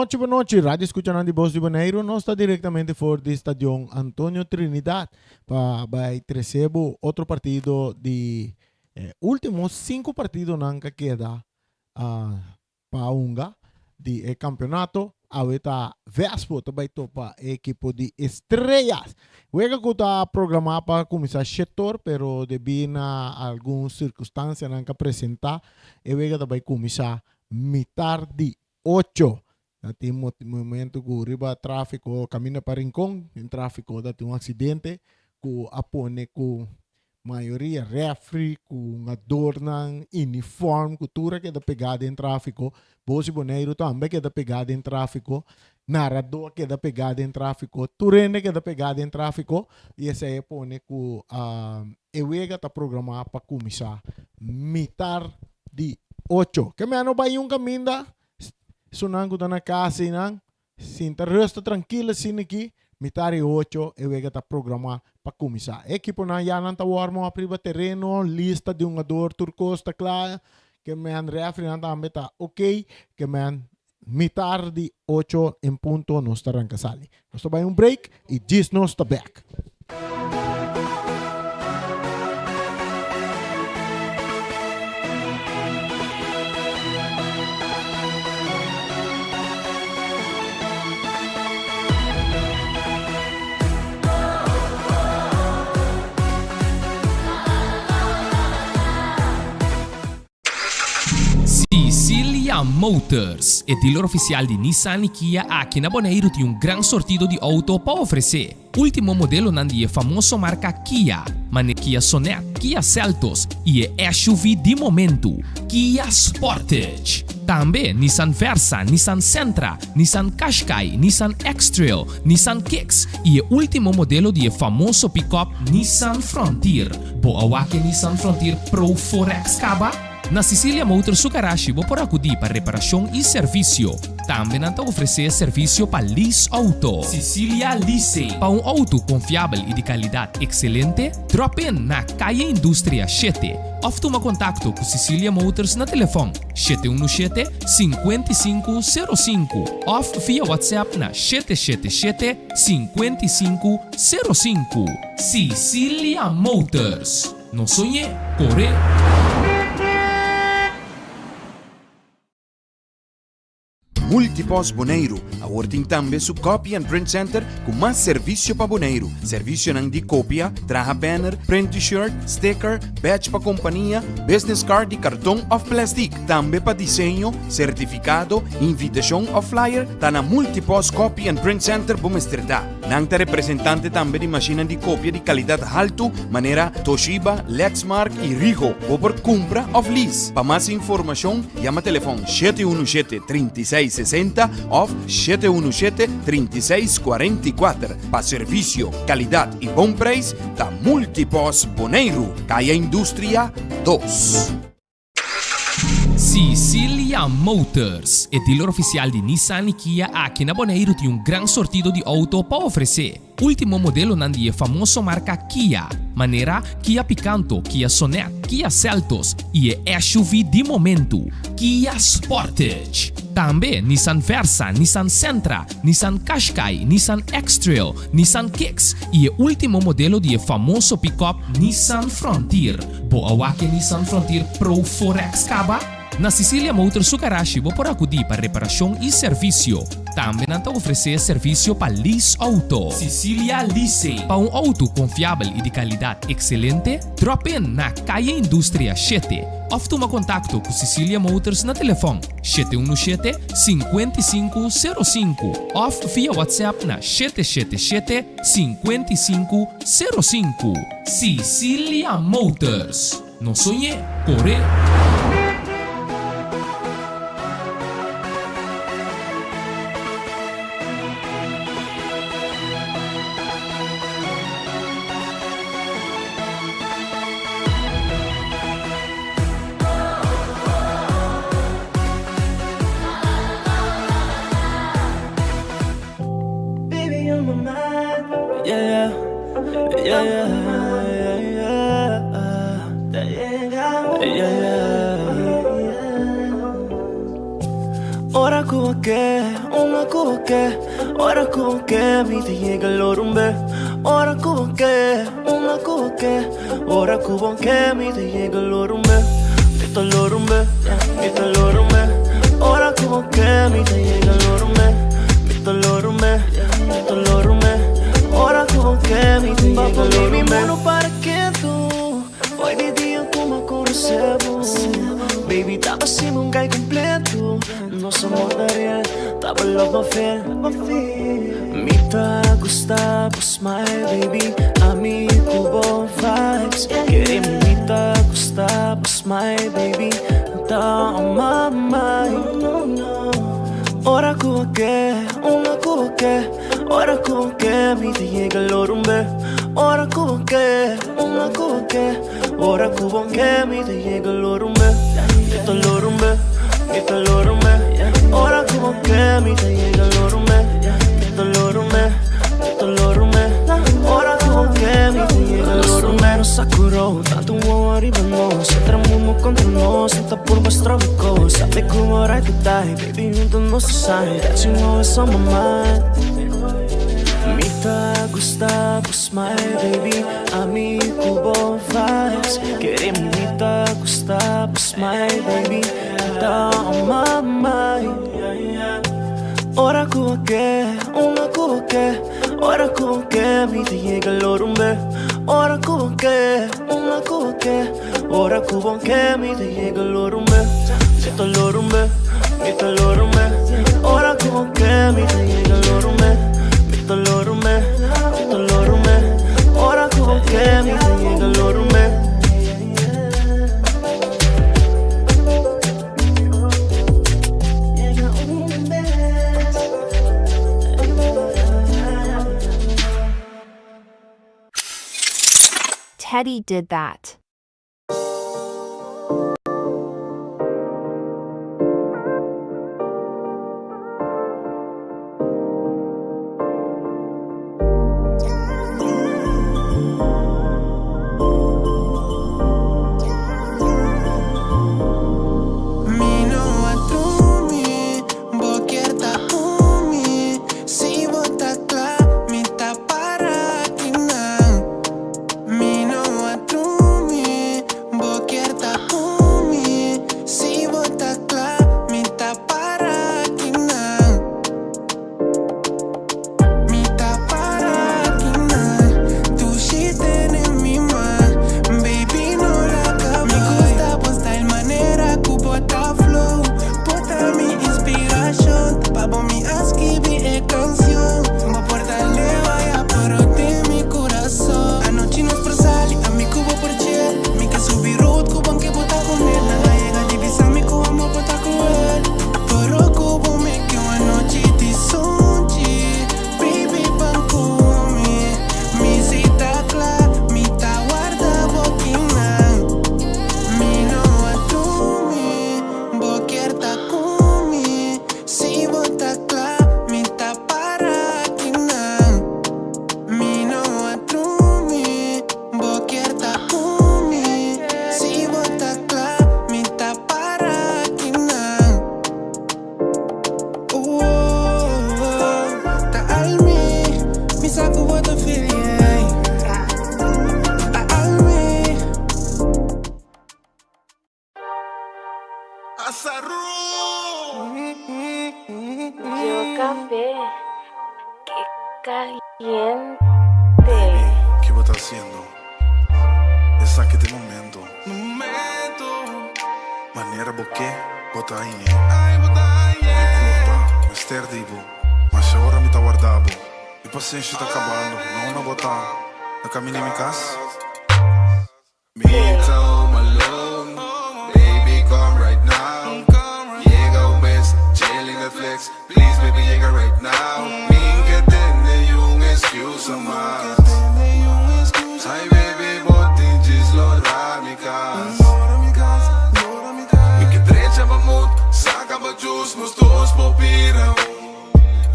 nochi, bon nochi, radio escuchanan di Bos di Boneiru. Nos ta directamente for di Stadion Antonio Trinidad pa bai trece bo otro partido di eh, ultimo cinco partidonan que keda ah, pa hunga di e campeonato. Awe ta Vespo ta bai topa e equipo di Estrellas. Wega cu ta programa pa cuminsa shetor, pero debi na algun circunstancianan que presenta, e wega ta bai cuminsa mitar di ocho. Ta tin momento cu riba trafico caminda pa Rincon, den trafico ta tin un accidente cu a pone cu mayoria refri cu hungadornan, uniform cu tur a keda pega den trafico. Bos di Boneiru tambe a keda pega den trafico, narador a keda pega den trafico, tur hende a keda pega den trafico y esey a pone cu e wega ta programa pa cuminsa mitar di ocho. Ke mea no bay un caminda, esunnan cu ta na casa eynan sinta rusta trankil asina aki, mitar di ocho e wega ta programa pa cuminsa. E ekiponan ya nan ta warm up riba tereno, lista di hungador tur cos ta cla, ke men refrinan tambe ta ok, ke men mitar di ocho en punto nos ta ranca sali. Nos ta bay un break y djis nos ta back. Sicilia Motors, e dealer oficial di Nissan y Kia aki na Boneiru tin un gran sortido di auto pa ofrece. Ultimo modelonan di e famoso marca Kia, manera Kia Sonet, Kia Seltos y e SUV di momento, Kia Sportage. Tambe Nissan Versa, Nissan Sentra, Nissan Qashqai, Nissan X-Trail, Nissan Kicks y e ultimo modelo di e famoso pick-up Nissan Frontier. Bo a wak e Nissan Frontier Pro 4X caba? Na Sicilia Motors su garashi bo por acudi pa reparacion y servicio. Tambe nan ta ofrece servicio pa lease auto. Sicilia Leasing. Pa un auto confiabel y di calidad excelente, drop in na Calle Industria shete of tuma contacto cu Sicilia Motors na telefon 717 5505 of via WhatsApp na 777 5505. Sicilia Motors. No soñ'é, cor'é! Multipost Boneiru awor tin tambe su Copy and Print Center ku mas servisio pa Boneiru. Servisionan di kopia, traha banner, print t-shirt, sticker, badge pa kompania, business card di karton òf plèstik. Tambe pa diseño, sertifikado, invitashon òf flyer ta na Multipost Copy and Print Center bo mester ta. Nan ta representante tambe di mashinnan di kopia di kalidat haltu manera Toshiba, Lexmark i Ricoh. Bo por kumpra òf lease. Pa mas informashon yama telefòn 717 36 60 òf 717 36 44. Pa servisio, kalidat i bon preis ta Multipost Boneiru, Kaya Industria dos. Sicilia Motors, e dealer oficial di Nissan y Kia aki na Boneiru tin un gran sortido di auto pa ofrece. Ultimo modelonan di e famoso marca Kia, manera Kia Picanto, Kia Sonet, Kia Seltos y e SUV di momento, Kia Sportage. Tambe Nissan Versa, Nissan Sentra, Nissan Qashqai, Nissan X-Trail, Nissan Kicks y e ultimo modelo di e famoso pick-up Nissan Frontier. Bo a wak e Nissan Frontier Pro 4X caba? Na Sicilia Motors su garashi bo por acudi pa reparacion y servicio. Tambe nan ta ofrece servicio pa lease auto. Sicilia Leasing. Pa un auto confiabel y di calidad excelente, drop in na Calle Industria shete of tuma contacto cu Sicilia Motors na telefon 717 5505 of via WhatsApp na 777 5505. Sicilia Motors. No soñ'é, cor'é! Ora ku bo ke, unda ku bo ke. Ora ku bo ke, mi ta yega lor un be. Ora ku bo ke, unda ku bo ke. Ora ku bo ke, mi ta yega lor un be. Mi ta lor un be, mi ta lor un be. Ora ku bo ke, mi ta yega lor un be. Mi ta lor un be, mi ta lor un be. Ora ku bo ke, mi ta yega lor un be. Para ketu. Hoy di dia ku m'a konosé bo. Baby, ta asina un guy kompleto. Nos amor ta real, ta bo love m'a feel. Mi ta gusta bo smile, baby. Ami ku bo vibes. Kere mi ta gusta bo smile, baby. Ta on my mind. Ora ku bo ke, unda ku bo ke. Ora ku bo ke, mi ta yega lor un be. Ora ku bo ke, unda ku bo ke. Ora ku bo ke, mi ta yega lor un be. Mi ta lor un be, mi ta lor un be. Ora ku bo ke, mi ta yega lor un be. Mi ta lor un be, mi ta lor un be. Ora ku bo ke, mi ta yega lor un be. Nos a kuro, tantu wowo riba nos. Entra mundo kontra nos, no ta purba stroba kos. Sabi ku bo right to die, baby, huntu nos ta shine. That you always on my mind. Mi ta gusta bo smile, baby. Ami ku bo vibes. Kere mi ta gusta bo smile, baby. Ta on my mind. Ora ku bo ke, unda ku bo ke. Ora ku bo ke, mi ta yega lor un be. Ora ku bo ke, unda ku bo ke. Ora ku bo ke, mi ta yega lor un be. Mi ta lor un be, mi ta lor un be. Ora ku bo ke, mi ta yega lor un be. Mi ta lor un be, mi ta lor un be. Ora ku bo ke, mi ta yega lor un be. Teddy did that. Mi no a drumi, bo kier ta ku mi. Si bo ta kla, mi ta para akinan. Mi no a drumi, bo kier ta ku mi. Si bo ta kla, mi ta para akinan. Mi ta para akinan. Dushi tene mi man. Baby, no laga. Mi gusta bo style, manera ku bo ta flow. Bo ta mi inspirashon. Pa bo mi a skibi e kanshon. Bo por ta leu aya, pero den mi kurason. Anochi nos por sali, ami ku bo por chill. Mi ke subi road ku bo anke bo ta ku nel. Nan a yega di bisa mi ku amor por ta cruel. Pero ku bo mi ke un anochi di sunchi. Baby, ban ku mi. Mi si ta kla, mi ta warda bo kinan. Mi no a drumi, bo kier ta ku mi. Si bo ta kla, mi ta para akinan. Mi no a drumi, bo kier ta ku mi. Si bo ta kla, mi ta para akinan. Oh, ta al mi, mi sa ku bo ta feel, yeah. Ta al mi. Yo café, qué caliente. Baby, ki bo ta hasiendo? Esaki ta e momento. Manera bo ke, bo ta hañ'é. Mi kurpa mester di bo, masha ora mi ta warda bo. Mi pasenshi ta kabando, no na bo ta na kamin'é mi kas. Mi ta home alone, baby come right now. Yega un bes, chilling Netflix, please baby yega right now. Mi ke tende un excusa mas. Ay baby, bo tin djis lora mi kas. Mi ke drecha bo mood, saka bo juice, nos dos por bira un.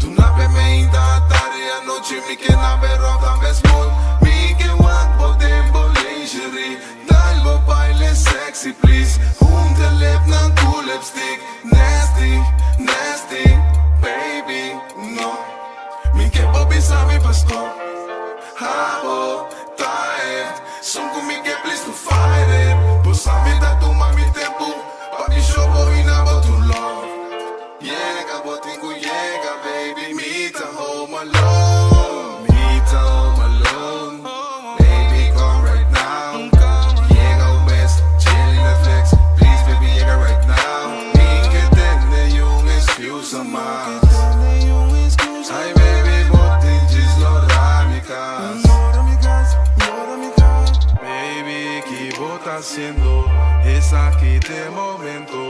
Tu na be meinta, tardi, anochi, mi ke na be rock tambe smooth. Mi ke wak bo den bo lingerie, dal bo baile sexy please. Hunta lip nan ku lipstick, nasty, nasty. Esun ku mi ke please no fight it. Bo sa mi ta tuma mi tempu pa mi show bo i na bo true love. Yega bo tin ku yega baby mi ta home alone. Mi ta home alone. Baby come right now. Yega un bes chill i Netflix. Please baby yega right now. Mi ke tende un excusa mas. Ay baby bo tin djis lora mi cas. Baby ki bo ta haciendo esaki t'e momento.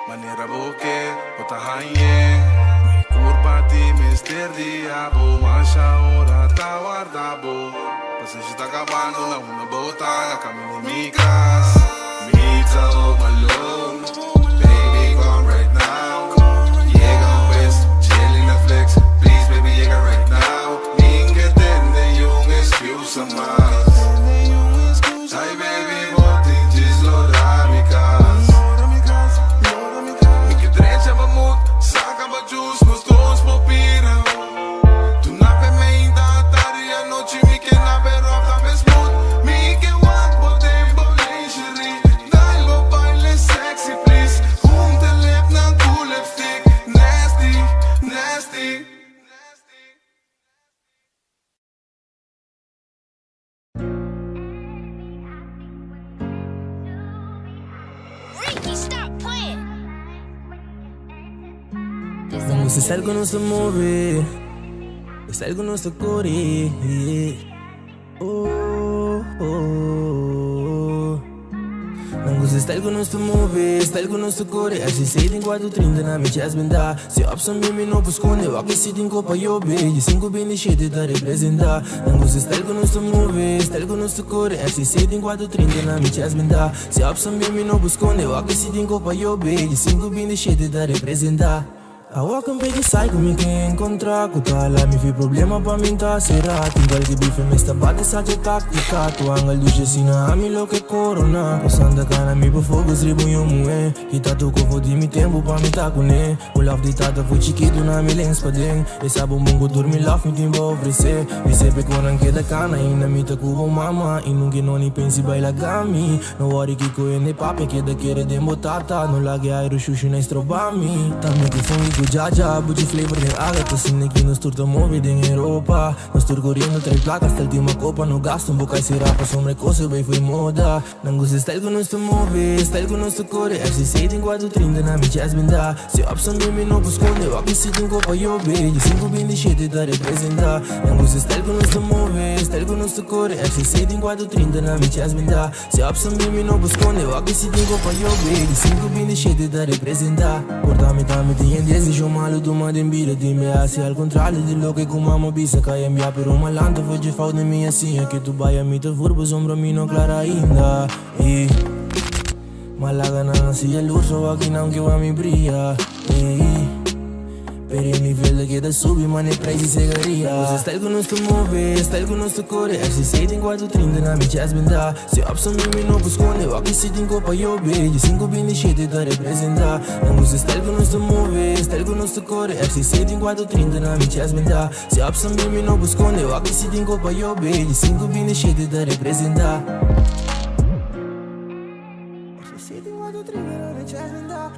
Manera bo ke bo ta hañ'e. Mi curpa ti mester di abo masha ora ta warda bo. Pasenshi ta cabando na unda bo ta na camino mi cas. Mi ta home alone. Baby come right now. Yega un bes, chill i Netflix. Please baby yega right now. Mi n'ke tende un excusa mas. Ay baby bo tin djis lora mi cas. Mi ke drecha bo mood, saca bo juice, nos dos por bira. Duna pe meinta, tardi, anochi mi ke na be rough tambe smooth. Mi ke wak bo den bo lingerie, dal bo baile sexy please. Hunte lipnan ku lipstick, nasty, nasty. Nan gusta style ku nos ta move, style ku nos ta kore. Oh, oh. Nan gusta style ku nos ta move, style ku nos ta kore. RCC tin 430 na mi chest benda. Si opson bin mi no por skonde, wak si tin kopa yobe. Di 527 ta representa. Nan gusta style ku nos ta move, style ku nos ta kore. RCC tin 430 na mi chest benda. Si opson bin mi no por skonde, wak si tin kopa yobe. Di 527 ta representa. Awor ku p'e sai ku mi ke enkontra ku ta hala mi fi problema pa mi ta sera. Tin kualke bife mes ta bate sa dje taktika. Tu anga lushi asina ami loke korona. Ku Santa Cana mi por focus riba un yu muhé. Kita tur kofo di mi tempu pa mi ta kuné. Un love di tata fu chikitu na mi lens paden. E sa bon bon ku tur mi love mi tin pa ofresé. Mi sepe kon nan keda kana ainda mi ta ku bo mama. I nunke no ni pensi bai laga mi. No worry kiko hende papia keda kere den bo tata. No laga e airu shushu na estroba mi. Ta mi ku fungi ku jaja, buchi flavor den aga. Ta asina ki nos tur ta move den Europa. Nos tur koriendo trae plaka hasta ultima kopa. No gasta un boka i sera pasobra e kos e bai fo'i moda. Nan gusta style ku nos ta move, style ku nos ta kore. RCC tin 430 na mi chest benda. Si opson bin mi no por skonde, wak si tin kopa yobe. Di 527 ta representa. Nan gusta style ku nos ta move, style ku nos ta kore. RCC tin 430 na mi chest benda. Si opson bin mi no por skonde, wak si tin kopa yobe. Di 527 ta representa. Por ta mi ta mi tin e desishon malu tuma den bida. Tin be hasi al kontrario di loke ku mama bisa. Kai en bia pero malanta for dje fout den mi a siña. Ke tu bai a mi ta vur pasobra mi no klara ainda. Ey, Malaga nan a siña luz so aki nan ke wak mi bria. Ey, Pero e nivel ta keda subi mane prijs di sigaria. Nos style ku nos ta move, style ku nos ta kore. RCC tin 430 na mi chest benta. Si opson bin mi no por skonde, wak si tin kopa yobe. Di 527 ta representa. Nan gusta style ku nos ta move, style ku nos ta kore. RCC tin 430 na mi chest benta. Si opson bin mi no por skonde, wak si tin kopa yobe. Di 527 ta representa. RCC tin 430 na mi chest benta.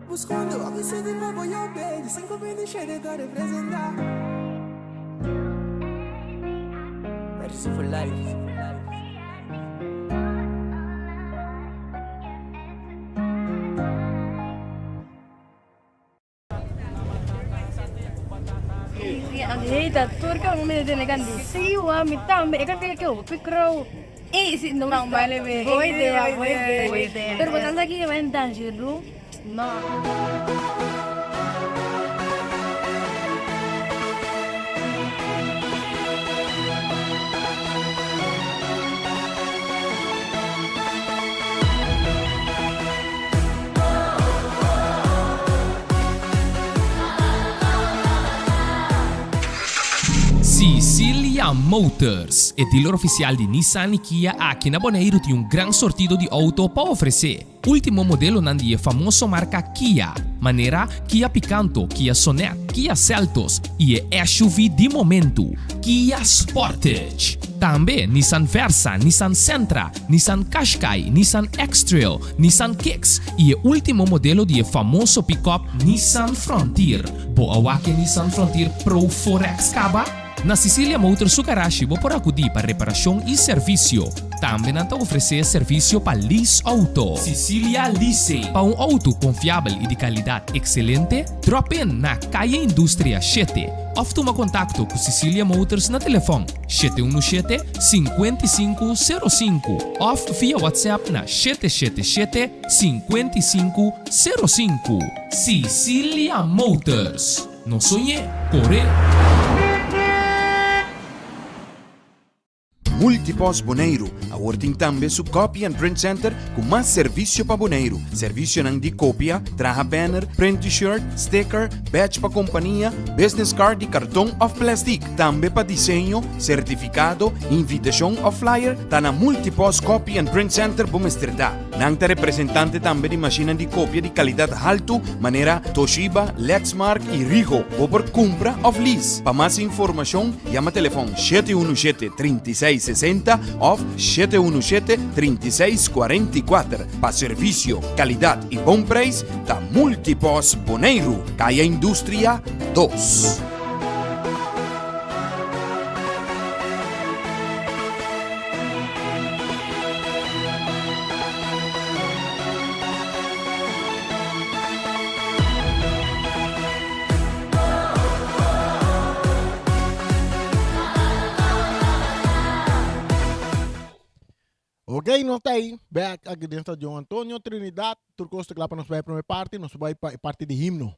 Buscando wak si tin kopa yobe. Di 527 ta representa. RCC for life. Hey, ta tur ka mi tene kan di. Sí, wa mi tambe. E kan ke hopi krou. Ey, sí, no Bang baile be. Boa idea, boa idea. Boa idea. Pero botando aquí va en danger, No. Sicilia Motors, e dealer oficial di Nissan y Kia aki na Boneiru tin un gran sortido di auto pa ofrece. Ultimo modelonan di e famoso marca Kia, manera Kia Picanto, Kia Sonet, Kia Seltos y e SUV di momento, Kia Sportage. Tambe Nissan Versa, Nissan Sentra, Nissan Qashqai, Nissan X-Trail, Nissan Kicks i e último modelo di e famoso pickup Nissan Frontier. Bo a wak e Nissan Frontier Pro 4X kaba? Na Cecilia Motors su garashi bo por akudí pa reparashon i servisio. Tambe nan ta ofresé servisio pa lease outo. Cecilia Leasing. Pa un outo konfiabel i di kalidat ekselente, drop in na Kaya Industria shete òf tuma kontakto ku Cecilia Motors na telefòn 717 5505 òf via WhatsApp na 777 5505. Cecilia Motors. No soñ'é, kor'é! Multipost Boneiru awor tin tambe su Copy and Print Center ku mas servisio pa Boneiru. Servisionan di kopia, traha banner, print t-shirt, sticker, badge pa kompania, business card di karton òf plèstik. Tambe pa diseño, sertifikado, invitashon òf flyer ta na Multipost Copy and Print Center bo mester ta. Nan ta representante tambe di mashinnan di kopia di kalidat haltu manera Toshiba, Lexmark i Rigo. Bo por kumpra òf lease. Pa mas informashon yama telefòn 717 36 60 òf 717 36 44. Pa servisio, kalidat i bon preis ta Multipos Boneiru, Kaya Industria 2. Ok, nos ta ahí, back aki den Stadion Antonio Trinidad. Tur kos ta kla pa nos bai prome parti, nos bai pa e parti di himno.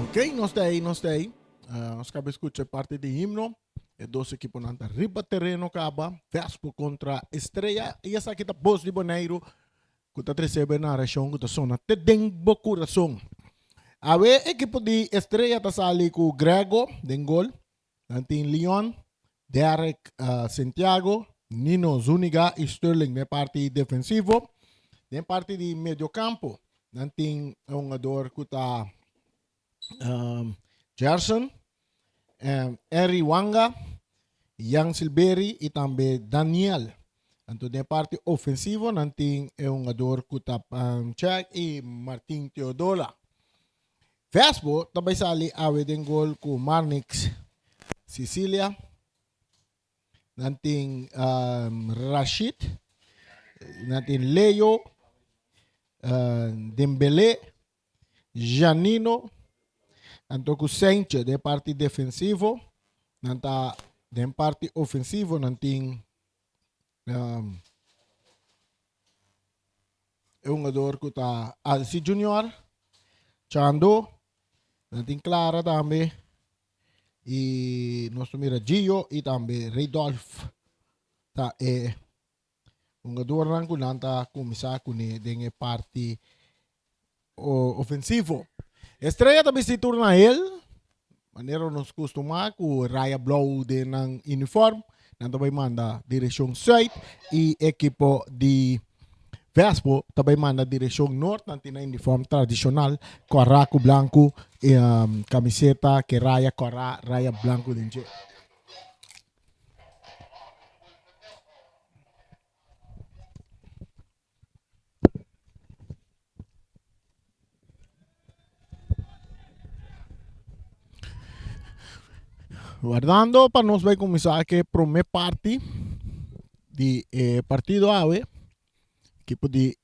Ok, nos ta ahí, nos ta ahí. Uh, nos acaba escucha parte di himno. E dos equiponan ta riba tereno caba. Vespo contra Estrella. Y esaki ta Bos di Boneiru. Cu ta trece bo e narracion cu ta sona te den bo curason. Awe equipo di Estrella ta sali cu Grego den gol. Nan tin Leon, Derek uh, Santiago, Nino Zuniga y Sterling den parti defensivo. Den parti di mediocampo nan tin un jugador cu ta um, Gerson, um, Henry Wanga, Jan Silberi y tambe Daniel. Anto den parti ofensivo nan tin e hungador cu ta um, Check y Martin Teodola. Vespo ta bay sali awe den gol cu Marnix Sicilia. Nan tin um, Rashid, nan tin Leo, uh, Dembele, Janino, anto ku Saintje den parti defensivo, nan ta den parti ofensivo nan tin um, e hungador ku ta Alci Junior, Chando, Nan tin Clara tambe. I nos ta mira Gio i tambe Redolf ta e hungadornan ku nan ta kuminsá kuné den e parti ofensivo. Estrella ta bisti tur na hel, manera nos kustumá ku raya blou den nan uniform. Nan ta bai manda direkshon sùit i ekipo di Vespo ta bai manda direkshon nort. Nan tin nan uniform tradishonal, kòrá ku blanku, kamiseta ke raya kòrá, raya blanku den dje. Wardando pa nos bai kuminsá ke promé parti di e partido awe. Ekipo di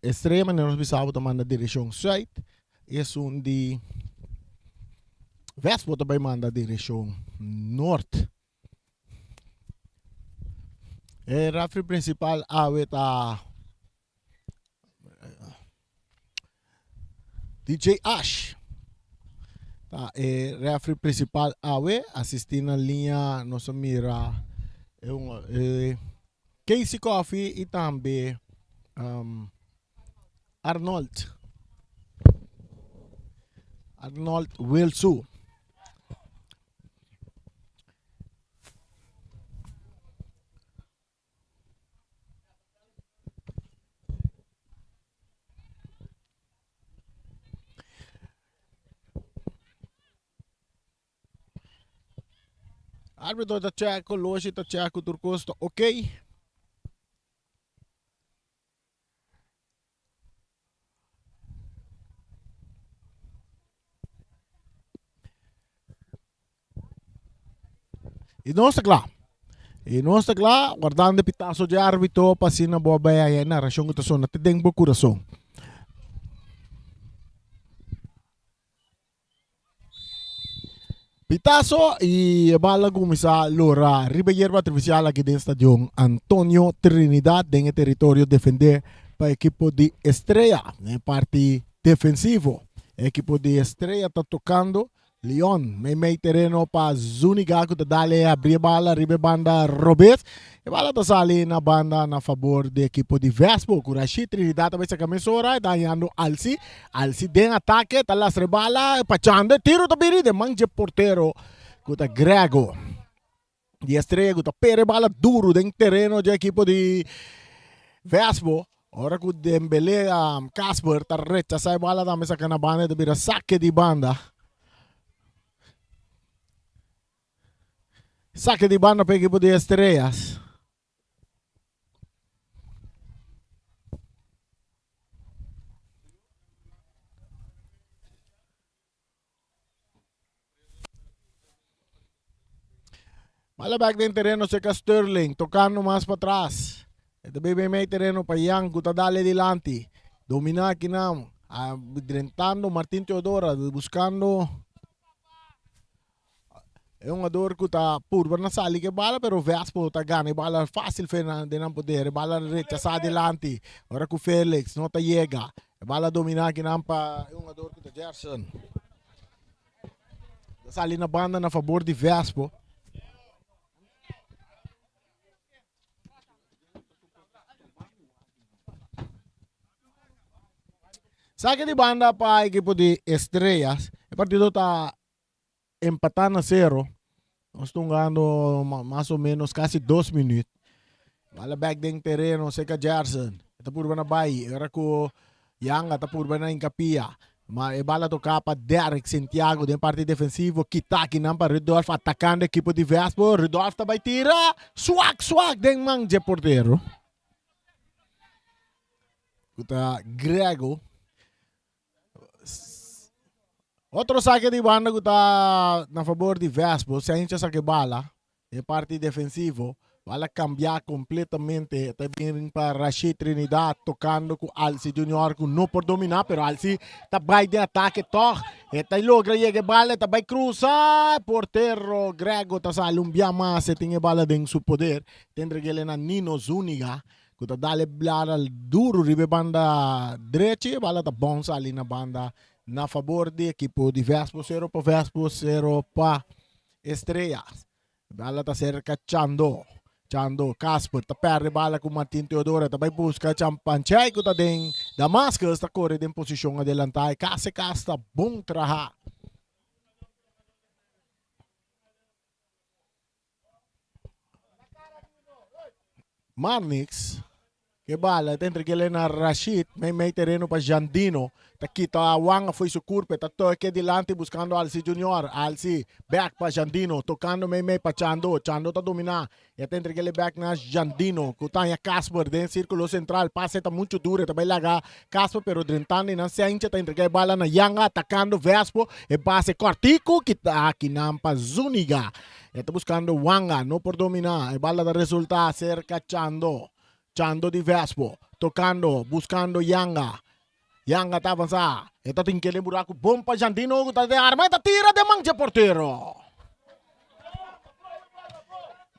Estrella manera nos bisa bo ta manda direkshon sùit. Esun di West bo ta bai manda direkshon nort. E referee principal awe ta DJ Ash. Ta e referee principal awe asisti na linea nos a mira e un e Casey Coffey y tambe um, Arnold. Arnold Wilsu. Arbitro ta check, Loshi ta check, tur kos ta ok. I nos ta kla. I nos ta kla, wardando e pitazo dje arbitro pa asina bo a bai haya e narashon ku ta sona te den bo kurason. Pitazo y e bala cuminsa lora riba yerba artificial aki den stadion Antonio Trinidad den e territorio defende pa ekipo di Estrella. Den e parti defensivo e ekipo di Estrella ta tocando Leon mei mei tereno pa Zuniga cu ta dale abri e bala riba e banda robes. E bala ta sali na banda na fabor di ekipo di Vespo cu Rashid Trinidad ta bay saca mesora e ta hañando Alci. Alci den atake ta lastra e bala pa Chande tiro ta bini den man dje portero cu ta Grego. Di Estrella cu ta pere bala duro den tereno dje ekipo di Vespo. Ora cu Dembele um, Casper ta rechasa e bala tambe saca na banda e ta bira saque di banda. Saque di banda pa ekipo di Estrellas. Bala back den tereno cerca Sterling, tocando mas pa tras. E ta bebe mei tereno pa Young cu ta dale dilanti. Domina akinan, drentando Martin Teodora, buscando E hungador ku ta purba na sali ku e bala pero Vespo ta gana e bala fácil fe nan den nan poder. E bala rechasá dilanti. Ora ku Felix no ta yega. E bala dominá akinan pa e hungador ku ta Gerson. Ta sali na banda na fabor di Vespo. Sake di banda pa ekipo di Estrellas. E partido ta empatá na sero. Nos ta hungando mas o menos kasi dos minuut. Bala bek den tereno serka Gerson. E ta purba na bai. Ora ku Yanga ta purba na hinkapia. Ma e bala toká pa Derrick Santiago den parti defensivo. Kita akinan pa Rudolf atakando ekipo di Vespo. Rudolf ta bai tira. Swak swak den man dje portero. Ku ta Grego. Otro saque di banda ku ta na fabor di Vespo. Sencha saque bala. E parti defensivo. Bala cambia completamente. Ta bin pa Rashid Trinidad tocando cu Alci Junior cu no por domina. Pero Alci ta bay den ataque toch. E ta logra yega e bala. E ta bay cruza. Portero Grego ta sali un bia mas. E tin e bala den su poder. Ta entreg'el na Nino Zuniga. Ku ta dal e bala duru riba e banda drechi, e bala ta bounce ali na banda. na fabor di ekipo di Vespo, 0 pa Vespo, 0 pa Estrella. Bala ta serka Chando. Chando, Casper ta perde bala ku Martin Teodora ta bai buska Champanchay ku ta den Damascus ta kore den posishon adelantá e kase kas ta bon traha. Marnix ke bala ta entreg'é na Rashid mei mei tereno pa Jandino ta kita Wanga fo'i su kurpa e ta toke dilanti buskando Alci Junior Alci bek pa Jandino tokando mei mei pa Chando Chando ta dominá e ta entreg'é bek na Jandino ku ta haña Casper den sirkulo sentral pase ta muchu duru e ta bai laga Casper pero drentando einan Sencha ta entregá e bala na Yanga atakando Vespo e pase kòrtiku kita akinan pa Zuniga. E ta buskando Wanga, no por dominá. E bala ta resultá serka Chando. Chando di Vespo, tokando, buskando Yanga. Yanga ta avansá. E ta tin kende buraku bon pa Jandino ku ta den arma. E ta tira den man dje portero.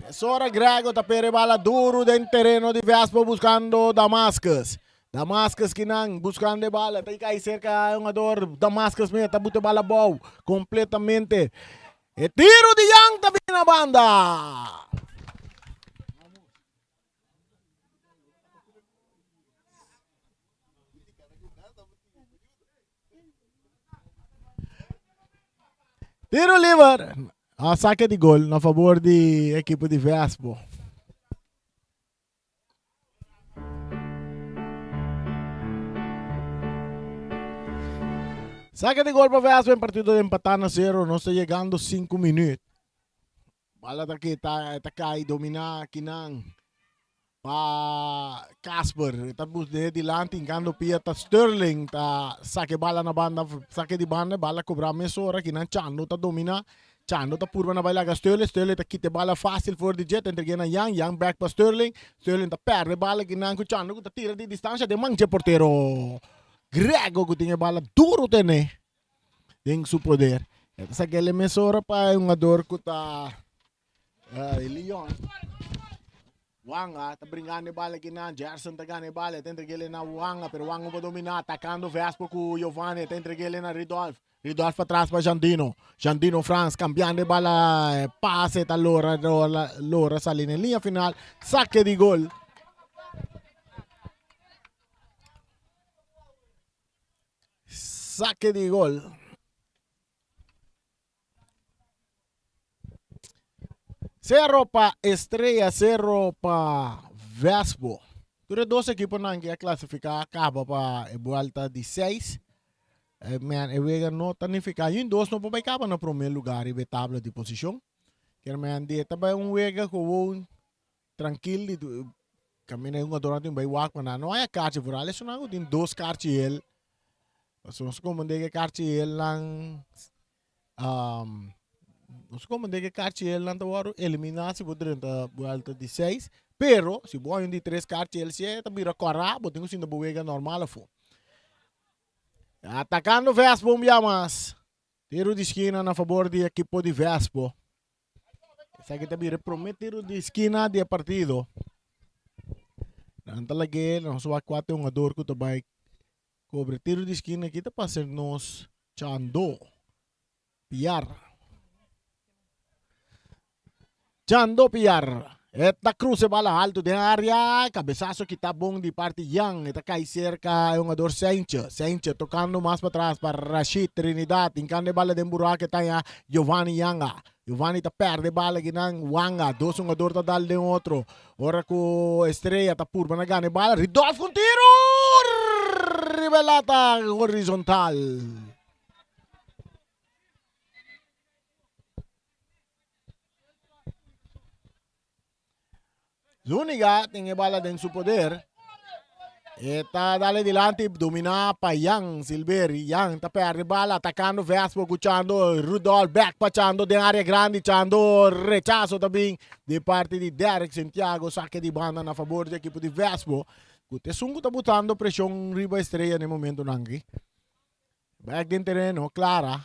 Mesora Grego ta pere bala duru den tereno di Vespo buskando Damascus. Damascus kinan buskando e bala. Ta kai serka e hungador Damascus mes ta buta e bala abou kompletamente. E tiro di Young ta bini na banda. Tiro liber. A saque di gol na favor di equipo di Vespo. Saque di gol pa Vespo en partido de empatá na zero. Nos ta yegando 5 minuut. Bala ta ki ta ta kai dominá kinan pa Casper. Ta bus de dilanti inkando pia ta Sterling ta saque bala na banda saque di banda bala kobra mesora kinan Chando ta dominá. Chando ta purba na bai laga Sterling, Sterling ta kita e bala fácil for di dje, ta entreg'é na Young, Young back pa Sterling, Sterling ta pèrdè e bala kinan ku Chando ku ta tira di distansha den man dje portero Grego ku tin e bala duru tene den su poder. E ta sak'el e mesora pa e hungador ku ta Leon. Wanga ta bringando e bala kinan, Gerson ta gana e bala, e ta entreg'el na Wanga, pero Wanga por domina, atakando Vespo ku Giovanni, e ta entreg'el na Ridolf. Ridolf patras pa Jandino, Jandino Frans cambiando e bala, e pase ta lora, lora, lora sali na linea final, saque di gol. Saque di gol. Cerro pa Estrella, Cerro pa Vespo. Tur e dos ekiponan ke a klasifiká a kaba pa e buelta di seis. E men e wega no ta nifiká yin dos no por bai kaba na promé lugar riba e tabla di posishon. Kier men di e ta bai un wega gewoon trankil di kaminda e hungadornan tin bai wak pa nan no haya karchi vooral esunnan ku tin dos karchi el. Pasobra nos komprendé ke karchi elnan nos komprendé ke karchi elnan ta wòrdu eliminá si bo drenta buèlta di seis, pero si bo haña un di tres karchi el si e ta bira kòrá bo tin ku sinta bo wega normal afó. Atakando Vespo un bia mas. Tiro di skina na fabor di ekipo di Vespo. Esaki ta bira e promé tiro di skina di e partido. Nan ta lag'é, nos wak kua ta e hungador ku ta bai Kobre tiro di skina aki ta pasa nos Chando Piar. Chando Piar. E ta cruza e bala alto den area. Cabezazo kita bon di parti Young. E ta cai cerca e hungador Saintje. Saintje tocando mas patras pa Rashid Trinidad. Hincando e bala den buraco e ta haña Giovanni Yanga. Giovanni ta perde bala kinan Wanga. Dos hungador ta dal den otro. Ora ku Estrella ta purba na gana e bala. Ridolf ku un tiro! Riba e lata horizontal. Zuniga tin e bala den su poder. E ta dale dilanti, domina pa Jan Silveri. Jan ta perde bala, atacando Vespo cu Chando. Rudolf back pa Chando den area grandi. Chando rechazo ta bin di parti di Derek Santiago. Saque di banda na favor di equipo di Vespo. Cu ta esun cu ta botando presion riba Estrella na e momentonan aki. Back den tereno, Clara.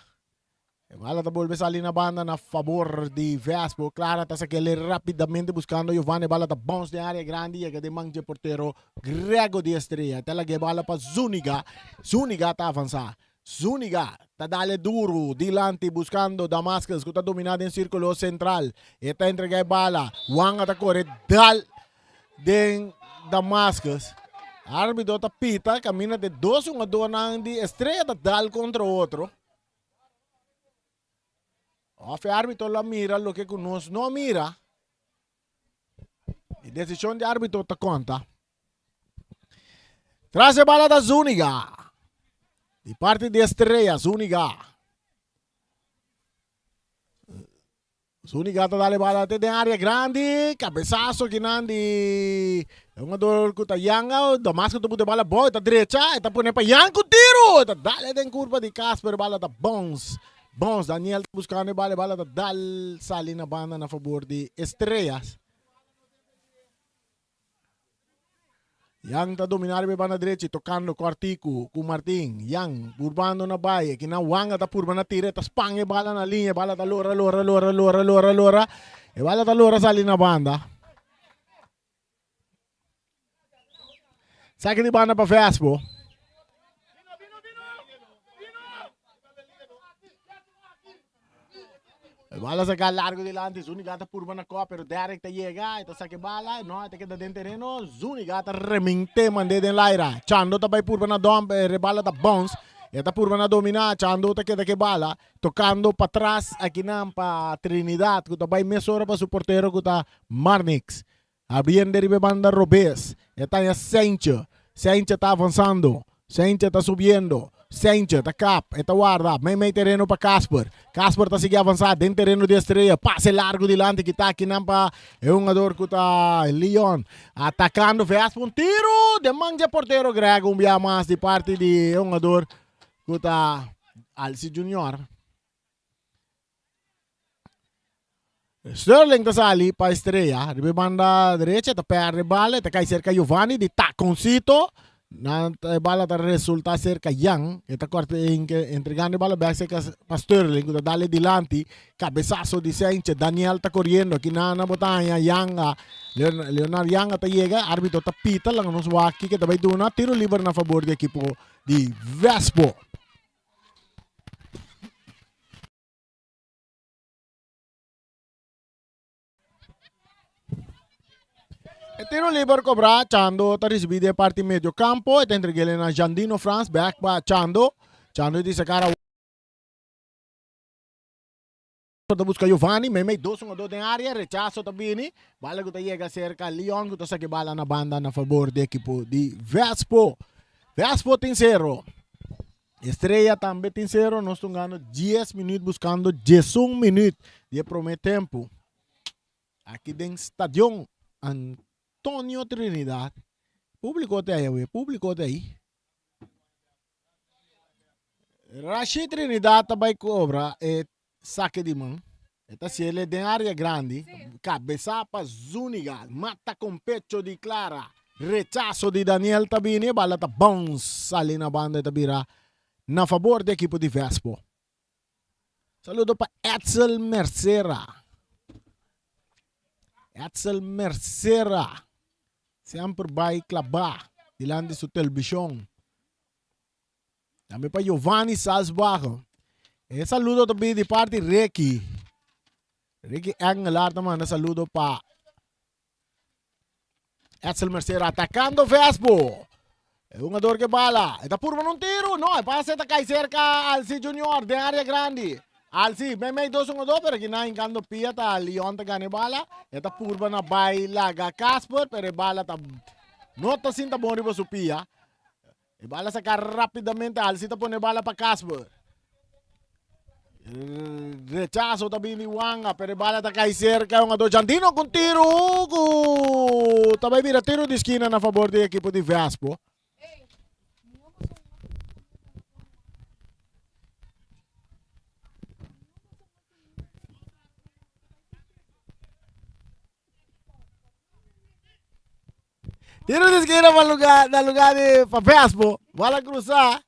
E bala ta bolbe sali na banda na fabor di Vespo. Clara ta sakele rapidamente buscando Giovanni. E bala ta bounce den area grandi yega den man dje portero Grego di Estrella. Ta laga e bala pa Zuniga. Zuniga ta avansa. Zuniga ta dale duru dilanti buscando Damascus cu ta domina den circulo central. E ta entrega e bala. Wanga ta core dal den Damascus. Arbitro ta pita camina de dos hungadornan di Estrella ta dal contra otro. Of e arbitro lo a mira loke cu nos no a mira. E decision di arbitro ta conta. Tras e bala ta Zuniga. Di parti di Estrella, Zuniga. Zuniga ta dale bala te den área grandi. Cabezazo kinan di jugador ku ta Yanga. Damasco ta pute bala boy, ta drecha. E ta pone pa Yang ku tiro. E ta dale den curva di Casper. Bala ta bounce. Bounce. Daniel ta buscando e bala. E bala ta dal sali na banda na favor di Estrellas. Yang ta dominá riba e banda drechi, tokando kòrtiku ku Martin. Yang purbando na bai, e kinan Wanga ta purba na tira, e ta span e bala na liña, e bala ta lora, lora, lora, lora, lora, lora. E bala ta lora sali na banda. Saki di banda pa Vespo. E bala saca largo dilanti, Zuniga ta purba na kop, pero Derek ta yega, e ta saca e bala, no, e ta keda den tereno, Zuniga ta reminte mande den laira. Chando ta bai purba na dom, e bala ta bounce, e ta purba na domina, Chando ta keda ke bala, tocando patras akinan pa Trinidad, ku ta bai mesora pa su portero ku ta Marnix. Abriendo riba e banda robes, e ta haña Seintje. Seintje ta avansando. Seintje ta subiendo. Seintje ta kap, e ta warda. Meimei tereno pa Casper. Casper ta sigui avansá den tereno di Estrella. Pase largu dilanti kita akinan pa e hungador ku ta Leon. Atakando Vespa un tiru den man dje portero Greg un bia mas di parti di e hungador ku ta Alci Junior. Sterling ta sali pa Estrella. Riba e banda derecha ta perde bala. E ta kai serka Giovanni di taconcito. Nan e bala ta resulta serka Jan. E ta korta entregando e bala bek serka pa Sterling ku ta dale dilanti. Cabezazo di Sanchez. Daniel ta coriendo. Aki nan a bota haña Yanga. Leonard Yanga ta yega. Arbitro ta pita. Laga nos wak kiko ta bai duna. Tiro liber na fabor di ekipo di Vespo. E tiro liber cobrá, Chando ta ricibi den parti medio campo, e ta entreg'el na Jandino Frans, back pa Chando, Chando di sacar a ta busca Giovanni, meimei dos hungador den area, rechazo ta bini, bala cu ta yega cerca Leon cu ta saca e bala na banda na favor di ekipo di Vespo. Vespo tin cero. Estrella tambe tin cero, nos ta hungando dies minuut buscando diesun minuut di e prome tempo. Aki den Stadion Antonio Trinidad. Publico te ahí, awe, publico te ahí. Rashid Trinidad ta bai cobra e saque di man. E ta haciele den area grandi. Cabeza pa Zuniga. Mata con pecho di Clara. Rechazo di Daniel ta bini. E bala ta bounce sali na banda e ta bira na favor di ekipo di Vespo. Saludo pa Edsel Mercera. Edsel Mercera. Semper bai claba dilanti su television. Tambe pa Giovanni Salzbacher. E saludo ta bini di parti Ricky. Ricky Engelaar ta manda saludo pa Edsel Mercera atacando Vespo. E hungador ke bala. E ta purba un tiro. No, e pase ta kai cerca Alci Junior den area grandi. Alci, meimei dos hungador, pero kina hincando pia ta Leon ta gana e bala. E ta purba na bai laga Casper, pero e bala ta no ta sinta bon riba su pia. E bala saca rapidamente. Alci ta pone bala pa Casper. Rechazo ta bini Wanga, pero e bala ta cai cerca. Un ado Jandino con tiro. Cu ta bai bira tiro di esquina na favor di equipo di Vespo. Tiro di esquina pa lugar, na lugar di pa Vespo. Bala cruzá.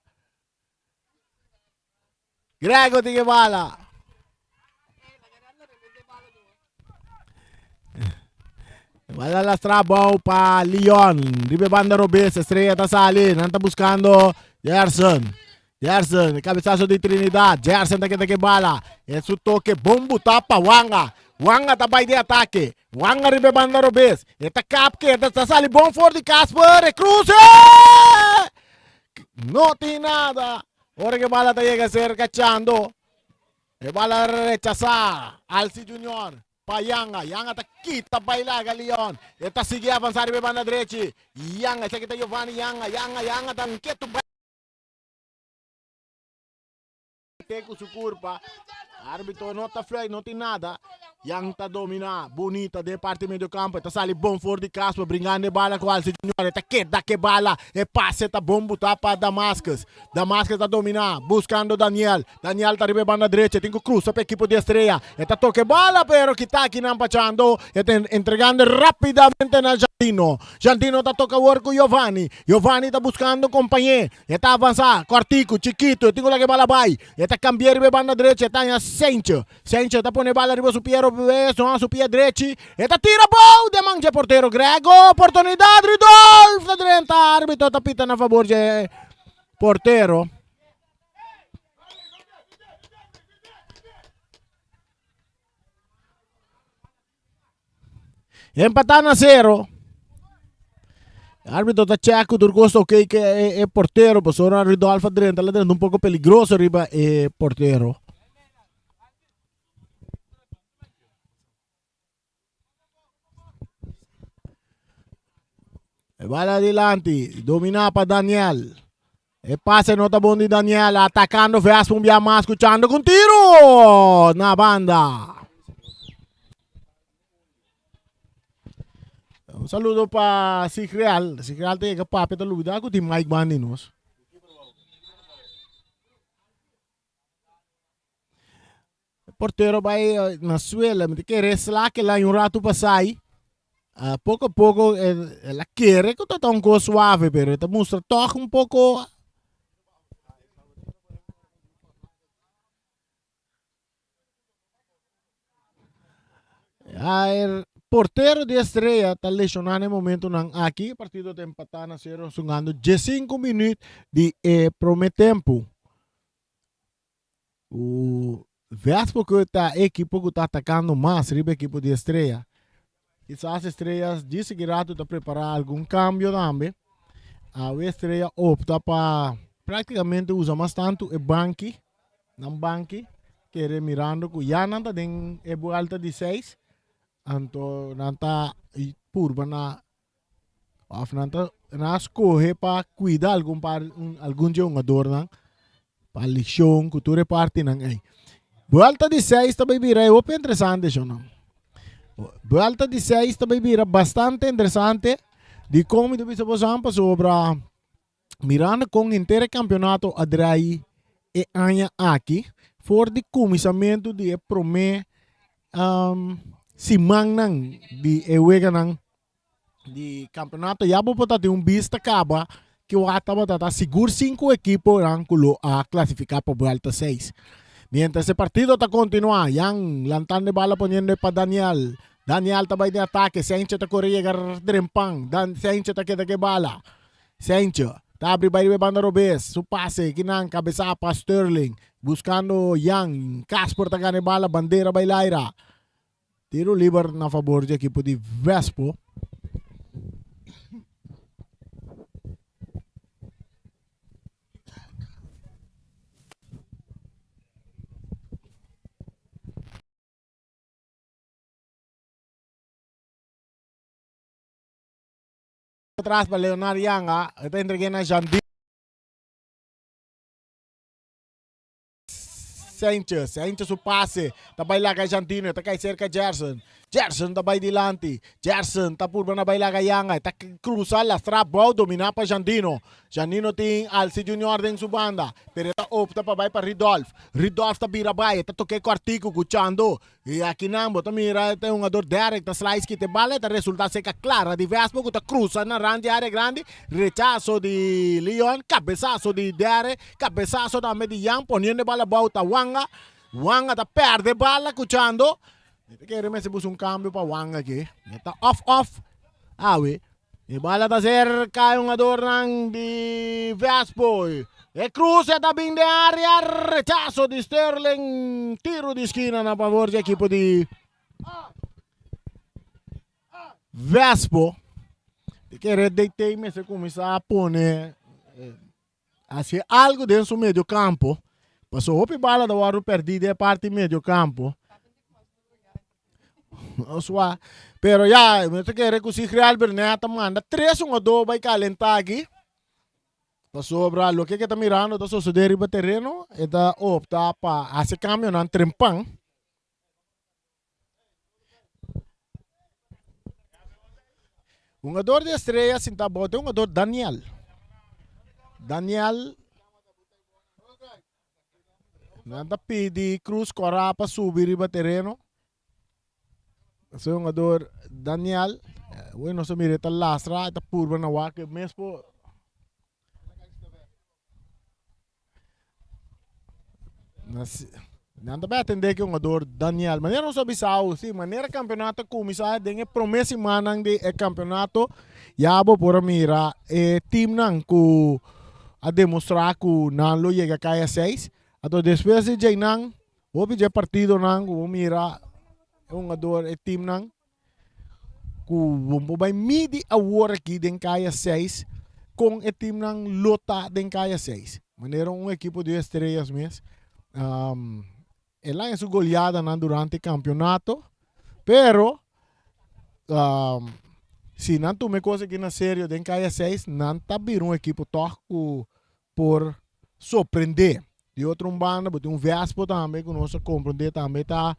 Grego tin e bala. Bala lastra bou pa Leon. Riba e banda robes. Estrella ta sali. Nan ta buscando Gerson. Gerson, cabezazo di Trinidad. Gerson ta keda ke bala. E su toque bon butá pa Wanga. Wanga ta bai di atake. Wanga riba e banda robes. E ta kap keda ta sali bon for di Casper. E cruce! No tin nada. Ora ke bala ta yega cerca Chando. E bala rechasá. Alci Junior. Pa Yanga. Yanga ta kita bai laga Leon. E ta sigui avansa riba e banda drechi. Yanga, esaki ta Giovanni Yanga. Yanga, Yanga ta nketu bai te ku su kurpa. Arbitro no ta fluit, no tin nada. Yang ta domina bunita den parti medio campo. E ta sali bon for di Casper, bringando e bala ku Alce Junior. E ta keda ke bala. E pase ta bon buta pa Damascus. Damascus ta domina, buscando Daniel. Daniel ta riba e banda drecha, e tin ku krusa pa ekipo di Estrella. E ta toka e bala pero kita akinan pa Chando. E ta entregando rapidamente na Jandino. Jandino ta toka awor ku Giovanni. Giovanni ta buskando kompañé. E ta avansá, kòrtiku, chikitu, e tin ku laga e bala bai. E ta kambi'é riba e banda drecha, e ta haña Sencho. Sencho ta pone e bala riba su pia robes, no, su pia drechi. E ta tira bou den man dje portero Grego. Oportunidat, Rudolf ta drenta. Arbitro ta pita na fabor dje portero. Empatá na sero. Árbitro ta check ku tur kos ta ok ke e, e portero, pasobra Rudolf a drenta, la drenta un poko peligroso riba e portero. E bala adilanti, dominá pa Daniel. E pase no ta bon di Daniel, atacando Vespa un bia mas, kuchando ku un tiro na banda. Un saludo pa Sigreal. Sigreal ta yega papia ta lubida ku tin Mike banda di nos. E portero bai na suela, mi ta kere sla kela un ratu pasai. Uh, poco a poco el a kere ku ta un kos suave, pero e ta mustra tòg un poko. Ja, e portero di Estrella ta lesioná na e momentonan aki. E partido ta empatá na sero, sungando 15 minuut di e prome tempu. Ku Vespo ku ta e ekipo ku ta atakando mas riba ekipo di Estrella. Kisas Estrella djis ki ratu ta prepará algun kambio tambe. Awe Estrella opta pa praktikamente usa mas tantu e banki, nan banki, kere mirando ku ya nan ta den e buelta di seis, anto nan ta purba na Of nan ta nan a skohe pa kuida algun par un algun dje hungadornan pa lishon ku tur e partinan ei. Buelta di seis ta bai bira e hopi interesante shonnan. Buelta di seis ta bai bira bastante interesante dikon mi ta bisa boso pasobra Mirando kon henter e kampionato a drai e aña aki, for di kuminsamentu di e promé simannan di e weganan di kampionato ya bo por ta tin un bista kaba ki wak tabata ta sigur sinku ekiponan ku lo a klasifiká pa buelta seis. Mientras e partido ta kontinuá, Jan lantando e bala poniendo e pa Daniel. Daniel ta bai den atake, Sencho ta kore yega drempan, Dan Sencho ta keda ku e bala. Sancho ta abri bai riba e banda robes, su pase kinan kabesa pa Sterling, buskando Young, Casper ta gana e bala, bandera bai laira. Tiro liber na fabor di ekipo di Vespo. Atrás pa Leonard Yanga, e ta entregué na Jandino Sanchez, Sanchez su pase ta bai laga Jandino, e ta kai serka Gerson, Gerson ta bai dilanti, Gerson ta purba na bai laga Yanga, e ta krusa lastra bou dominá pa Jandino, Jandino tin Alci Junior den su banda, pero e ta opta pa bai pa Ridolf, Ridolf ta bira bai, e ta toke kòrtiku ku Chando, I akinan bo ta mira e hungador Derek ta slice kita e bala e ta resulta seca Clara di Vespo cu ta cruza na rand di area grandi, rechazo di Leon, cabezazo di Derek, cabezazo tambe di Jan poniendo e bala bou ta Wanga, Wanga ta perde e bala cuchando, mi ta kere mester busa un cambio pa Wanga aki, e ta off off awe, e bala ta cerca e hungadornan di Vespo. E cruce ta bin den area, rechazo di Sterling, tiro di skina na favor di ekipo di Vespo. Di kere DT mester kuminsá pone hasi algu den su medio kampo. Paso hopi bala ta wòrdu pèrdí den e parti medio kampo. Oswa. Pero ya, mi ta kere ku si Real Bernet ta manda tres hungadó bai kalentá aki. Pasobra loke ke ta mirando ta sosodé riba tereno, e ta opta pa hasi kambionan trempan. Hungador di Estrella sinta abou ta e hungador Daniel. Daniel nan ta pidi Cruz Cora pa subi riba tereno. Ese hungador Daniel, bueno nos a mira e ta lastra, e ta purba na wak e mes por Nan ta bay atende ku e hungador Daniel. Manera nos a bisao, si, manera campeonato a cuminsa den e prome simannan di e campeonato, ya bo por a mira e teamnan ku a demostra ku nan lo yega kaya seis. Anto despues di djeinan, hopi dje partidonan ku bo mira e hungador, e teamnan ku bo por bai midi awor aki den kaya seis kon e teamnan lo ta den kaya seis. Manera un ekipo di Estrellas mes el a haña su goleadanan durante kampeonato pero si nan tuma e kos aki na serio den kaya seis nan ta bira un ekipo tòg ku por sorprendé. Di otro un banda bo tin un Vespo tambe ku nos a komprendé tambe ta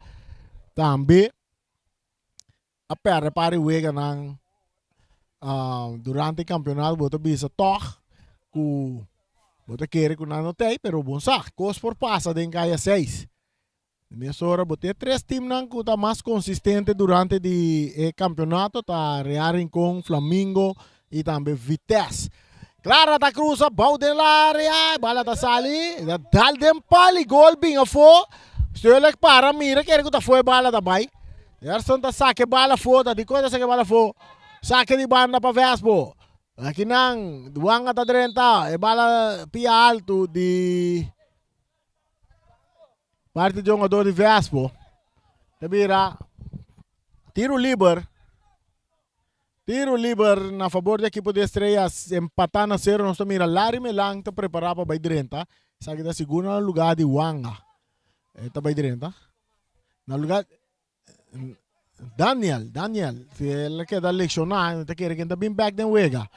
tambe a perde par di weganan durante e campeonato bo ta bisa tog cu bo ta kere cu nan no tei pero bon sa cos por pasa den caya seis. Mesora bo tin e tres teamnan cu ta mas consistente durante di e campeonato ta Real Rincon, Flamingo y tambe Vitesse. Clara ta cruza bou den la area, e bala ta sali, ta dal den pal y gol bin afo. Sterling para mira kere cu ta afo e bala ta bay. Gerson ta saca e bala afo, ta dicon ta saca e bala afo. Saca di banda pa Vespo. Aki nan Duanga ta drenta, e bala pia alto di parti di hungador di Vespo. Ta bira tiro liber. Tiro liber na fabor di ekipo di Estrellas empatá na sero. Nos ta mira Larry Melan ta prepará pa bai drenta. Esaki ta sigur na lugá di Wanga. E ta bai drenta. Na lugá Daniel, Daniel. Si el a keda lekshoná, ta kere ken ta bin bèk den wega.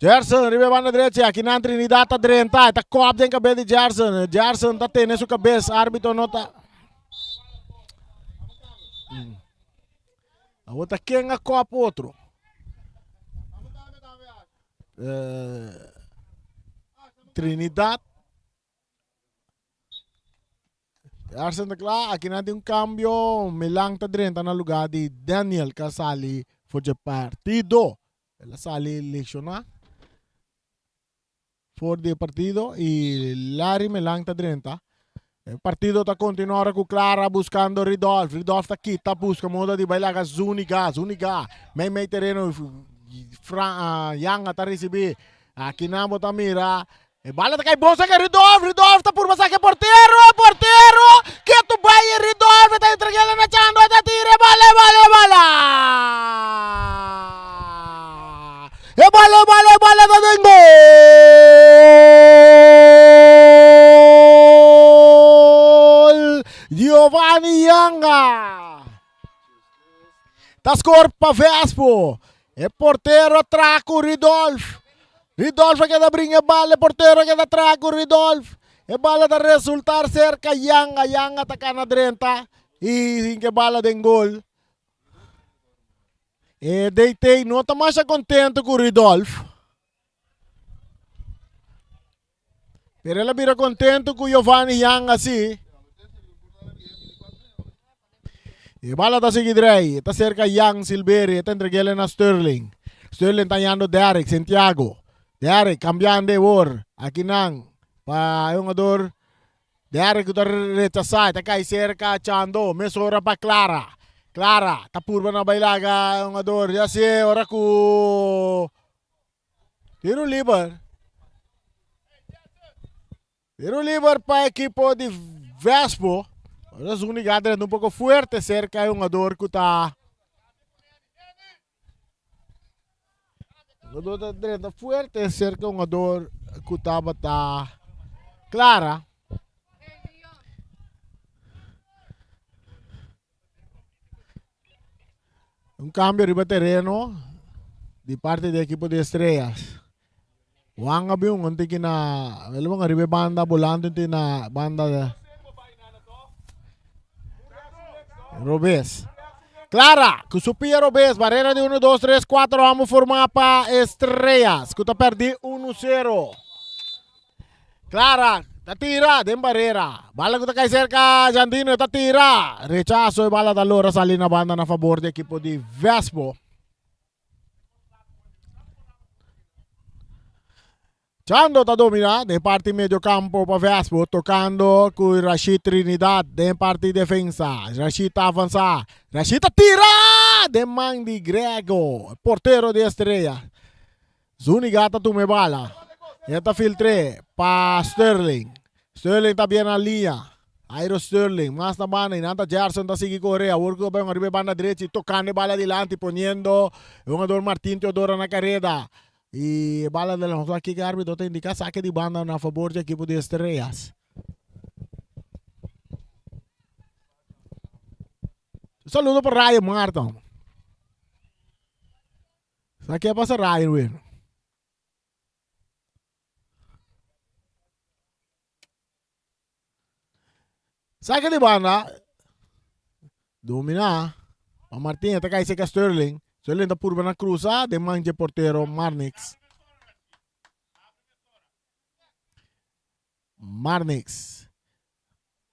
Gerson riba e banda drechi. Aki nan Trinidad ta drenta. E ta kòp den kabes di Gerson. Gerson ta tene su kabes. Árbitro no ta. Awor ta ken a kòp otro. Trinidad. Arsen ta kla. Aki nan tin un kambio. Milan ta drenta na lugá di Daniel ku a sali for dje partido. El a sali lekshoná for di e partido y Larry Melan ta drenta. E partido ta continua ora cu Clara buscando Ridolf. Ridolf ta kita busca moda di bai laga Zuniga. Zuniga mei mei tereno. Fra, uh, Yanga ta ricibi. Aki nan bo ta mira. E bala ta kai bon saca Ridolf. Ridolf ta purba saca portero. Portero. Ketu bai Ridolf ta entregele na Chando. Ta tira bala bala bala. E bala, e bala, e bala ta den gol! Giovanni Yanga ta score pa Vespo. E portero tra ku Ridolf. Ridolf a keda bringa e bala, e portero a keda tra ku Ridolf. E bala ta resultar serka Yanga, Yanga ta kana drenta i hinka e bala den gol. E DT no ta masha contento cu Rudolf. Pero el a bira contento cu Giovanni Yang así. E bala ta sigui drei. Ta cerca Yang Silveri. Ta entregele na Sterling. Sterling ta yando Derek Santiago. Derek cambiando e wor. Aki nan. Pa e jugador Derek ku ta rechasá, e ta kai serka Chando, mesora pa Clara. Clara ta purba na bai laga e hungador, ya si ora ku tiro liber. Tiro liber pa ekipo di Vespo. Ora Zuniga drenta un poko fuerte serka e hungador ku ta Hungador ta drenta fuerte serka hungador ku tabata Clara. Un cambio riba terreno di parte di equipo di Estrellas. Juan a bin un tiki na el bon riba banda volante un tiki na banda de Robes. Clara, ku su pia Robes, barrera di 1, 2, 3, 4, amo forma pa Estrellas, ku ta perdi 1-0. Clara ta tira den barera. Bala ku ta kai serka Jandino ta tira. Rechaso e bala ta lora sali na banda na fabor di ekipo di Vespo. Chando ta domina den parti medio campo pa Vespo tocando ku Rashid Trinidad den parti defensa. Rashid ta avansa. Rashid ta tira den man di Grego, portero di Estrella. Zuniga ta tuma e bala. E ta filtr'é pa Sterling. Sterling ta bien na liña. Airo Sterling mas na banda y nan ta Gerson ta sigui core. Awor cu ta bay ariba e banda drechi tocando e bala dilanti poniendo e hungador Martin Teodora na careda. Y e bala de la aki cu arbitro ta indica saque di banda na favor di equipo di Estrellas. Un saludo pa Ryan Martin. Sa ke pasa Ryan weer? Saque di banda. Domina. Pa Martin ta kai seca Sterling. Sterling ta purba na cruza den man dje portero Marnix. Marnix.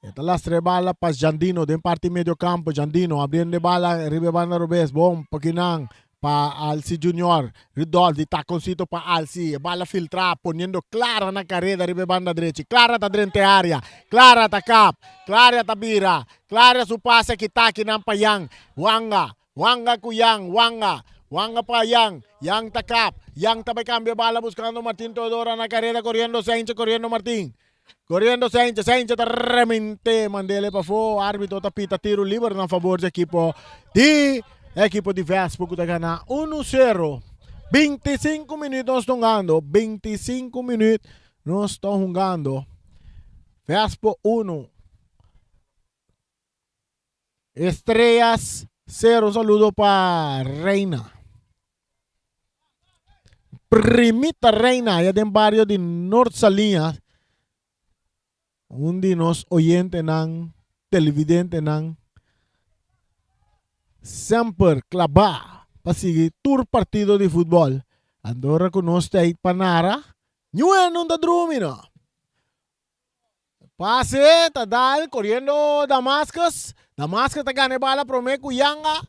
E ta lastra e bala pa Jandino den parti medio campo. Jandino abriendo e bala riba e banda robes. Bon pa kinan pa Alci Junior. Rudolf di taconcito pa Alci. E bala filtra poniendo Clara na careda riba e banda drechi. Clara ta drenta e area. Clara ta kap. Clara ta bira. Clara su pase kita kinan pa Yang. Wanga. Wanga ku Yang, Wanga, Wanga pa Yang, Yang ta kap, Yang ta bai kambia bala buskando Martin Teodora na kareda koriendo Seinche koriendo Martin, koriendo Seinche, Seinche ta remente mandele pafó, arbitro ta pita tiro liber na fabor di ekipo di ekipo di Vespo ku ta gana unu sero. 25 minuut nos ta hungando, 25 minuut nos ta hungando. Vespo uno. Estrellas cero. Un saludo pa Reina. Primita Reina, allá den barrio di Noord Salinas. Un di nos oyentenan, televidentenan, semper klabá pa sigui tur partido di futbòl. Andorra ku nos ta ei pa nara, niun no ta drumi no. Pase ta dal koriendo Damascus. Damascus ta gana e bala prome ku Yanga.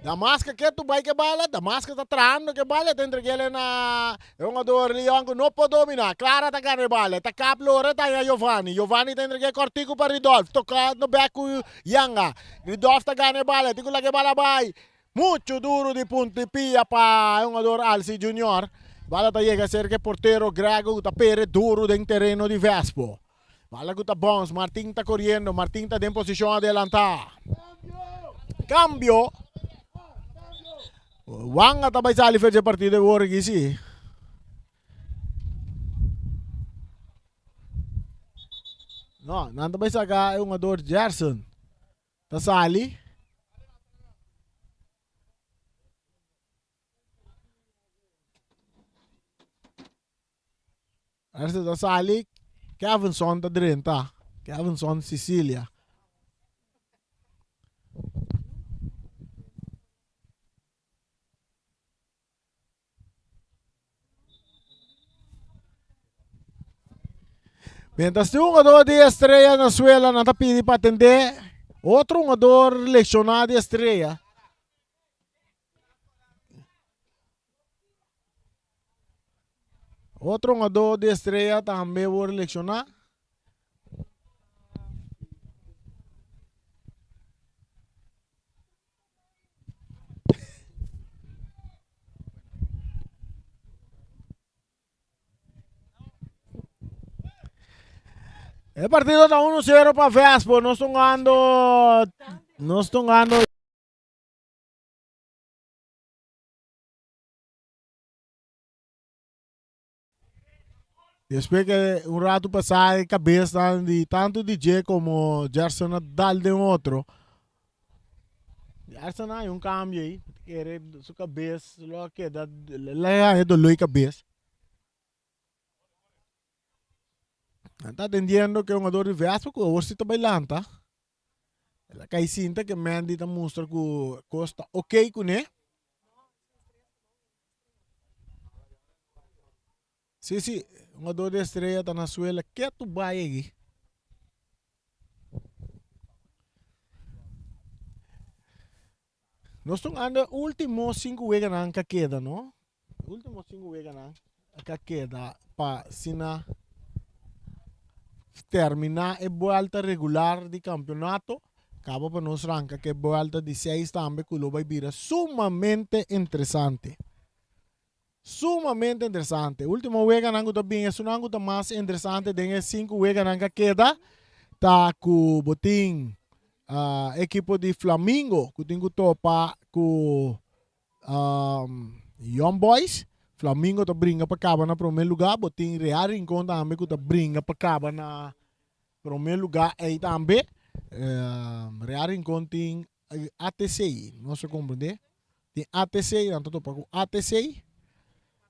Damascus ke tu bai ke bala. Damascus ta trahando ke bala. E ta entreg'el na e hungador Leon ku no por domina. Clara ta gana e bala. E ta kap lora ta haña Giovanni. Giovanni ta entreg'e kòrtiku pa Ridolf. Toka no bèk ku Yanga. Ridolf ta gana e bala. E tin ku laga e bala bai. Muchu duru di punta di pia pa e hungador Alci Junior. Bala ta yega serka e portero Grego ku ta pere duru den tereno di Vespo. Bala ku ta bons, Martin ta koriendo, Martin ta den posishon adelantá. Kambio. Wanga ta bai sali for dje partido awor aki si. No, nan ta bai saka e hungador Gerson. Ta sali. Esta ta sali. Kevinson ta drenta. Kevinson Sicilia. Mientras tin un jugador di Estrella na suela, nan ta pidi pa atendé otro jugador lesioná di Estrella. Otro jugador di Estrella tambe word lesioná. E partido ta 1-0 pa Vespo. Nos ta hungando, nos ta hungando. Despues que un rato pasá e cabeznan di tanto DJ como Gerson a dal den otro. Gerson hay un cambio ahí. Kere su cabez lo keda, le haña dolor di cabez. Nan ta atendiendo ke hungador di Vespa ku awor si ta bai lanta. El a kai sinta ke Mendy ta mustra ku kos ta ok kuné. Si si, hungador di Estrella ta na suela ketu bai aki. Nos ta anda ultimo sinku weganan ka keda no. Ultimo sinku weganan ka keda pa asina termina e buelta regular di campeonato. Caba pa nos ranca ke buelta di seis tambe cu lo bay bira sumamente interesante. Sumamente interesante. Ultimo weganan cu ta bin esunnan cu ta mas interesante den e sinku weganan cu a keda ta cu bo tin ekipo di Flamingo cu tin cu topa cu Young Boys. Flamingo ta bringa pa caba na prome lugar. Bo tin Real Rincon tambe cu ta bringa pa caba na prome lugar ey tambe. Real Rincon tin ATC, nos a comprende. Tin ATC, nan ta topa ku ATC.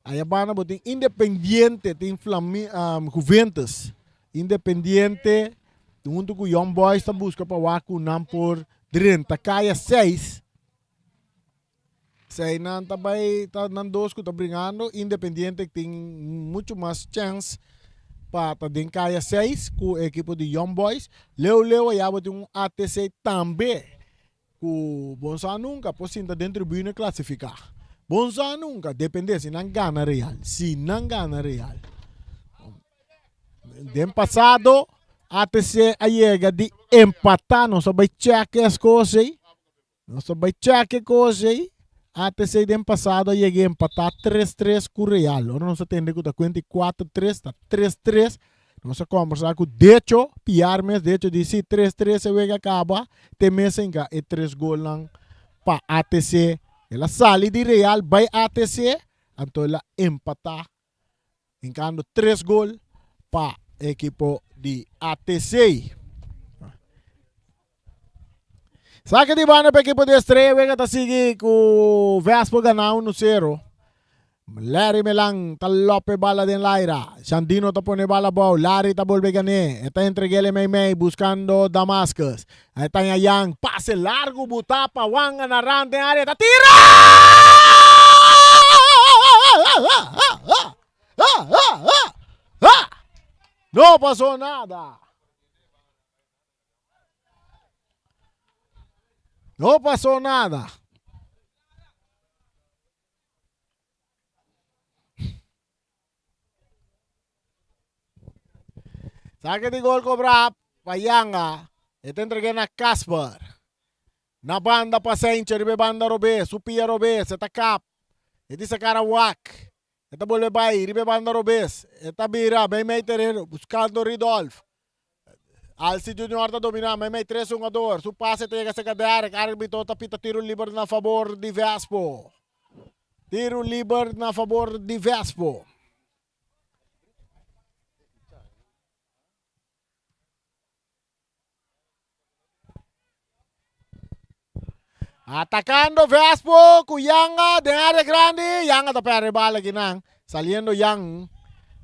Aya banda bo tin Independiente, tin Flami, um, Juventus. Independiente hunto ku Young Boys ta buska pa wak ku nan por drenta kaya 6. Sei nan ta bai ta nan dos ku ta bringando. Independiente tin mucho mas chance pa ta den kaya 6 ku ekipo di Young Boys. Leu leu aya bo tin un ATC tambe ku bon sa nunka por sinta den tribune klasifiká. Bon sa nunka, depende si nan gana Real. Si nan gana Real. Den pasado ATC a yega di empatá, nos a bai check es kos ei. Nos ta bai check e kos ei. ATC den pasado a yega empatá tres tres ku Real. Ora nos a tende ku ta kuenta i kuater tres, ta tres tres. Nos a kombersá ku Decho Piar mes. Decho di si tres tres e wega kaba. Te mes a hinka e tres golnan pa ATC. El a sali di Real bai ATC, anto el a empatá hinkando tres gol pa ekipo di ATC. Saque di banda pa ekipo di Estrella wega ta sigui ku Vespo gana 1-0. Larry Melan ta lope bala den laira. Sandino ta pone bala abou. Larry ta bolbe gané. E ta entreg'é meimei buscando Damascus. E ta Yang. Pase largo buta pa Wanga na rand den área. Ta tira! No pasó nada. No pasó nada. Saque di gol cobra pa Yanga. E ta entregué na Casper. Na banda pa Sencho, riba e banda robes. Su pia robes, e ta kap. E di sacar a wak. E ta bolbe bai riba e banda robes. E ta bira meimei tereno buscando Ridolf. Alci Junior ta domina meimei tres hungador. Su pase ta yega cerca Derek. Arbitro ta pita tiro liber na fabor di Vespo. Tiro liber na fabor di Vespo. Atacando Vespo cu Yanga den area grandi. Yanga ta perde bala kinan. Saliendo Yang.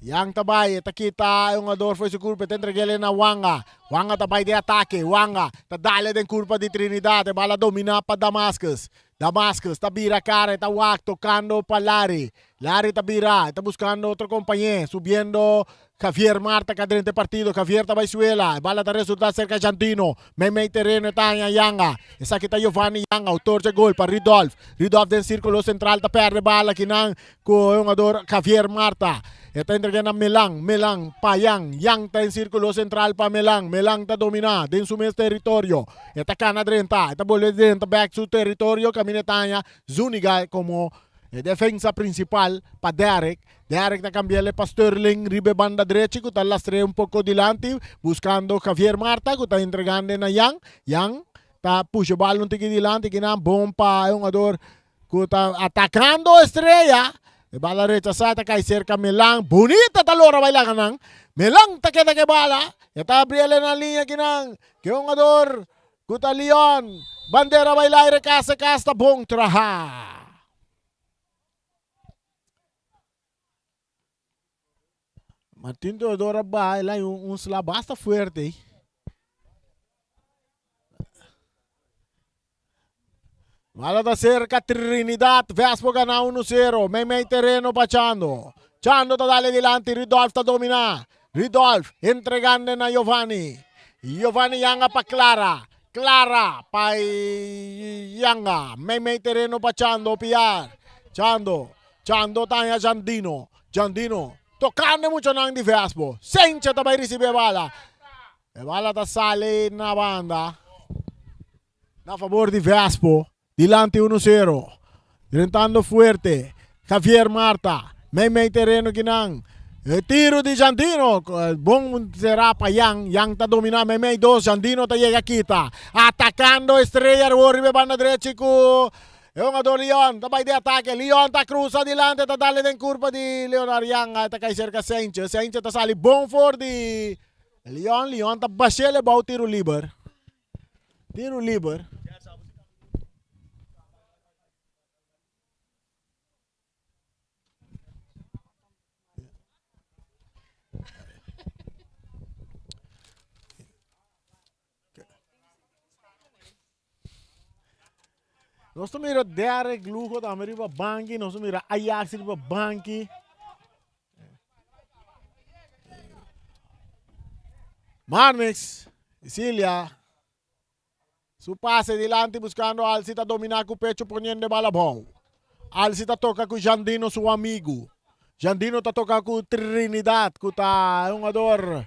Yang ta bai, ta kita e hungador foi su curpa, ta entregele na Wanga. Wanga ta bai den atake. Wanga ta dale den curpa di Trinidad. E bala domina pa Damascus. Damascus ta bira cara, e ta wak tocando pa Larry. Larry ta bira, e ta buscando otro compañe, subiendo Javier Marta ka drenta e partido. Javier ta bai suela, e bala ta resulta cerca Jandino. Meimei tereno e ta haña Yanga. Esaki ta Giovanni Yanga, autor dje gol pa Ridolf. Ridolf den circulo central ta perde bala kinan cu e hungador Javier Marta. E ta entrega na Melan, Melan pa Yang. Yang ta den circulo central pa Melan. Melan ta domina den su mes territorio. E ta cana drenta, e ta bolbe drenta back su territorio caminda e ta haña Zuniga como. E defensa principal pa Derek. Derek ta cambia'le pa Sterling riba e banda drechi cu ta lastr'e un poco dilanti buscando Javier Marta cu ta entregando na Jan. Jan ta pusha e bal un tiki dilanti kinan bon pa e hungador cu ta atacando Estrella. E bala rechasa ta cay cerca Melan. Bunita ta lora bay laga nan. Melan ta keda cu e bala. E ta abri'e na liña kinan. Ke hungador cu ta Leon. Bandera bay laire casa cas ta bon traha. Martin Teodoro a baha el a un sla basta fuerte ei. Bala ta cerca Trinidad. Vespo gana 1-0. Meimei tereno pa Chando. Chando ta dale dilanti. Rudolf ta domina. Rudolf entregando na Giovanni. Giovanni yanga pa Clara. Clara pa Yanga. Meimei tereno pa Chando Piar. Chando. Chando ta haña Jandino. Jandino tocando e muchanan di Vespo. Sencha ta bay ricibi e bala. E bala ta sali na banda. Na favor di Vespo. Dilanti uno sero. Drentando fuerte. Javier Marta. Meimei tereno kinan. E tiro di Jandino. Bon será pa Jan. Jan ta domina meimei dos. Jandino ta yega kita. Atacando Estrella awor riba e banda drechi ku e hungador Leon. Ta bai den atake. Leon ta cruza dilante. Ta dale den curpa di Leonard Jan. Ta kai cerca Sanchez. Sanchez ta sali bon for di Leon. Leon ta bashele bou tiro liber. Tiro liber. Nos ta mira Derek Lugo tambe riba banki, nos ta mira Ajax riba banki. Marnix, Cilia, su pase dilanti buscando Alci ta domina cu pecho poniendo e bala abou. Alci ta toca cu Jandino su amigo. Jandino ta toca cu Trinidad cu ta e hungador.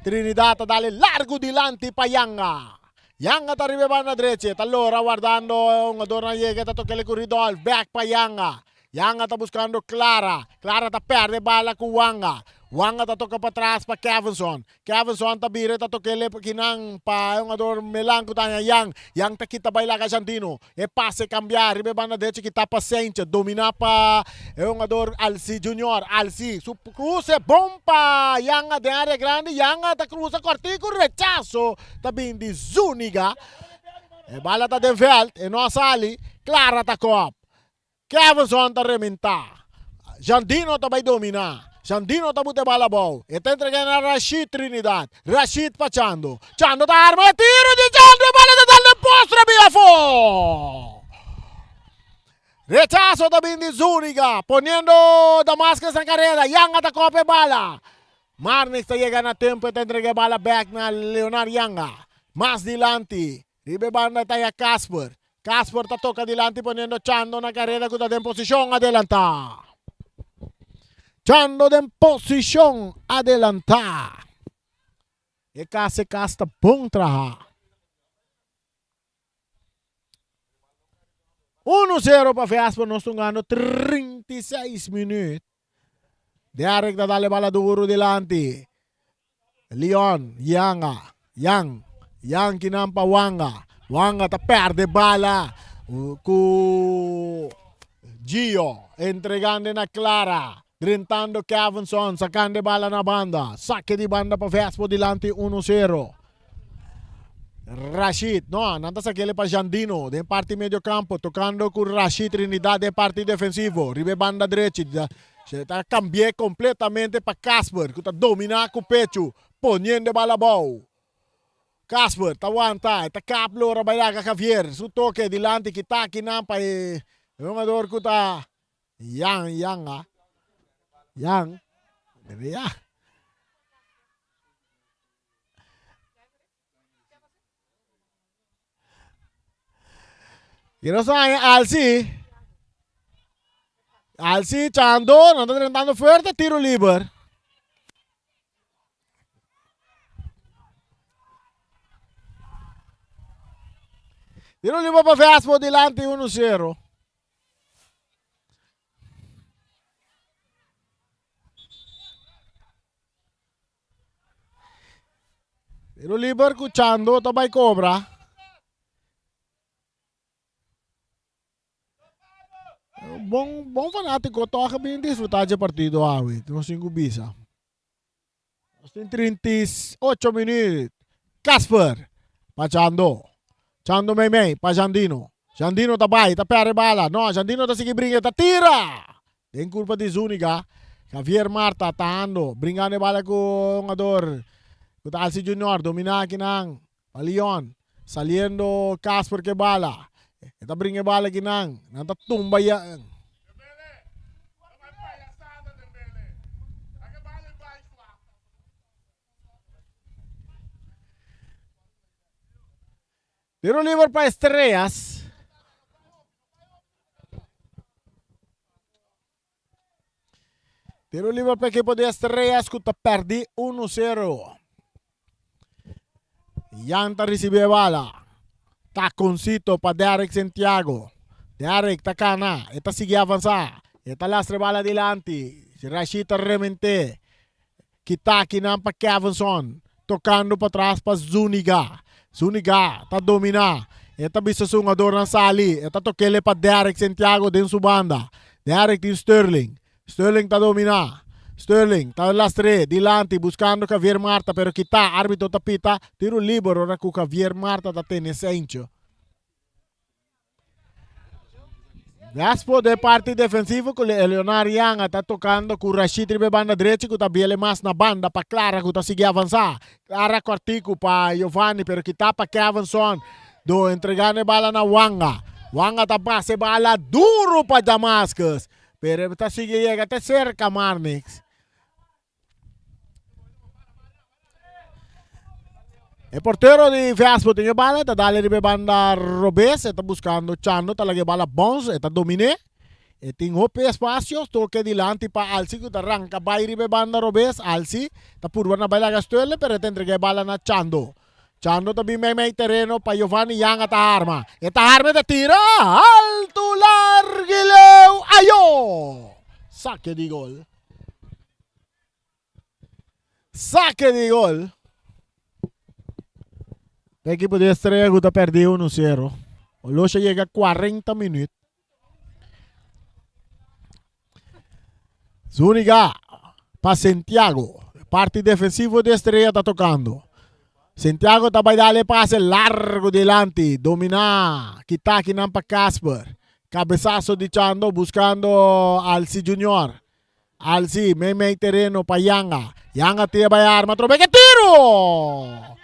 Trinidad ta dale largo dilanti pa Yanga. Yanga ta riba e banda drechi, ta lora wardando e hungadornan yega ta tokele cu Ridolf, back pa Yanga. Yanga ta buscando Clara. Clara ta perde bala cu Wanga. Wanga ta toca patras pa Kevinson. Kevinson ta bira y ta tokele kinan pa e hungador Melan cu ta haña Yang. Yang ta kita bay laga Jandino. E pase cambia riba e banda derecho kita pa Sanchez. Domina pa e hungador Alci Junior. Alci su cruce bon pa Yanga den area grandi. Yanga ta cruza cortico. Rechazo ta bin di Zuniga. E bala ta den veld. E no a sali. Clara ta kop. Kevinson ta rementá. Jandino ta bai dominá. Jandino ta buta e bala abou. E ta entregá na Rashid Trinidad. Rashid pa Chando. Chando ta arma e tiro di Chando. E bala ta dal den postre bin afó. Rechaso ta bin di Zuniga. Poniendo Damascus na kareda. Yanga ta kopa e bala. Marnix ta yega na tempo. E ta entregá e bala bèk na Leonard Yanga. Mas dilanti. Riba e banda ta ya Casper. Casper ta toca dilanti poniendo Chando na careda cu ta den posicion adelanta. Chando den posicion adelanta. E cas e cas ta bon traha. Uno zero pa Vespa nos ta hungando 36 minuut. Derek ta dale bala duro dilanti. Leon, Yanga, Yang, Yang kinan pa Wanga. Wanga ta perde bala ku Gio entregando na Clara. Drentando Kevinson, sacando bala na banda. Saque di banda pa Vespo dilanti 1-0. Rashid, no, nan ta sakele pa Jandino den parti medio campo, tocando cu Rashid Trinidad den parti defensivo, riba e banda drechi, se ta cambi'e completamente pa Casper, cu ta domina cu pecho, poniendo e bala abou. Casper ta wanta, e ta kap lora bay laga Javier, su toke dilanti kita akinan pa e hungador cu ta Yang, Yanga, Yang, ya. Y nos haña Alci. Alci Chando, no ta drentando fuerte, tiro liber. Tiro liber pa Vespo dilanti 1-0. Tiro liber ku Chando ta bai kobra. Bon, bon fanátiko tòg a bin disfrutá dje partido awe. Nos tin ku bisa. Nos tin 38 minüt. Casper pa Chando. Chando meimei pa Jandino. Jandino ta bai, ta pèrdè bala. No, Jandino ta sigui bringa, ta tira! Den kurpa di Zuniga. Javier Marta tahando, bringando e bala ku hungador ku ta Alci Junior. Dominá akinan pa Leon. Saliendo Casper ku e bala. E ta bringa e bala akinan. Nan ta tumba ya. Tiro liber pa Estrellas. Tiro liber pa equipo di Estrellas ku ta perdi 1-0. Jan ta recibi e bala. Taconcito pa Derek Santiago. Derek ta cana. E ta sigui avanza. E ta lastra e bala dilanti. Rashid ta remente. Kita akinan pa Kevinson. Tocando patras pa Zuniga. Zuniga ta domina. E ta bisa su hungadornan sali. E ta tokele pa Derek Santiago den su banda. Derek tin Sterling. Sterling ta domina. Sterling ta lastr'é dilanti buscando Javier Marta pero kita. Arbitro ta pita tiro liber ora cu Javier Marta ta tene seintje. Vespo den parti defensivo ku Leonard Yanga ta tokando ku Rashid riba e banda drechi ku ta biele mas na banda pa Clara ku ta sigui avansá. Clara kòrtiku pa Giovanni pero kitá pa Kevinson do entregando e bala na Wanga. Wanga ta pasa e bala duru pa Damascus pero e ta sigui yega te serka Marnix. E portero di Vespo tin e bala, ta dale riba e banda robes, e ta buscando Chando, ta laga e bala bounce, e ta domine. E tin hopi espacio, toke dilanti pa Alsi cu ta ranca bay riba e banda robes. Alsi ta purba na bay laga Sterling, pero e ta entrega e bala na Chando. Chando ta bin meimei tereno pa Giovanni Yanga ta harma. E ta harma e ta tira alto largo y leu. Ayo! Sake di gol. Sake di gol. E equipo di Estrella ku ta perdí 1-0. Olosha yega 40 minuut. Zuniga pa Santiago. Parti defensivo di Estrella ta tocando. Santiago ta bai dale pase largo dilanti. Domina. Kita kinan pa Casper. Cabezazo di Chando buscando Alci Junior. Alci mei mei tereno pa Yanga. Yanga tira bai arma trobe ke tiro!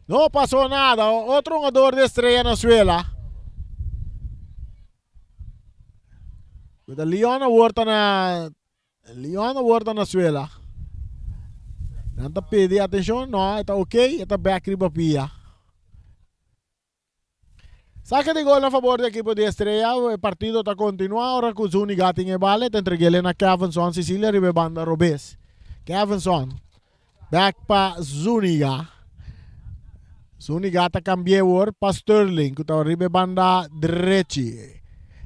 No pasó nada. Otro jugador de Estrella na suela. Leon awor ta na Leon awor ta na suela. Nan ta pidi atenshon. No, e ta ok. E ta bek riba pia. Sake di gol na fabor di ekipo di Estrella. E partido ta kontinuá ora ku Zuniga tin e bala. E ta entreg'é na Kevinson Cecilia riba e banda robes. Kevinson bek pa Zuniga. Zuniga ta kambi'é awor pa Sterling ku ta riba e banda drechi.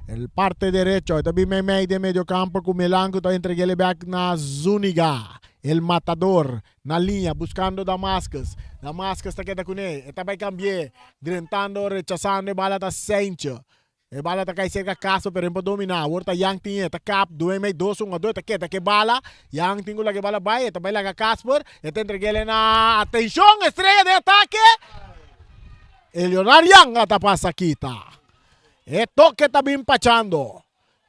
El parte derecho e ta bin meimei den medio kampo ku Milan ku ta entreg'é bek na Zuniga. El matador Na liña, buscando Damascus. Damascus ta keda cune. E ta bay cambi'é. Drentando, rechasando e bala ta Saintje. E bala ta cay cerca Castro, pero e no por domina. Awor ta Young tin e. Ta kap, due mey dos un a dos. E ta keda cu e bala. Young tin cu laga e bala bay. E ta bay laga Casper. E ta entreg'el na. Atencion! Estrella den atake! E Leonard Young a ta pasa kita. E toke ta bin pachando.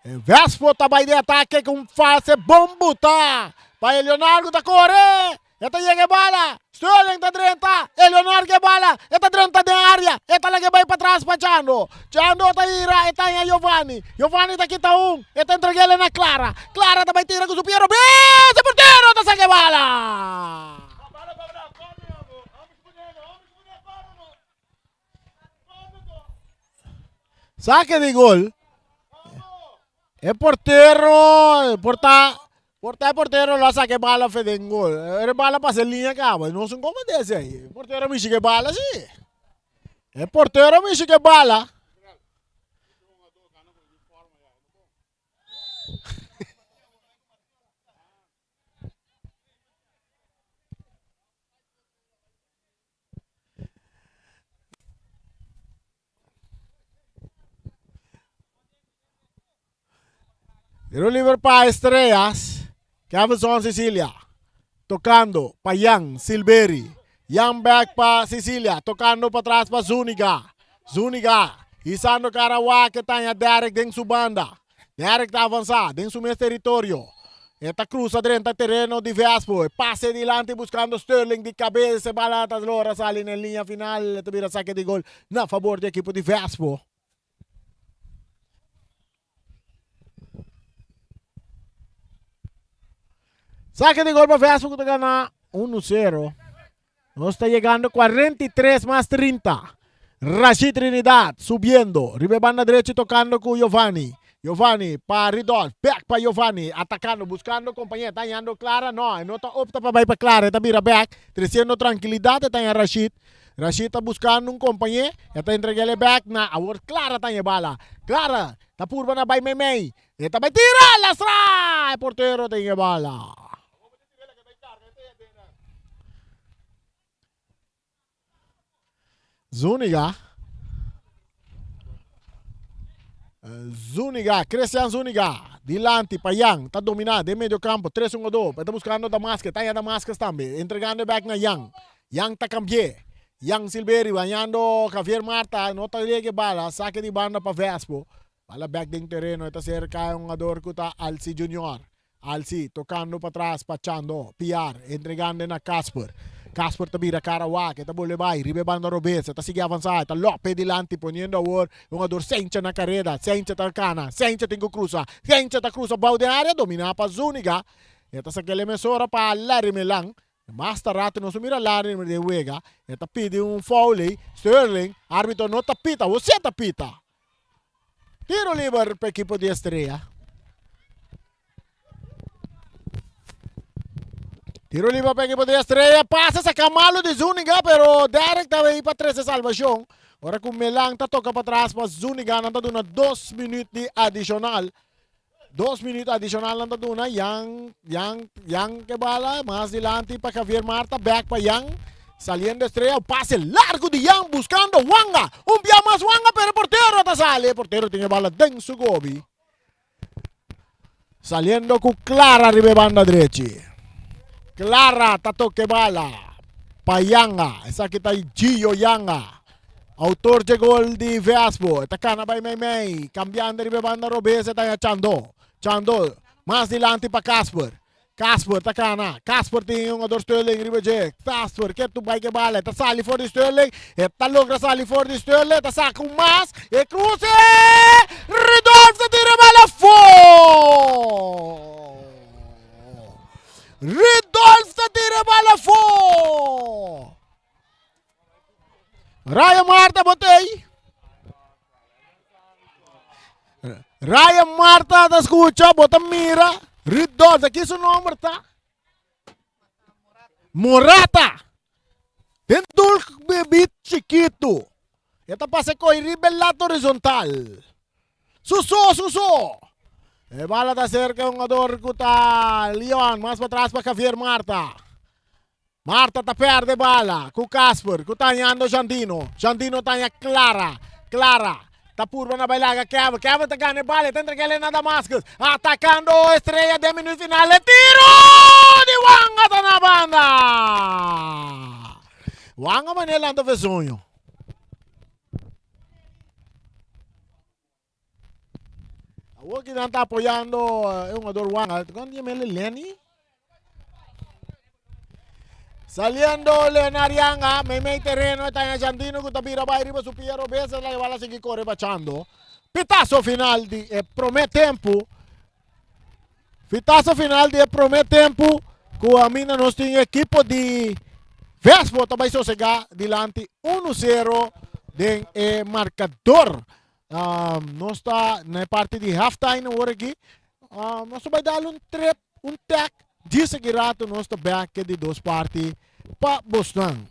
E Vespo ta bai den atake ku un fase bon buta pa e Leonardo ta kore. E ta yega e bala. Sterling ta drenta. E Leonardo e bala. E ta drenta den area. E ta laga e bai patras pa Chando. Chando ta ira e ta haña Giovanni. Giovanni ta kita un. E ta entreg'el na Clara. Clara ta bai tira ku su pia robes. E portero ta saka e bala. Saque di gol. E portero, porta, porta e portero lo saca e bala fe den gol. E bala pasa e linea caba. No son como dese ahí. E portero mishi ke bala si. E portero mishi ke bala. Tiro liber pa Estrellas. Kevinson Cecilia. Tocando pa Jan Silveri. Jan back pa Cecilia. Tocando pa tras pa Zuniga. Zuniga. Hisando Carawa que taña Derek den su banda. Derek ta avansa den su mes teritorio. E ta cruza drenta tereno di Vespo. E pase dilanti buscando Sterling di cabeza. E bala ta logra sali na linea final. E ta bira saque di gol na favor di equipo di Vespo. Saque di gol pa Vespo cu ta gana 1-0. Nos ta yegando 43 mas 30. Rashid Trinidad subiendo. Riba e banda drechi tocando cu Giovanni. Giovanni pa Ridolf. Back pa Giovanni. Atacando, buscando compañía. Ta hañando Clara. No, e no ta opta pa bay pa Clara. E ta bira back. Treciendo tranquilidad e ta haña Rashid. Rashid ta buscando un compañé. E ta entreg'el e back na awor Clara ta haña e bala. Clara ta purba na bay meimei. E ta bay tira! Lastra! E portero ta haña e bala. Zuniga. Zuniga, Christian Zuniga. Dilanti pa Jan, ta domina den medio campo, 3 1 2. Ta buscando Damascus, ta haña Damascus tambe. Entregando e back na Jan. Jan ta cambié. Jan Silveri bañando Javier Marta, no ta llega e bala, saque di banda pa Vespo. Bala back den tereno, e ta cerca e hungador cu ta Alci Junior. Alci tocando patras pa Chando, Piar entregando na Casper. Casper ta bira cara wak, e ta bolbe bay riba e banda robes, e ta sigui avansa, e ta lope dilanti poniendo awor e hungador Sencha na careda. Sencha ta cana, Sencha tin cu crusa, Sencha ta crusa bao den area domina pa Zuniga. E ta saca el mesora pa Larry Melan. Basta rato nos a mira Larry den wega, e ta pidi un foul ey, Sterling, arbitro no ta pita, awor si e ta pita. Tiro liber pa ekipo di Estrella. Tiro liber pa ekipo di Estrella. Pasa saca malo di Zuniga, pero Derek ta ahí pa trece salvación. Ora cu Melan ta toca pa atrás pa Zuniga, nan ta duna 2 minuut di adicional. 2 minuut adicional nan ta duna. Jan, Jan, Jan ke bala, mas dilanti pa Javier Marta, back pa Jan. Saliendo Estrella, un pase largo di Jan buscando Wanga. Un bia mas Wanga, pero e portero ta sali. E portero tin e bala den su gobi. Saliendo cu Clara riba e banda drechi. Clara ta toca e bala pa Yanga. Esaki ta Gio Yanga. Autor dje gol di Vespo. E ta cana bay meimei. Cambiando riba e banda robes e ta haña Chando. Chando mas dilanti pa Casper. Casper ta cana. Casper tin un hungador Sterling riba dje. Casper ke tu bay ke bala. E ta sali for di Sterling. E ta logra sali for di Sterling. E ta saca un mas. E cruce! Ridolf ta tira e bala afo! Ridolf ta tira e bala afo! Ryan Marta botei. Ryan Marta ta escucha, bota mira. Ridolf, aquí su nombre ta. Morata. Den dul bebit chiquito. E ta pasa coi riba el lato horizontal. Suso, suso. E bala ta cerca un jugador cu ta Leon, mas pa atrás pa Javier Marta. Marta ta perde bala ku Casper ku ta hañando Jandino. Jandino ta haña Clara. Clara ta purba na bai laga Kevin. Kevin ta gana e bala. E ta entrega el na Damascus. Atacando Estrella den minuut final. E tiro di Wanga ta na banda. Wanga manera lanta vesoño. Awor ki nan ta apoyando e hungador Wanga. Kon di yama Lenny? Saliendo Leonard Yanga, meimei terreno está en Argentino que ta bira bai riba su pia robes, la bala sigui corre bachando. Pitazo final di e prome tempo. Pitazo final di e prome tempo ku aminda nos tin equipo di Vespo ta bai sosega dilanti 1-0 den e marcador. Nos ta na e parti di halftime awor aki. Nos ta bai dal un trip, un tek. Djis aki rato nos ta bek ke di dos parti pa bosnan.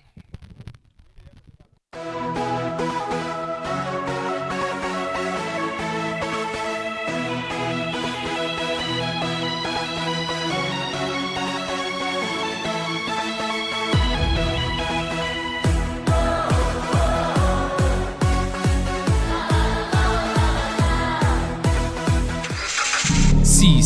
Si.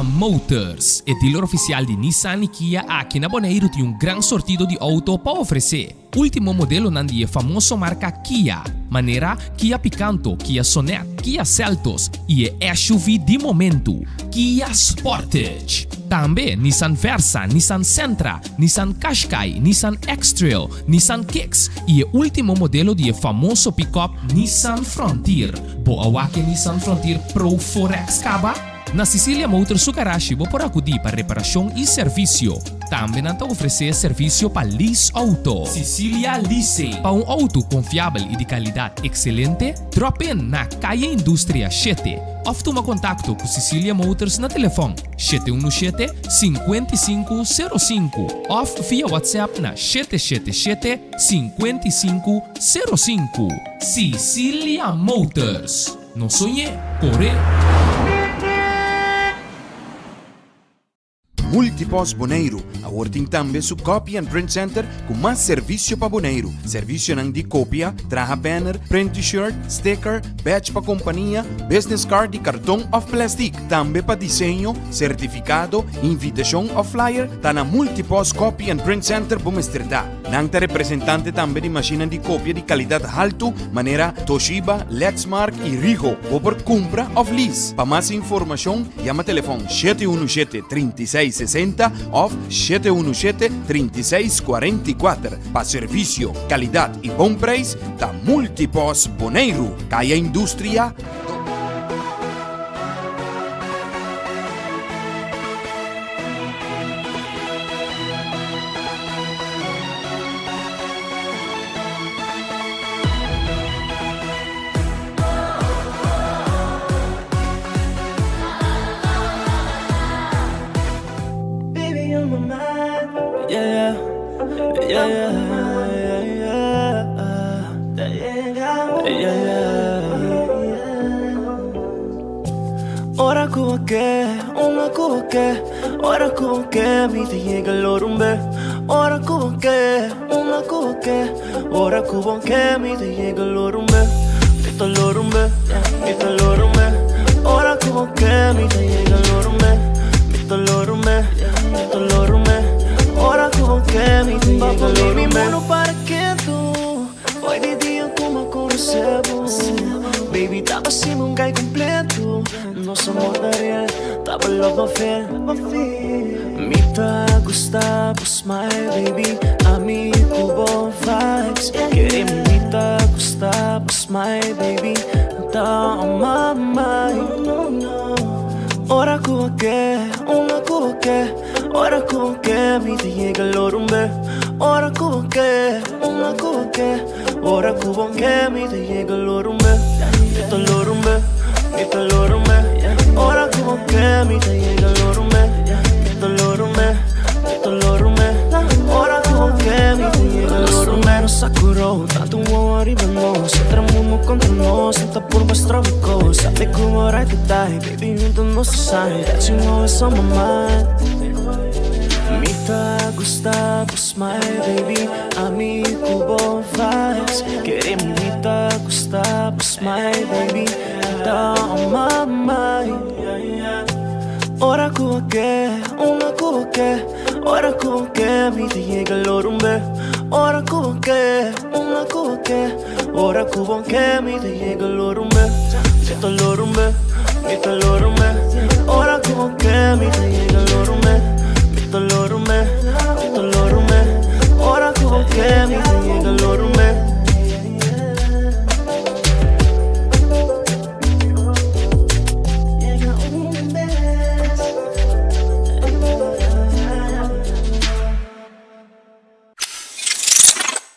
Cecilia Motors, e dealer ofisial di Nissan i Kia aki na Boneiru tin un gran sortido di outo pa ofresé. Último modelonan di e famoso marka Kia, manera Kia Picanto, Kia Sonet, Kia Seltos i e SUV di momentu, Kia Sportage. Tambe Nissan Versa, Nissan Sentra, Nissan Qashqai, Nissan X-Trail, Nissan Kicks i e último modelo di e famoso pickup Nissan Frontier. Bo a wak e Nissan Frontier Pro 4X kaba? Na Cecilia Motors su garashi bo por akudí pa reparashon i servisio. Tambe nan ta ofresé servisio pa lease outo. Cecilia Leasing. Pa un outo konfiabel i di kalidat ekselente, drop in na Kaya Industria shete òf tuma kontakto ku Cecilia Motors na telefòn 717 5505 òf via WhatsApp na 777 5505. Cecilia Motors. No soñ'é, kor'é! Multipost Boneiru awor tin tambe su Copy and Print Center ku mas servisio pa Boneiru. Servisionan di kopia, traha banner, print t-shirt, sticker, badge pa kompania, business card di karton òf plèstik. Tambe pa diseño, sertifikado, invitashon òf flyer ta na Multipost Copy and Print Center bo mester ta. Nan ta representante tambe di mashinnan di kopia di kalidat haltu manera Toshiba, Lexmark i Ricoh. Bo por kumpra òf lease. Pa mas informashon yama telefòn 717 36 60 òf 717 36 44. Pa servisio, kalidat i bon preis ta Multipos Boneiru, Kaya Industria, Ora ku bo ke, unda ku bo ke Ora ku bo ke, mi ta yega lor un be Ora ku bo ke, unda ku bo ke Ora ku bo ke, mi ta yega lor un be Mi ta lor un be, mi ta lor un be Ora ku bo ke, mi ta yega lor un be Mi ta lor un be, mi ta lor un be Ora ku bo ke, mi ta yega lor un be Para ketu Hoy di dia ku mi a konosé bo Baby taba sima un guy kompleto Nos amor ta real, taba love no fail Mi ta gusta bo smile baby Ami ku bo vibes Kere mi ta gusta bo smile baby Ta on my mind Ora ku bo ke, unda ku bo ke Ora ku bo ke, mi ta yega lor un be Ora ku bo ke, unda ku bo ke Ora ku bo ke, mi ta yega lor un be Mi ta lor un be, mi ta lor un be Ora ku bo ke, mi ta yega lor un be Mi ta lor un be, mi ta lor un be Ora ku bo ke, mi ta yega lor un be Nos a kuro, tantu wowo riba nos Otro mundo kontra nos, no ta purba strobe kos Sabe ku bo right to die, Baby hunto nos ta sai That you always on my mind Mi ta gusta bo smile baby Ami ku bo vibes Kere mi ta gusta bo smile baby Ta on my mind Ora ku bo ke, unda ku bo ke Ora ku bo ke, mi ta yega lor un be Ora ku bo ke, unda ku bo ke Ora ku bo ke, mi ta yega lor un be Mi ta lor un be, mi ta lor un be Ora ku bo ke, mi ta yega lor un be Mi ta lor un be, mi ta lor un be Ora ku bo ke, mi ta yega lor un be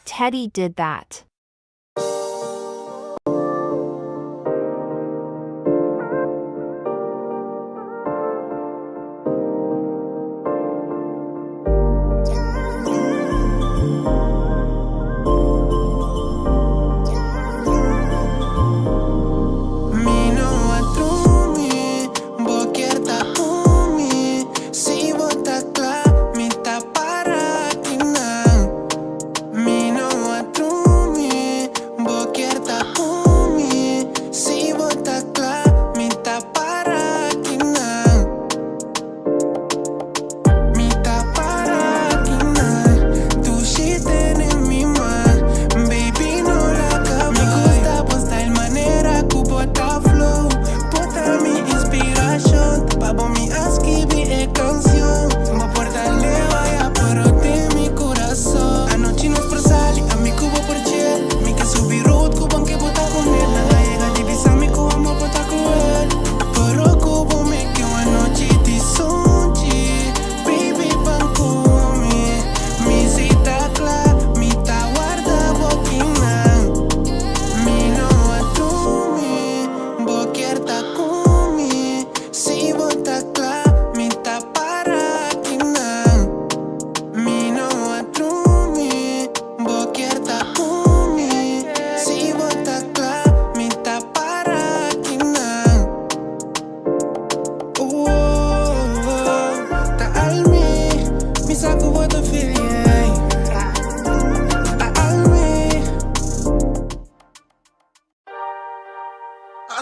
Teddy did that. Mi no a drumi, bo kier ta ku mi. Si bo ta kla, mi ta para aki nan. Mi no a drumi.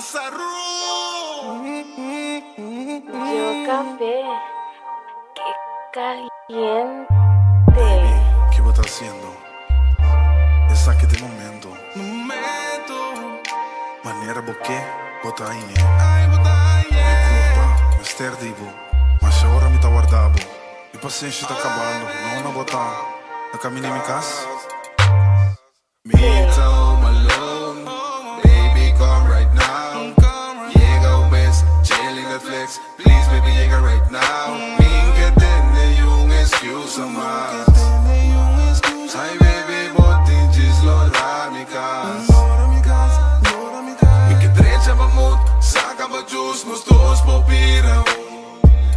Asaru! Yo café, qué caliente. Baby, ki bo ta hasiendo? Esaki ta e momento. Momento. Manera bo ke, bo ta hañ'é. Ay, bo ta hañ'é. Mi kurpa mester di bo. Masha ora mi ta warda bo. Mi pasenshi ta kabando. No na bo ta na kamin'é mi kas. Mi ta home alone, baby come right now. Yega un bes, chilling Netflix, please baby yega right now. Mi n'ke tende un excuse mas. Ay baby bo tin djis lora mi kas. Mi ke drecha bo mood, saka bo juice, nos dos por bira un.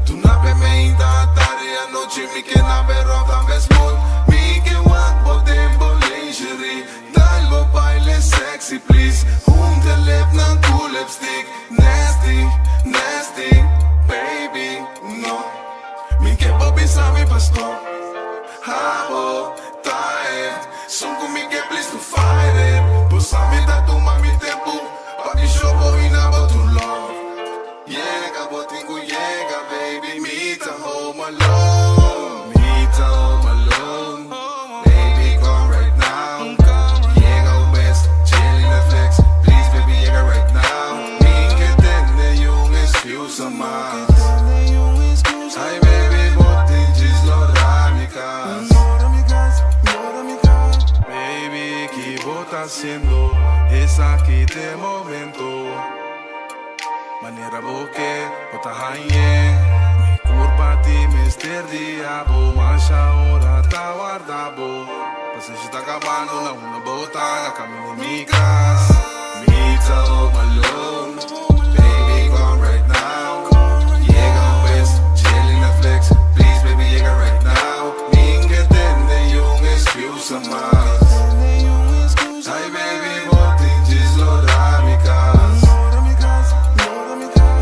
Duna pe meinta, tardi, anochi mi ke na be rough tambe smooth. Mi ke wak bo den bo lingerie, dal bo baile sexy please. Hunta lipnan ku lipstick, nasty, nasty, baby no. Mi ke bo bisa mi pa stop, abo ta esun ku mi ke please no fight it. Bo sa mi ta tuma mi tempu pa mi show bo i na bo true love. Yega, bo tin ku yega, baby, mi ta home alone. Mi ta home alone, baby, come right now. Yega un bes, chilling Netflix, please, baby, yega right now. Mi n'ke tende un excuse mas. Ay, baby, bo tin djis lora mi kas. Baby, ki bo ta hasiendo? Esaki ta e momento. Manera bo ke, bo ta hañ'é. Mi kurpa tin mester di abo. Masha ora ta warda bo. Pasenshi ta kabando na unda bo ta na kaminda di mi kas. Mi ta home alone, baby come right now. Yega un bes, chilling Netflix, please baby yega right now. Mi n'ke tende un excuse mas. Ay baby bo tin djis lora mi kas.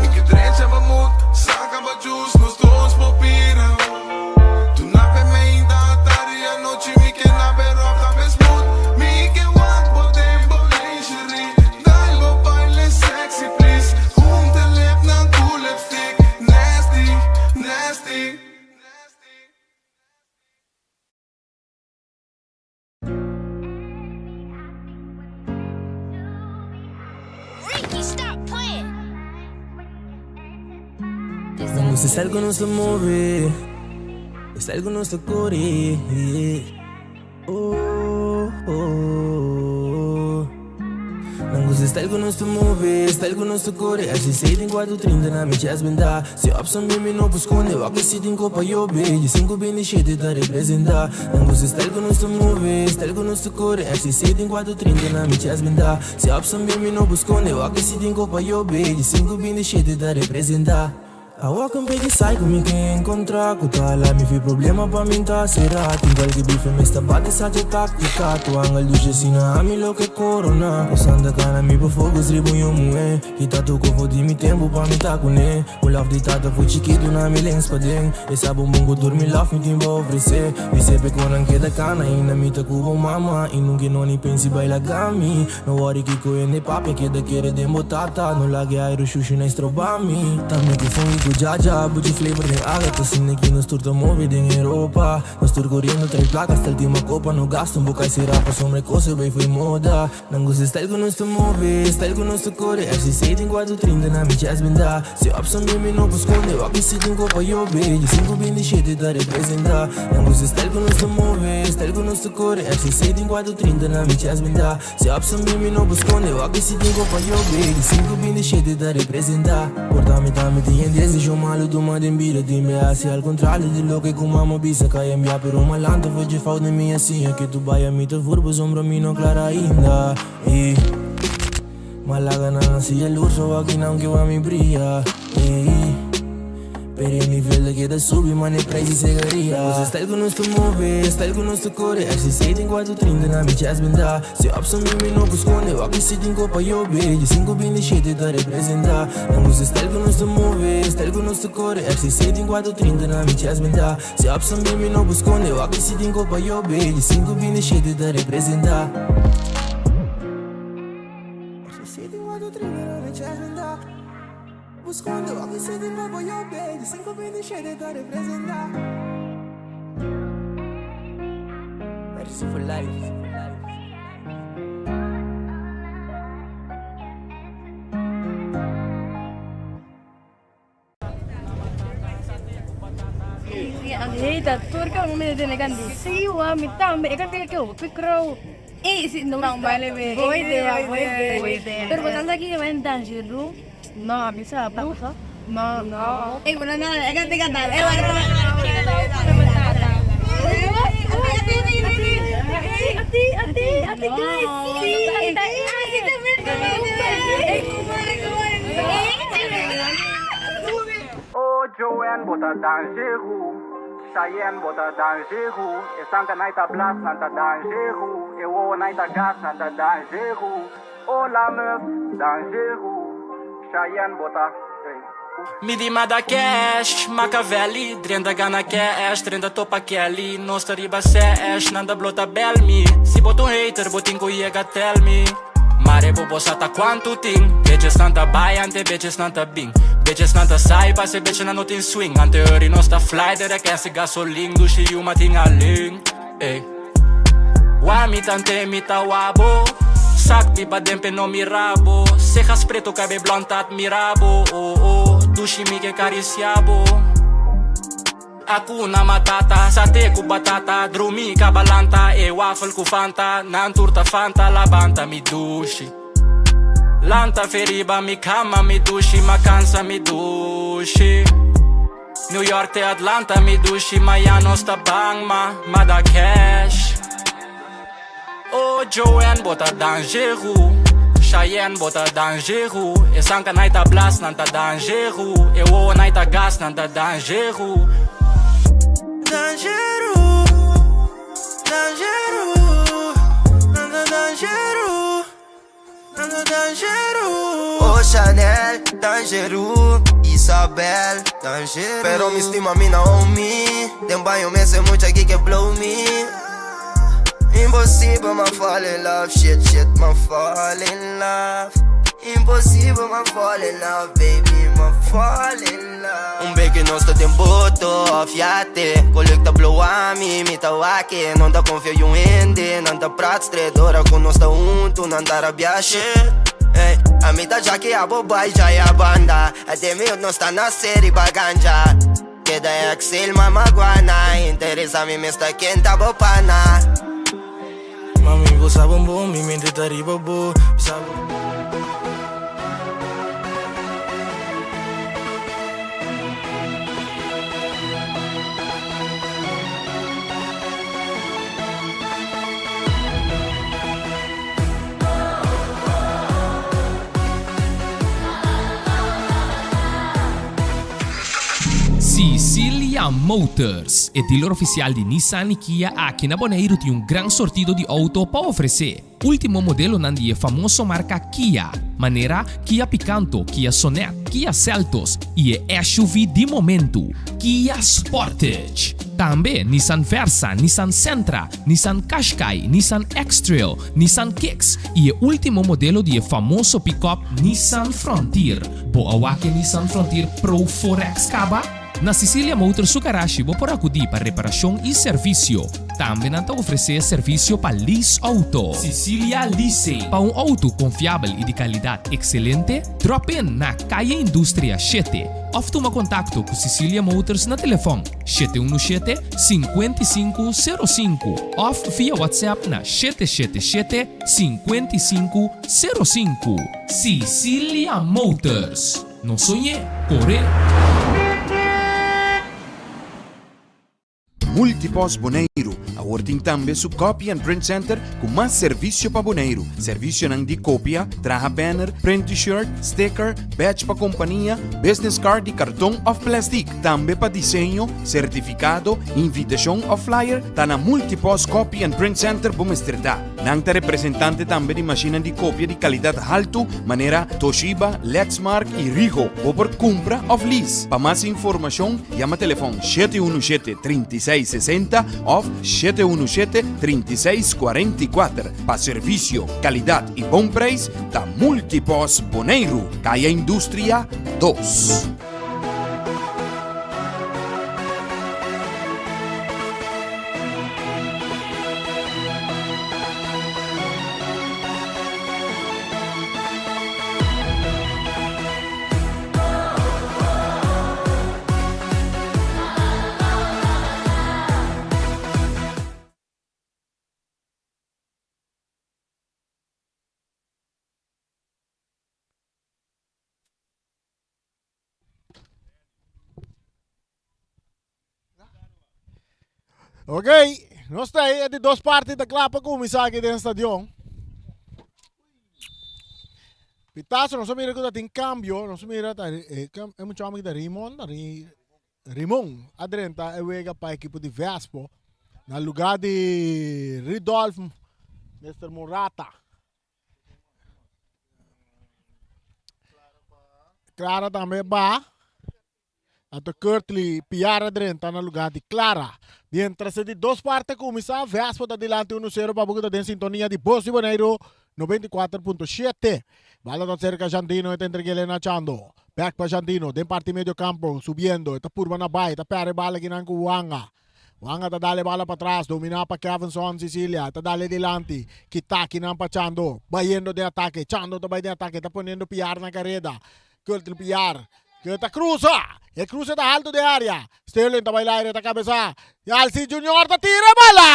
Mi ke drecha bo mood, saka bo juice, nos dos por bira un. Duna pe meinta, tardi, anochi mi ke na be rough tambe smooth. Mi ke wak bo den bo lingerie, dal bo baile sexy please. Hunta lipnan ku lipstick, nasty, nasty. Nan gusta style ku nos ta move, style ku nos ta kore. Oh, oh. Nan gusta style ku nos ta move, style ku nos ta kore. RCC tin 430 na mi chest benta. Si opson di mi no por skonde, wak si tin kopa yobe. Di 527 ta representa. Nan gusta style ku nos ta move, style ku nos ta kore. RCC tin 430 na mi chest benta. Si opson di mi no por skonde, wak si tin kopa yobe. Di 527 ta representa. Awor ku pidi sai ku mi ke enkontra ku ta hala mi fi problema pa mi ta sera tin kualke bife mes ta bati sa dje taktika tu angel dushe sina ami loke korona ku santa kana mi por focus riba un yu muhe kita tur kofo di mi tempu pa mi ta kune un love di tata fu chikitu na mi lens paden e sa bon bon ku tur mi love mi tin pa ofrese mi sepe kon nan keda kana ainda mi ta ku bo mama i nunke no ni pensi bai laga mi. No worry kiko hende papia keda kere den bo tata. No laga e airu shushu na estroba mi. Ta mi ku fungi ku jaja, buchi flavor den aga. Ta asina ki nos tur ta move den Europa. Nos tur koriendo trae plaka hasta ultima kopa. No gasta un boka y sera pasobra e kos e bay fo'i moda. Nan gusta e style ku nos ta move, style ku nos ta kore. RCC tin 430 na mi chest benda. Si opson di mi no por skonde, wak si tin kopa yobe. Di 527 ta representa. Nan gusta e style ku nos ta move, style ku nos ta kore. RCC tin 430 na mi chest benda. Si opson di mi no por skonde, wak si tin kopa yobe. Di 527 ta representa. Por ta mi tambe tin e desishon malu tuma den bida. Tin be hasi al kontrario di loke ku mama bisa. Kai envia pero malanta for dje fout den mi a siña. Ke tu bai a mi ta vur pasobra mi no klara ainda. Ey. Malaga nan hasi jaloers aki nan ke wak mi bria. Ey. Pero e nivel ta keda subi mane prijs di sigaria. Nos style ku nos ta move, style ku nos ta kore. RCC tin 430 na mi chest benta. Si opson di mi no por skonde, wak si tin kopa yobe. Di 527 ta representa. Nan gusta style ku nos ta move, style ku nos ta kore. RCC tin 430 na mi chest benta. Si opson di mi no por skonde, wak si tin kopa yobe. Di 527 ta representa. Hey, ta tur ka mi tene kan di. Sí, wa mi tambe. E kan ke ke hopi crow. Eh, sí, no Bang baile be. Boa idea, boa idea. Boa idea. Pero botan sa ki wen dangeru. No, a mi sa bu. No. No. Eh, bueno, no, e kan te cantar. Eh, Ati, ati, ati, guys. Sí. Ah, sí, también, también. Eh, kumare, kumare. Oh, Joanne, bota dangeru. Cheyenne, bota dangeru. Esanka naita blast, nanta dangeru. Ewo naita gas, nanta dangeru. Oh, la meuf, dangeru. Cheyenne, bota. Hey. Midi mada cash, Machiavelli, drenta gana cash, drenta topa Kelly, nos riba cash, nanda blota bel mi. Si bota un hater, botin ko yega tell me. Mare bobo sata quanto ting, bitches nanta buy ante bitches nanta bing. Bitches nanta sai, passe bitches na notin swing. Ante uri nos ta fly, dere kese gasolin, dushi yuma tingaling. Ey. Wa mi tante mi ta wabo. Sak pipa dempe no mi rabo. Cejas preto cabe blonde admirabo. Oh oh, dushi mi ke cariciabo. Hakuna matata, sate ku batata, drumi kabalanta, e waffle ku fanta, nan turta fanta, labanta mi dushi. Lanta feriba mi kama mi dushi, ma cansa mi dushi. New York te Atlanta mi dushi, Miami sta bang ma, ma da cash. Oh Joanne bota dangeru, Cheyenne bota dangeru, e sanka naita blast nanta dangeru, e wo naita gas nanta dangeru. Dangeru, dangeru, nanda dangeru, nanda dangeru. Oh Chanel, dangeru, Isabel, dangeru. Pero mi estima mi Naomi, den baño me hace mucha aquí que blow me. Impossible, man fall in love, shit, shit, man fall in love. Impossible, man fall in love, baby, man fall in love. Un beke nos ta den boto of yate Colecta blow a mi, mi ta wake Non ta confia yung hende, nan ta praat straight Ora ku nos ta hunto, nan ta rabia shit Ey, a mi ta jaki abo bai jaya banda A de mi nos ta na serie baganja Keda exil mama guana Interesa mi mesta kenta bo pana Mami, bo sa bombom, mi mente ta riba bo. Sa Sicilia Motors, e dealer oficial di Nissan y Kia aki na Boneiru tin un gran sortido di auto pa ofrece. Ultimo modelonan di e famoso marca Kia, manera Kia Picanto, Kia Sonet, Kia Seltos y e SUV di momento, Kia Sportage. Tambe Nissan Versa, Nissan Sentra, Nissan Qashqai, Nissan X-Trail, Nissan Kicks y e ultimo modelo di e famoso pick-up Nissan Frontier. Bo a wak e Nissan Frontier Pro 4X kaba? Na Sicilia Motors su garashi bo por akudí pa reparashon i servisio. Tambe nan ta ofresé servisio pa lease outo. Sicilia Leasing. Pa un outo konfiabel i di kalidat ekselente, drop in na Kaya Industria shete òf tuma kontakto ku Sicilia Motors na telefòn 717 5505 òf via WhatsApp na 777 5505. Sicilia Motors. No soñ'é, kor'é! Multipost Boneiru awor tin tambe su Copy and Print Center ku mas servisio pa Boneiru. Servisionan di kopia, traha banner, print t-shirt, sticker, badge pa kompania, business card di karton òf plèstik. Tambe pa diseño, sertifikado, invitashon òf flyer, ta na Multipost Copy and Print Center bo mester ta. Nan ta representante tambe di mashinnan di kopia di kalidat haltu manera Toshiba, Lexmark i Rigo. Bo por kumpra òf lease. Pa mas informashon yama telefòn 717 36 60 òf 7. 717 36 44. Pa servisio, kalidat i bon preis ta Multipos Boneiru, Kaya Industria dos. Ok, nos ta ahí, di dos parti ta kla pa kuminsá aki den stadion. Pitazo, nos a mira ku ta tin kambio, nos a mira ta e, e muchacho aki ta Rimon, ta Rimon a drenta e wega pa ekipo di Vespo na lugá di Ridolf Mr. Murata. Clara tambe ba. Anto Kurtley Piar a drenta na lugá di Clara. Mientras e di dos parte kuminsá, Vespo ta dilanti 1-0 pa Buku ta den sintonia di Bos di Boneiru 94.7. Bala ta serka Jandino e ta entreg'é na Chando. Bèk pa Jandino den parti medio kampo subiendo e ta purba na bai e ta pèrdè bala kinan ku Wanga. Wanga ta dal e bala patras dominá pa Kevinson Cicilia e ta dal e dilanti kita kinan pa Chando bayendo den atake Chando ta bai den atake ta poniendo Piar na kareda. Kurtley Piar ke ta krusa. E krusa ta haltu den area. Sterling ta bai laire ta kabesa. Alci Junior ta tira e bala!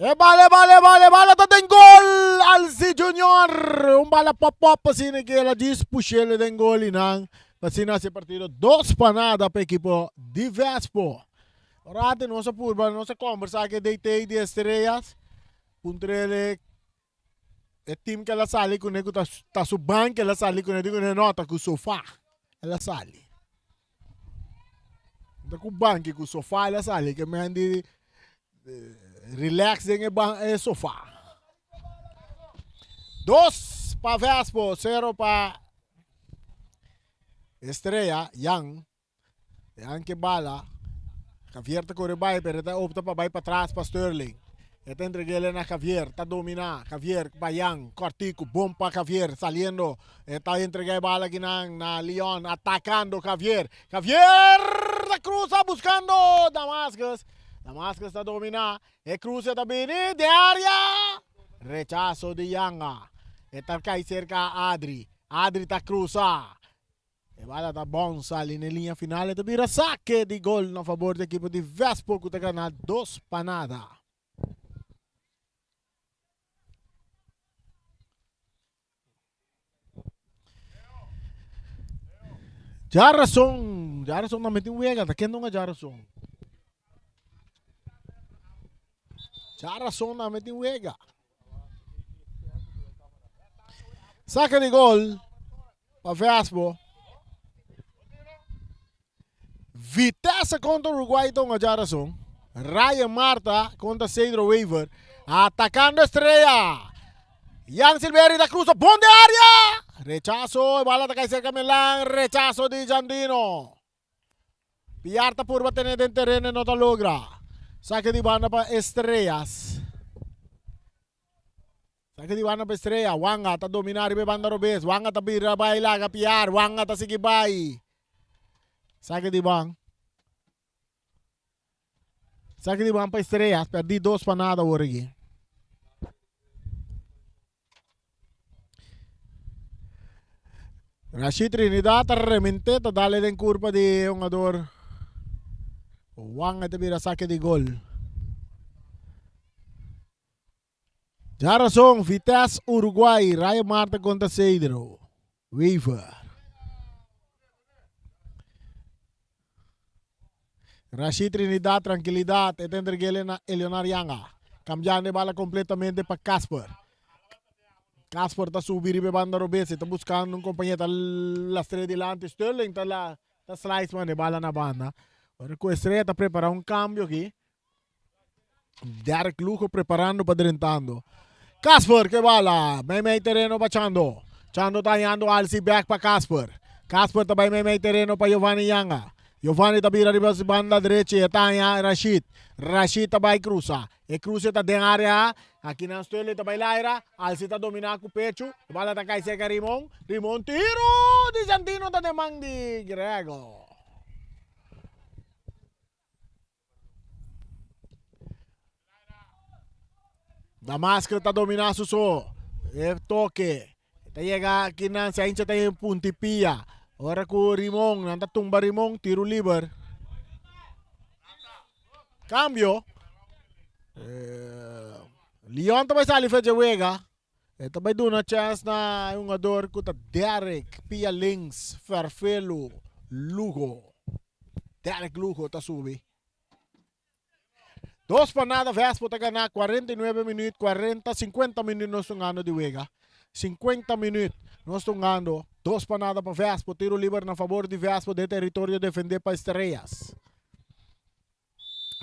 E bala, e bala, e bala, e bala ta den gol! Alci Junior! Un bala pop pop asina ke el a djis pushele den gol i nan asina hasi e partido 2-0 pa ekipo di Vespo. Ora ate nos a purba, nos a kombersa ku e DT di Estrellas, puntrele E team ku el a sali kuné ku ta ta su bank el a sali kuné di kuné no ta ku sofa el a sali. Ta ku banki ku sofa el a sali ke men di relax den e ban e sofa. Dos pa Vespo, sero pa Estrella, Jan. E anke bala. Javier ta kore bai pero e ta opta pa bai patras pa Sterling. E ta entreg'el na Javier, ta domina. Javier pa Jan, kòrtiku, bon pa Javier, saliendo. E ta entrega e bala kinan na Leon, atakando Javier. Javier ta krusa buskando Damascus. Damascus ta domina. E kruse ta bini den area. Rechaso di Yanga. E ta kai serka Adri. Adri ta krusa. E bala ta bon sali n'e liña final e ta bira sake di gol na fabor di ekipo di Vespo ku ta gana dos pa nada. Djarason, Djarason tambe tin wega, ta ken dunga Djarason? Djarason tambe tin wega. Saka di gol pa Vespo. Vitesse kontra Uruguay ta un djarason. Ryan Marta kontra Cedro Wever. Atakando Estrella. Jan Silveri ta cruza bon de área. Rechazo, e bala ta kai cerca Milan. Rechazo di Jandino. Piar ta purba tene den tereno e no ta logra. Sake di banda pa Estrellas. Sake di banda pa Estrella. Wanga ta domina riba e banda robes. Wanga ta bira bai laga Piar. Wanga ta sigui bai. Sake di ban. Sake di ban pa Estrellas. Perdi dos pa nada awor aki. Rashid Trinidad ta remente ta dale den curpa di hungador Wanga ta bira saque di gol. Djarason Vitesse Uruguay Ryan Marta contra Cedro Weaver. Rashid Trinidad trankilidat e ta entreg'el na Eleonar Yanga. Kambiando e bala kompletamente pa Casper. Casper ta subi riba e banda robes e ta buskando un kompañero ta lastr'é dilanti Sterling ta la ta slice manda e bala na banda. Ora ku Estrella ta prepara un kambio aki. Derek Lugo preparando pa drentando. Casper ke bala. Mei mei tereno pa Chando. Chando ta hañando Alsi back pa Casper. Casper ta bai mei mei tereno pa Giovanni Yanga. Giovanni ta bira riba su banda drechi e ta haña Rashid. Rashid ta bai krusa. E kruse ta den área. Akinan Sterling ta bai laira. Alsi ta dominá ku pechu. E bala ta kai serka Rimon. Rimon tiru di Jandino ta den man di Grego. Damasco ta dominá su so. E toke. Ta yega akinan Saincha ta en punti pia. Ora ku Rimon, nan ta tumba Rimon, tiru liber. Cambio. Eh, Leon ta bai sali fecha wega. E ta bai duna chance na e hungador ku ta Derek pia links Ferfelo Lugo. Derek Lugo ta subi. Dos pa nada Vespo ta gana 49 minuut, 40, 50 minuut nos tungando di wega. 50 minuut nos tungando. Dos pa nada pa Vespo. Tiro liber na favor di Vespo den territorio defende pa Estrellas.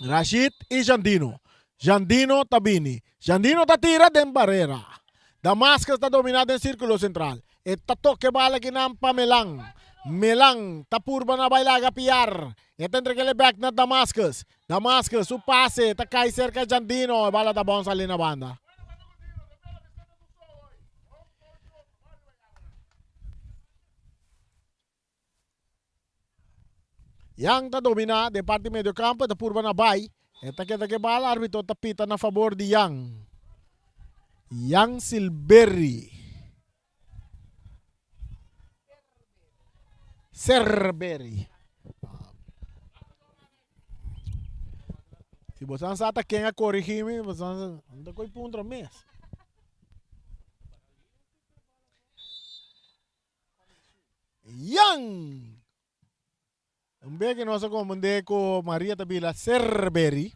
Rashid y Jandino. Jandino ta bini. Jandino ta tira den barera. Damascus ta domina den circulo central. E ta toke bala kinan pa Melan. Melan ta purba na bai laga Piar. E ta entreg'ele bek na Damascus. Damascus su pase ta kai serka Jandino. E bala ta bon sali na banda. Yang ta domina den parti medio campo, e ta purba na bai. E ta keda ke bala, arbitro ta pita na fabor di Yang. Yang Silberry. Serberry. Si bo san sa ta ken a corrigi mi, bo san ta koy puntra mes. Yan! Un bes que nos a comprende cu Maria ta bila Cerberry.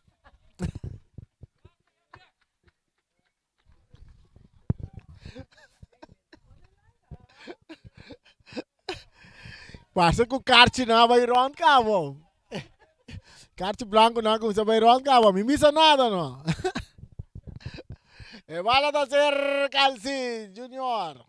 Parse cu karchi nan a bay rond cabo. Karchi blanco nan a cuminsa bay rond cabo. Mi misa nada no. E bala ta ser Calci Junior.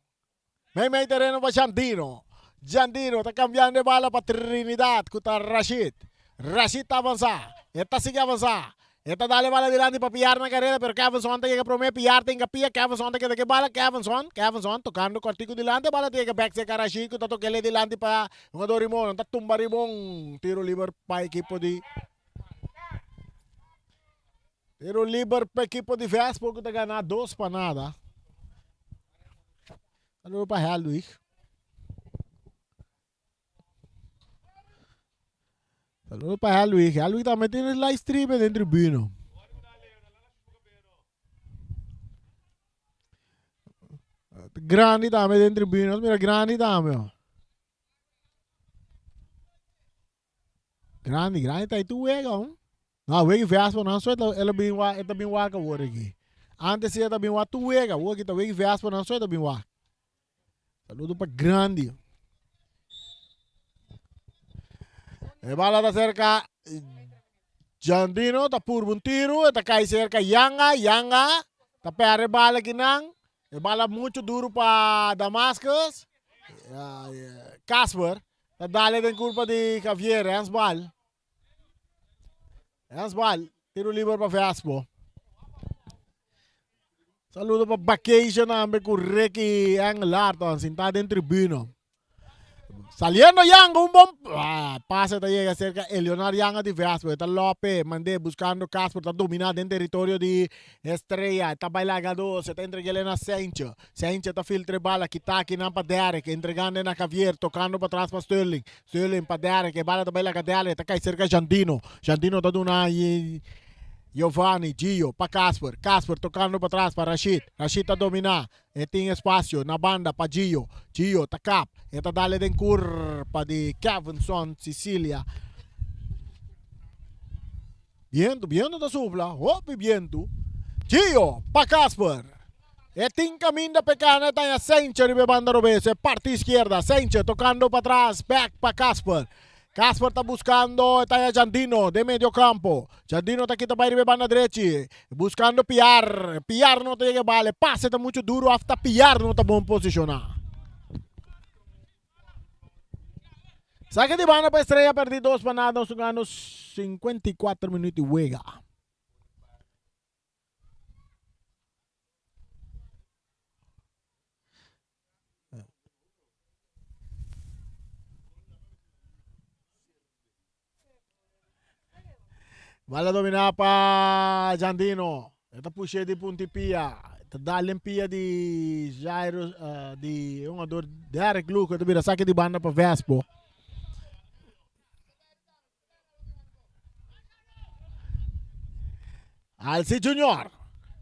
Mei mei tereno pa Jandino. Jandino ta cambiando e bala pa Trinidad cu ta Rashid. Rashid ta avansa. E ta sigui avansa. E ta dal e bala dilanti pa Piar na careda pero Kevinson ta yega prome. Piar ta hinca pia. Kevinson ta keda cu e bala. Kevinson, Kevinson tocando cortico dilanti. E bala ta yega bek cerca Rashid cu ta toc'ele dilanti pa hungador Rimon. Nan ta tumba Rimon. Tiro liber pa ekipo di. Tiro liber pa ekipo di Vespo ku ta gana dos pa nada. Saludo pa Helwig. Saludo pa Helwig. Helwig tambe tin live stream den tribuna. Grandi tambe den tribuna. Mira grandi tambe. Grandi, grandi ta itu wega hon. No, wega Vespa nan so el a bin wak, e ta bin wak awor aki. Antes si e ta bin wak tu wega, awor aki ta wega Vespa nan so e ta bin wak. Saludo pa grandi. E bala ta cerca Jandino, ta purba un tiro, e ta kai cerca Yanga, Yanga ta perde bala kinan. E bala mucho duro pa Damascus. Casper ta dale den curpa di Javier. Handsbal. Handsbal. Tiro liber pa Vespo. Saludo pa Vacation tambe cu Ricky Engelhardt sinta den tribuna. Saliendo Yanga, un bon ah, pase ta llega cerca Eleonor Yanga di Vespo. Está Lope, mandé buscando Casper, ta domina den territorio di Estrella. Está baila dos, está entregando na Sencho. Sencho ta filtre bala, kita aquí nan pa Derek, entregando na Javier, tocando pa atrás pa Sterling. Sterling pa Derek, e bala ta baila ka Derek, ta kai cerca Jandino. Jandino ta duna Giovanni, Gio, pa Casper. Casper tocando pa atrás pa Rashid. Rashid ta domina. E tin espasio na banda pa Gio. Gio ta kap. E ta dale den kurpa di Kevinson Cicilia. Bientu, bientu ta supla. Hopi bientu. Gio pa Casper. E tin kaminda pa e kana. E ta haña Sencho riba e banda robes. E parti iskierda. Sencho tokando pa tras. Bek pa Casper. Casper ta buscando e taya Jandino den medio campo. Jandino ta kita bai riba e banda drechi. Buscando Piar. Piar no ta yega e bal. E pase ta mucho duro af ta Piar no ta bon posiciona. Sake di banda pa Estrella perdi 2 pa nada nos jugando 54 minuut di wega. Bala dominá pa Jandino. E ta push'é di punti pia. Ta dal den pia di Jairo uh, di hungador Derek Luco. Ta bira sake di banda pa Vespo. Alci Junior.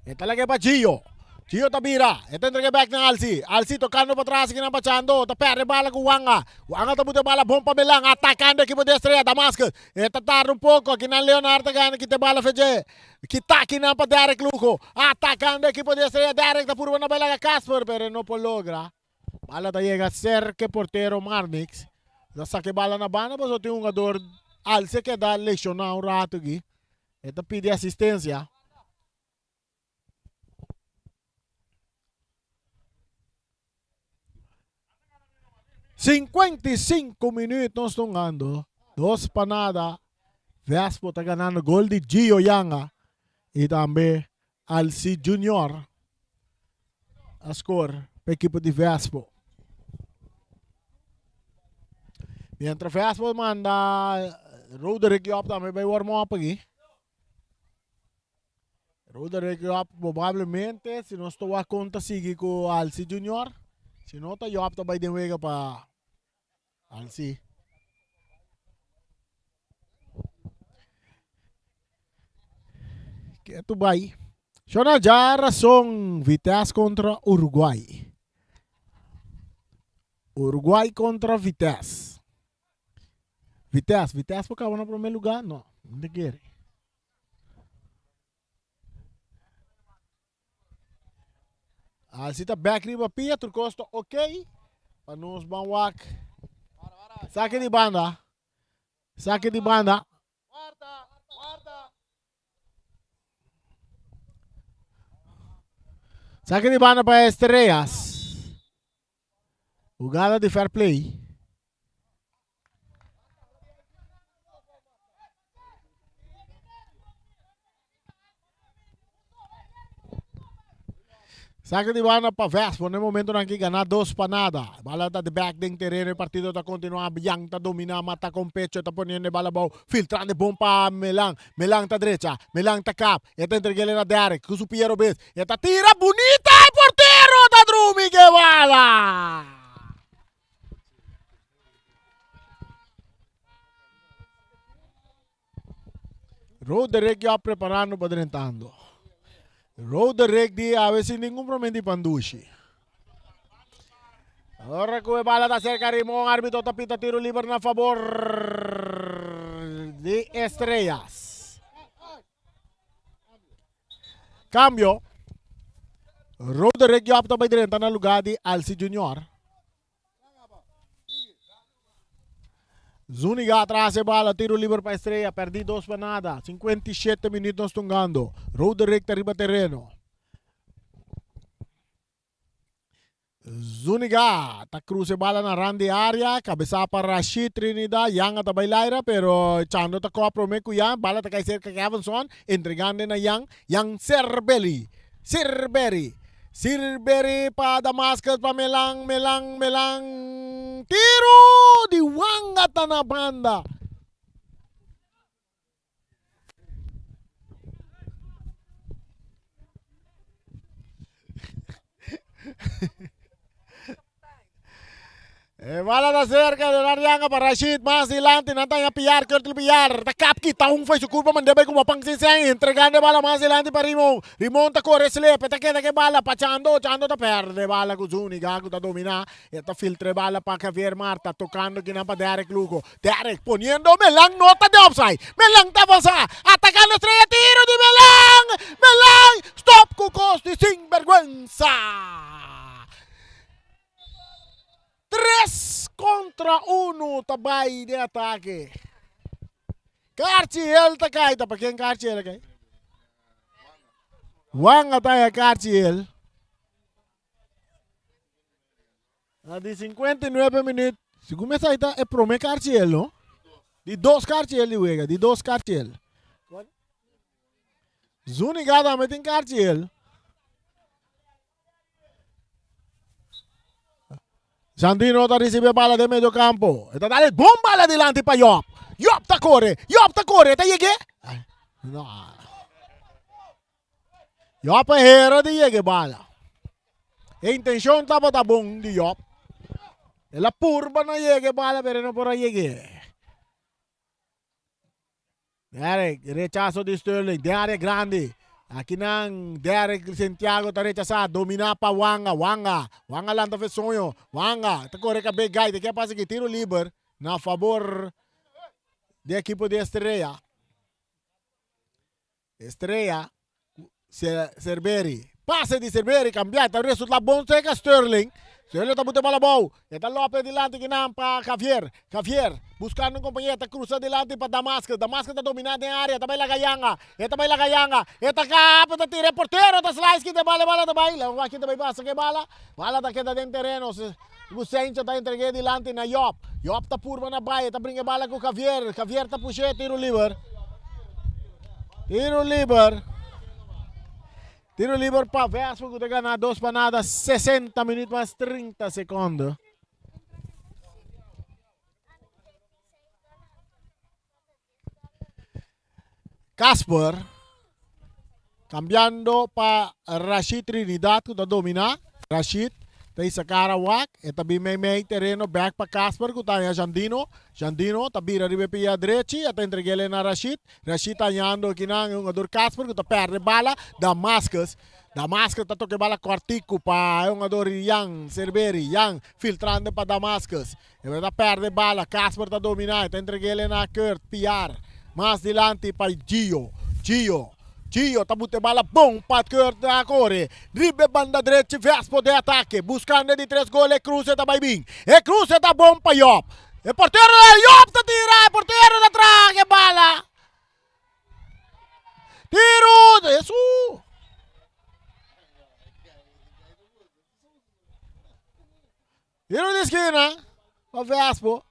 E ta lag'é pa Gio. Gio ta bira. E ta entreg'é bek na Alci. Alci tokando pa tras kinan pa Chando. Ta perde bala ku Wanga. Wanga ta buta e bala bon pa Melan. Atakando ekipo di Estrella. Damascus. E ta tarda un poko. Kinan Leonard ta gana kita e bala fedje. Kita kinan pa Derek Lugo. Atakando ekipo di Estrella. Derek ta purba na bai laga Casper pero e no por logra. Bala ta yega serka e portero Marnix. Ta saka e bala na banda pasobra tin un hungador Alci a keda lesioná un rato aki. E ta pidi asistencia. 55 minuut nos ta hungando. Dos pa nada. Vespo ta ganando gol di Gio Yanga y tambe Alci Junior a score pa ekipo di Vespo. Mientras Vespo manda Roderick Job tambe bay warm up aki. Roderick Job probablemente si nos ta wak kon ta sigui ku Alci Junior. Si no ta Job ta bay den wega pa Alci. Ke tu bai. Shona ja rason Vitesse kontra Uruguay. Uruguay kontra Vitesse. Vitesse, Vitesse por kaba na primer lugar? No, no te kere. Así ta back riba pia, tur kos ta ok. Pa nos ban wak. Sake di banda. Sake di banda. Sake di banda pa Estrellas. Jugada di fair play. Saque di banda pa Vespo. Na e momentonan aki gana dos pa nada. Bala ta di back den tereno. E partido ta continua. Yang ta domina. Mata con pecho. Ta poniendo e bala abou. Filtrando e bon pa Melan. Melan ta drecha. Melan ta kap. E ta entreg'el na Derek. Ku su pia robes. E ta tira bunita. E portero ta drumi ke bala. Roderick ya preparando pa drentando. Roderick di awe sin ningún problema di pandushi. Ora ku e bala ta cerca Rimon, arbitro ta pita tiro liber na favor di Estrellas. Cambio. Roderick Job ta bai drenta na lugar di Alci Junior. Zuniga atras e bala, tiro liber pa Estrella, perdi dos pa nada. 57 minuut nos tungando. Roderick ta riba terreno. Zuniga ta cruza e bala na rand di area, cabeza pa Rashid Trinidad, Yanga ta bay laira, pero Chando ta coa prome cu Yang, bala ta cay cerca Kevinson, entregando na Yang, Yang Cerbelli, Cerberi, Cerberi pa Damascus pa Melan, Melan, Melan, tiro di Wanga ta na banda. E bala ta cerca de Rarianga pa Rashid mas dilanti nan ta Piar Curtil Piar ta kap kita un fai su curva mande bai como pan sin sen entregando e bala mas dilanti pa Rimon Rimon ta corre slip e ta keda ke bala pa Chando Chando ta perde bala ku Zuniga ku ta domina e ta filtra e bala pa Javier Marta tocando kinan pa Derek Lugo Derek poniendo Melan no ta de offside Melan ta avansa atacando Estrella tiro di Melan Melan stop ku kos di sinberguensa. Tres kontra unu ta bai den atake. Karchi el ta kai. Ta pa ken karchi el a kai? Juan a taya karchi el. Na di 59 minuut. Segun mi sa ta e prome karchi el, no? Di dos karchi el di wega, di dos karchi el. Zuniga tambe tin karchi el. Sandino ta ricibi e bala den medio campo. E ta dale bon bala dilanti pa Job. Job ta core, Job ta core, ta yeg'é? No. Job a hera di yega e bala. E intencion tabata bon di Job. El a purba na yega e bala, pero e no por a yeg'é. Derek, rechaso di Sterling den área grandi. Aki nan Derek Santiago ta rechasá, dominá pa Wanga. Wanga, Wanga lanta fe soño. Wanga ta kore kabé gai, ta ke pasa aki tiro liber na fabor di ekipo di Estrella. Estrella Cerveri. Pase di Cerveri cambia ta resulta bon cerca Sterling. Sterling ta bute bola bou. E ta lope dilanti kinan pa Javier. Javier buscando un compañero ta cruza dilanti pa Damascus. Damascus ta domina den area ta bay laga Yanga. E ta bay laga Yanga. E ta capa ta tira e portero ta slice kita e bala e bala ta bay. Laga wak kita bay pasa ke bala. Bala ta keda den tereno. Lucencio ta entregue dilanti na Job. Job ta purba na bai, e ta bringa e bala ku Javier. Javier ta push'é, tiro liber. Tiro liber. Tiro liber pa Vespo ku ta gana dos pa nada, 60 minuut mas 30 sekondo. Casper cambiando pa Rashid Trinidad ku ta domina. Rashid ta hisa kara wak. E ta bin mei mei tereno bek pa Casper ku ta haña Jandino. Jandino ta bira riba e pia drechi. E ta entreg'el na Rashid. Rashid ta hañando akinan e hungador Casper ku ta perde bala. Damascus. Damascus ta toka e bala kòrtiku pa e hungador Jan Cerveri. Jan filtrando pa Damascus. E ta perde bala, Casper ta domina, e ta entreg'el na Kurt Piar. Mas dilanti pa Gio, Gio, Gio ta buta e bala bon pa Kurt ta kore. Riba e banda drechi Vespo den atake, buskando e di tres gol, e kruse ta bai bin. E kruse ta bon pa Job. E portero ta Job ta tira, e portero ta traga e bala. Tiro, Esu! Tiro di esquina pa Vespo.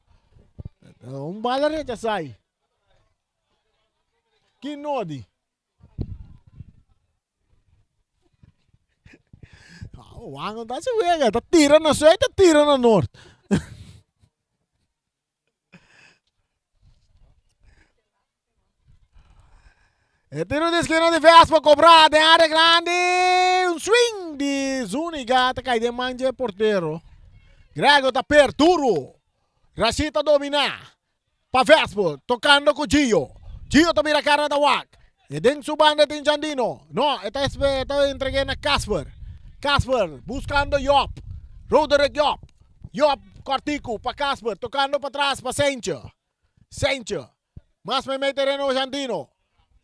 Un bala rechasai. Ki nodi. Juan ta se wega, ta tira na zuid, ta tira na noord. E tiro di esquina di Vespa cobra den área grande. Un swing di Zuniga ta cai den man dje portero. Grego ta per duro. Rashid ta domina. Pa Vespa tocando cu Gio. Gio ta bira cara ta wak. E den su banda tin Jandino. No, e ta e ta entregue na Casper. Casper buscando Job. Roderick Job. Job cortico pa Casper tocando pa tras pa Sentje. Sentje. Mas meimei tereno Jandino.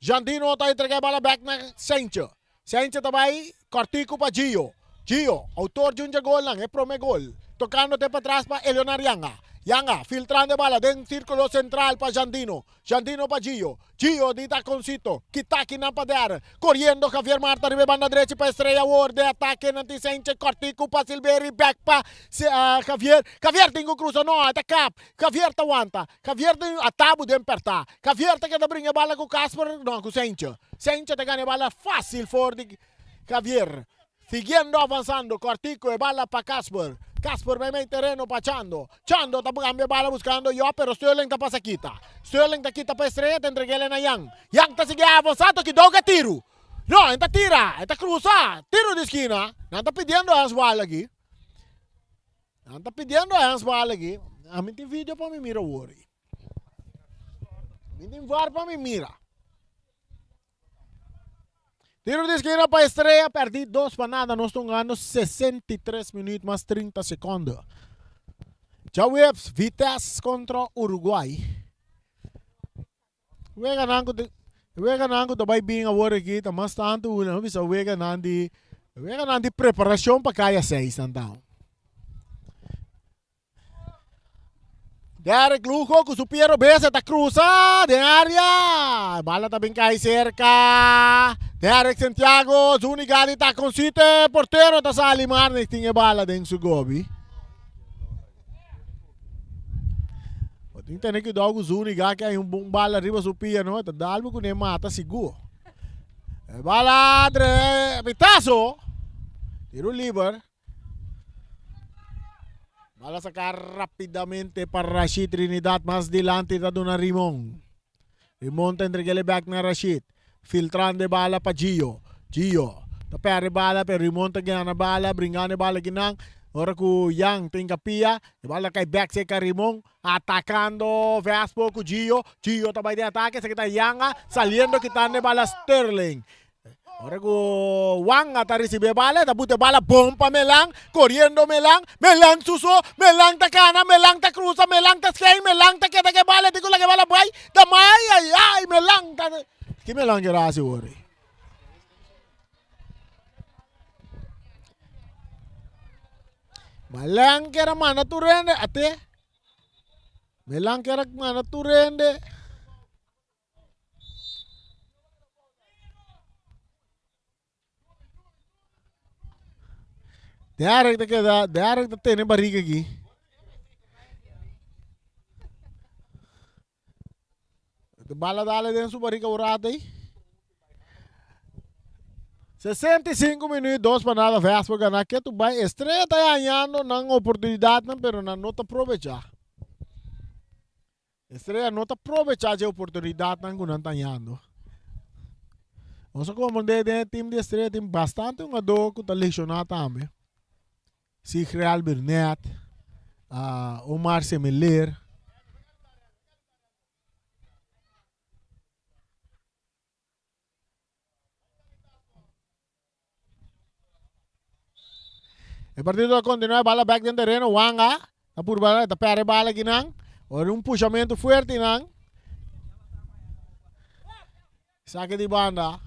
Jandino ta entrega e bala bek na Sentje. Sentje ta bai kòrtiku pa Gio. Gio, outor di un dje golnan, e promé gol. Tokando te patras pa Eleonard Yanga. Yanga filtrando e bala den sírkulo sentral pa Jandino. Jandino pa Gio. Gio di takoncito. Kita kinan pa dèr. Koriendo Javier Marta riba e banda drechi pa Estrella awor den atake nan tin Sentje kòrtiku pa Silveri bek pa Javier. Javier tin ku krusa no e ta kap. Javier ta wanta. Javier tin atabu den perta. Javier ta keda bringa e bala ku Casper, no, ku Sentje. Sentje ta gana e bala fácil for di Javier. Siguiendo avanzando, Cortico e bala pa Casper. Casper meimei tereno pa Chando. Chando ta cambia e bala buscando Job, pero Sterling ta pasa kita. Sterling ta kita pa Estrella, ta entreg'el na Yang. Yang ta sigui avanza, toki doga tiru. No, e ta tira, e ta cruza. Tiro di skina. Nan ta pidiendo handsbal aki. Nan ta pidiendo handsbal aki. Ami tin video pa mi mira awor. Mi tin var pa mi mira. Tiro di esquina pa Estrella, perdi 2 pa nada. Nos ta hungando 63 minuut mas 30 secondo. Djaweps, Vitesse contra Uruguay. Weganan ku weganan ku ta bai bin awor aki ta mas tantu no bisa weganan di weganan di preparashon pa kaya seis nan ta. Derek Lugo ku su pie robes e ta krusa den área. Bala ta bin kai serka. Derek Santiago, Zuniga di takoncito, portero ta sali Marnix tin e bala den su gobi. Tin tene cuidao cu Zuniga que hay un bon bala riba su pia no. Ta dalbo cu ne mata sigur. E bala dre pitazo. Tiro liber. Bala saca rapidamente pa Rashid Trinidad mas dilanti ta duna Rimon. Rimon ta entregele back na Rashid. Filtrando e bala pa Gio. Gio ta perde bala pero Rimon ta gana bala bringando e bala kinan. Ora cu Yang ta hinca pia e bala ta cay back cerca Rimon atacando Vespo cu Gio. Gio ta bay den atake esaki ta Yanga saliendo kitando e bala Sterling. Ora ku Wanga ta risibi e bala, e ta buta e bala bon pa Melan, koriendo Melan, Melan su so, Melan ta kana, Melan ta krusa, Melan ta skein, Melan ta keda ku e bala, e tin ku laga e bala bai, ta mai, ai ai, Melan ta. Ki Melan kere hasi wor ei? Melan kere manda tur hende, ate. Melan kere manda tur hende. Derek ta keda, Derek ta tene barriga aki. De bala dale den su barriga un rato ahí. 65 minuut, dos pa nada, Vespa gana. Ke tu bai, Estrella ta hañando nan oportunidadnan, pero nan no ta probecha. Estrella no ta probecha dje oportunidadnan ku nan ta hañando. Nos a komprendé den e team di Estrella tin bastante hungadó ku ta lesioná tambe. Sigreal Bernet, Omar Semeler. E partido ta continua, bala back den terreno, Wanga ta purba, ta perde bala aki nan. Ora un pushamento fuerte nan. Saque di banda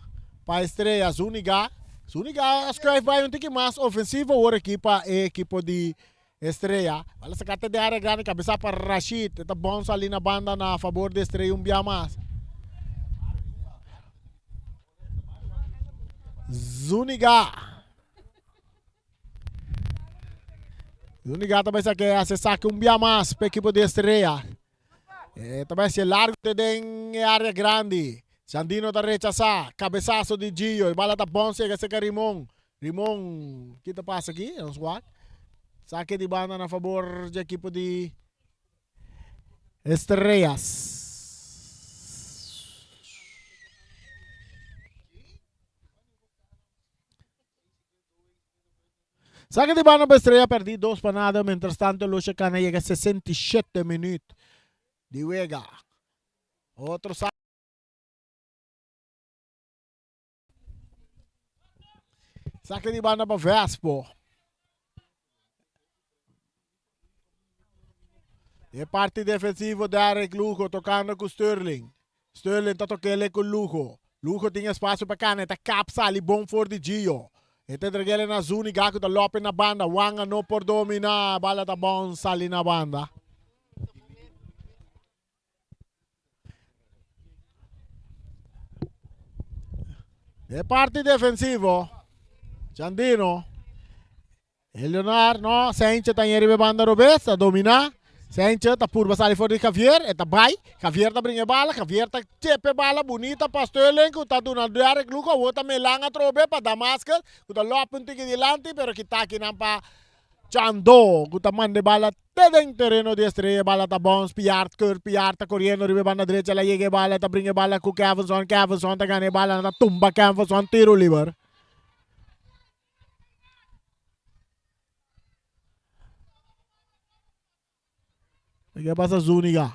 pa Estrella, Zuniga. Zuniga a schuif bij un tiki mas ofensivo awor aki pa e equipo di Estrella. Bala saca te den area grandi, cabeza pa Rashid. Ta bon sali na banda na favor di Estrella un bia mas. Zuniga. Zuniga ta bai sake hace saque un bia mas pa equipo di Estrella. E ta bai hacia largo te den e area grandi. Sandino ta rechasa. Cabezazo di Gio. E bala ta bon sega seka Rimon. Rimon, ki ta pasa aki? Nos wak. Saque di banda na favor di equipo di Estrellas. Saque di banda pa Estrella perdi dos pa nada. Mientras tanto Lucia Cana yega 67 minuut di wega. Otro saque. Saque di banda pa Vespo. E parti defensivo Derek Lugo tocando cu Sterling. Sterling ta tokele cu Lugo. Lugo tin espacio pa cana, e ta kap sali bon for di Gio. E ta entregele na Zuniga cu ta lope na banda. Wanga no por domina, bala ta bon sali na banda. E parti defensivo, Chandino, Eleonard, no, Saintje ta riba e banda robes, ta domina. Saintje ta purba sali for di Javier, e ta bai. Javier ta bringa e bala, Javier ta chepe bala bunita pa Sterling ku ta duna Derek Lugo, awor ta Melan atrobe pa Damascus ku ta lopi un tiki dilanti pero kita akinan pa Chandó ku ta manda e bala te den tereno di Estrella. E bala ta bons, Piart Kurt Piart ta koriendo riba e banda drecha, el a yega e bala, e ta bringa e bala ku Kevinson, Kevinson ta gana e bala, nan ta tumba Kevinson, tiro liber. Ke pasa Zuniga?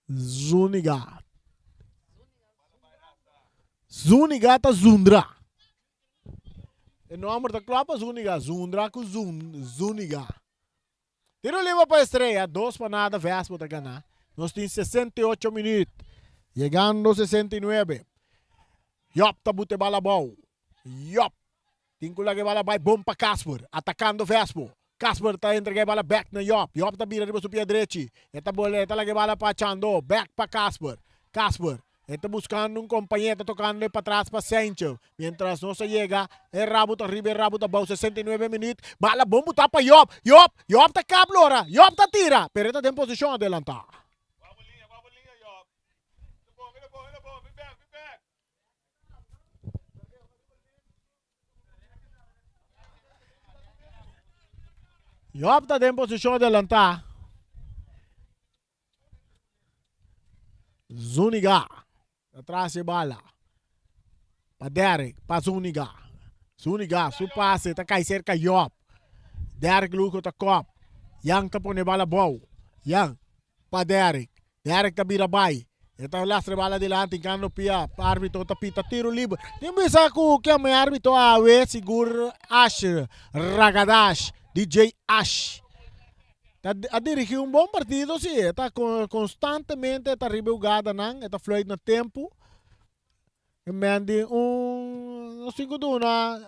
Zuniga. Zuniga ta Zundra. E nomber ta klopa Zuniga. Zundra ku Zun, Zuniga. Tiro liber pa Estrella. Dos pa nada Vespo ta gana. Nos tin 68 minuut. Yegando 69. Job ta bute bala abou. Job. Tin ku laga e bala bai bon pa Casper. Atakando Vespo. Casper ta entrega e bala bek na Job. Job ta bira riba su pia drechi. E ta bole, e ta laga e bala pa Chando. Bek pa Casper. Casper. E ta buscando un compañero, ta tocando e patras pa Sancho. Mientras nos a yega, e rabo ta riba, e rabo ta bou, 69 minuut. Bala bon buta pa Job. Job, Job ta kap lora, Job ta tira, pero e ta den posicion adelanta. Job ta den posicion adelanta. Zuniga ta tras e bala pa Derrick, pa Zuniga. Zuniga su pase ta kai serka Job. Derrick Lugo ta kop. Jan ta pone bala bou. Jan pa Derrick. Derrick ta bira bai. E ta lastra e bala dilanti hinkando pia. Arbitro ta pita tiro liber. Tin bisa ku kema e arbitro awe sigur Ash Ragadash, DJ Ash. Ta a dirigí un bon partido sí, e ta konstantemente e ta riba e hugadanan, e ta fluit na tempu. E men di un nos tin ku duna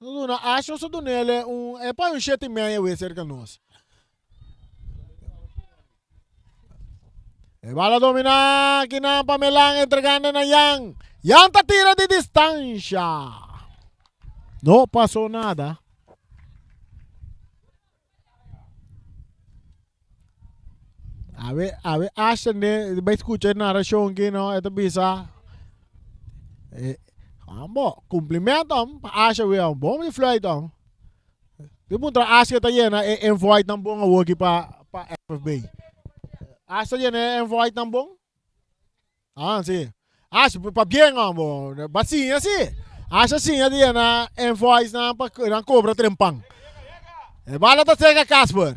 nos duna Ash nos a dunele un e pa un shete i media wes serka nos. E bala dominá kinan pa Melan entregando na Yan. Yan ta tira di distansha. No pasó nada. Awe, awe Ashton de bai escucha e narracion aquí, no? E ta bisa eh, ambo, cumplimento am pa Asha we am, bom di fluit am. Di puntra Asha ta yena e invite nan bon awo aquí pa pa FFB. Asha yena e invite nan bon? Ah, si. Ah, si, pa bien ambo. Ba siña si. Asha siña di na invoice nan pa nan cobra trempan. E bala ta cerca Casper.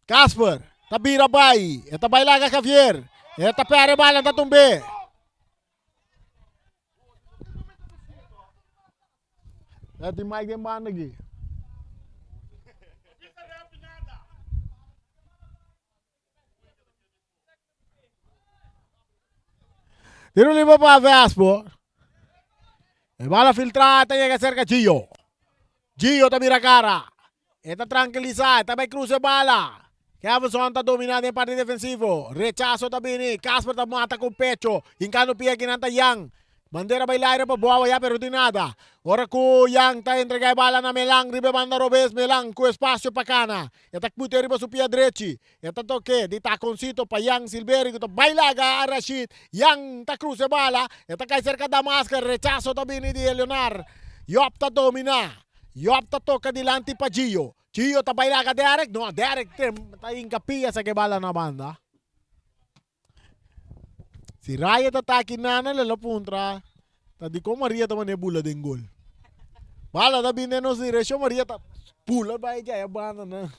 Casper ta bira bai. E ta bai laga Javier. E ta perde bala ta tumbe. Ya tin Mike den banda aki. Tiro libre pa Vespo. E bala filtrá ta yega cerca Gio. Gio ta mira cara. E ta tranquilisa, e ta bai cruza e bala. Kevinson ta domina den parti defensivo. Rechazo ta bini. Casper ta mata cu pecho. Hincando pia kinan ta Yang. Bandera bai laire pa boa ya pero di nada. Ora cu Yang ta entrega e bala na Melan riba e banda robes. Melan cu espacio pa cana. E ta pute riba su pia drechi. E ta toke di taconcito pa Yang Silveri cu ta bai laga a Rashid. Yang ta cruza e bala. E ta cay cerca Damasker. Rechazo ta bini di Eleonar. Job ta domina. Job ta toca dilanti pa Gio. Gio ta bai laga Derek. No, Derek ta hinca pia saca e bala na banda. Si Raya ta taki nana le lo puntra ta dikon Maria ta mane bula den gol. Bala ta bin den nos direccion Maria ta bula bai djaya banda nan.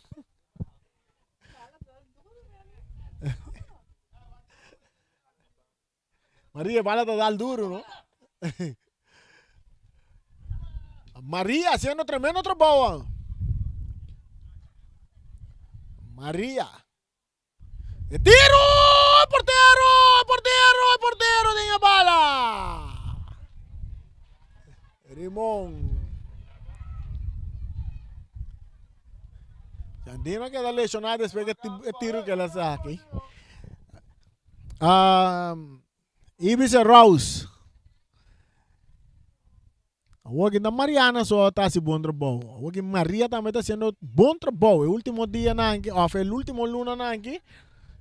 Maria bala ta dal duro no. Maria haciendo tremendo trabou. Maria. E tiro! E portero! E portero! E portero den e bala! Rimon. Jandino a keda lesioná despues ke e tiro ke el a saki. Um, Ibis Rouse. Awor aki ta Mariana so ta hasi bon trabou. Awor aki Maria tambe ta hasiendo bon trabou. E ultimo dianan aki of e ultimo lunanan aki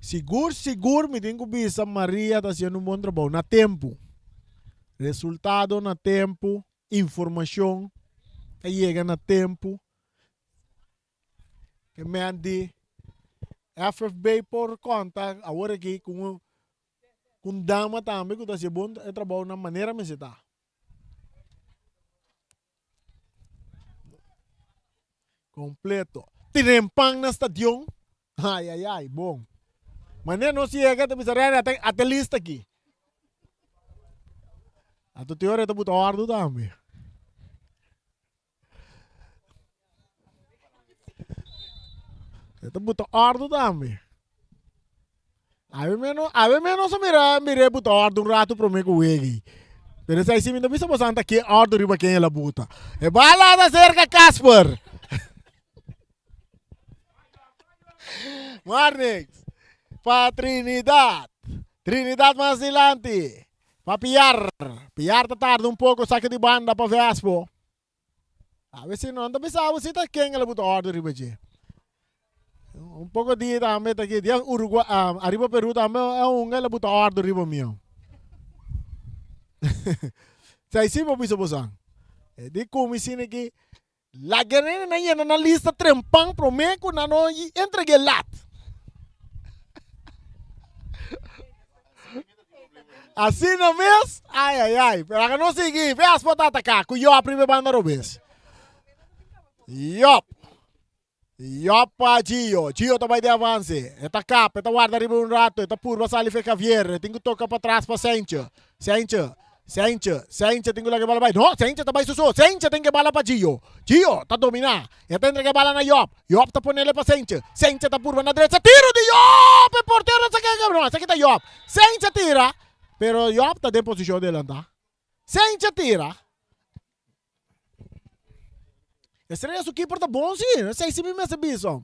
sigur sigur mi tin ku bisa Maria ta hasiendo un bon trabou na tempu. Resultado na tempu, informashon ta yega na tempu. Ke men di FFB por konta awor aki ku un dama tambe ku ta hasi bon trabou na manera mester ta. Completo. Tienen pan na stadion. Ay, ay, ay, bon. Manera nos yega ta bisa Rene ate, ate lista aki. Ato te ora ta buta ordu tambe. E ta buta ordu tambe. Awe menos, awe menos a mira, mira e buta ordu un rato prome ku wegi. Pero esei si mi ta bisa bosan ta ken ordu riba ken el a buta. E bala ta cerca Casper. Marnix pa Trinidad. Trinidad mas dilanti pa Piar. Piar ta tarda un poko saka di banda pa Vespo. Awe si no ta bisa bo si ta ken el a buta ordu riba dje. Un poko di tambe ta ki dia Uruguay ariba Peru tambe e hunga el a buta ordu riba mi. Sa si bo bisa bosan. E di kumi sini ki Laga e nan yena nan lista trempan promé ku nan no entreg'é lat. Asina mes, ai ai ai. Pero laga nos sigui. Vespo ta ataká ku Yòp riba e banda robes. Yòp. Yòp pa Gio. Gio ta bai den avanse. E ta kap, e ta warda riba un rato, e ta purba sali fe Javier. E tin ku toka patras pa Sentje. Sentje, Sentje, Sentje tin ku laga e bala bai. No, Sentje ta bai su so. Sentje tin ke bala pa Gio. Gio ta dominá. E ta entrega e bala na Yòp. Yòp ta ponele pa Sentje. Sentje ta purba na drecha. Tiro di Yòp! E portero sa ke. No, esaki ta Yòp. Sentje tira, pero Yòp ta den posishon delantá. Sentje tira. Estrella su keeper ta bon si, esei si mi mester bisa.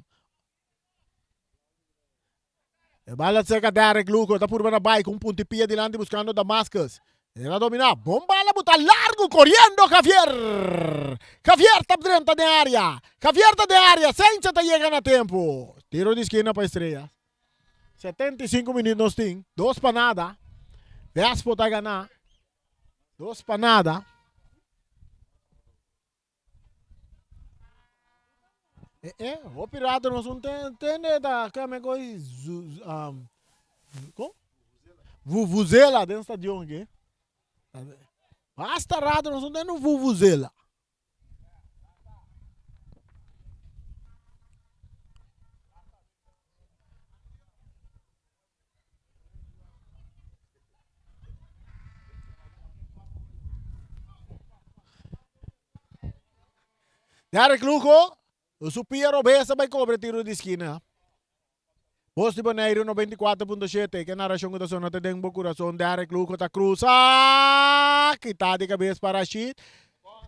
E bala cerca Derek Lugo, ta purba na bai cu un punti pia dilanti buscando Damascus. El a domina, bon bala buta largo coriendo Javier. Javier ta drenta den area. Javier ta den area, Sencha ta yega na tempo. Tiro di esquina pa Estrella. 75 minuut nos tin, dos pa nada. Vespo ta gana. Dos pa nada. Eh, eh, hopi rato nos un tende ta kame koi um, kon? Vuvuzela den stadion aki. Basta rato nos un tende vuvuzela. Derek Lugo, su pia robes a bai cobra tiro di esquina. Bos di Boneiru 94.7, ke narracion ku ta sona te den bo kurason. Derek Lugo ta cruza, kita di cabes pa Rashid.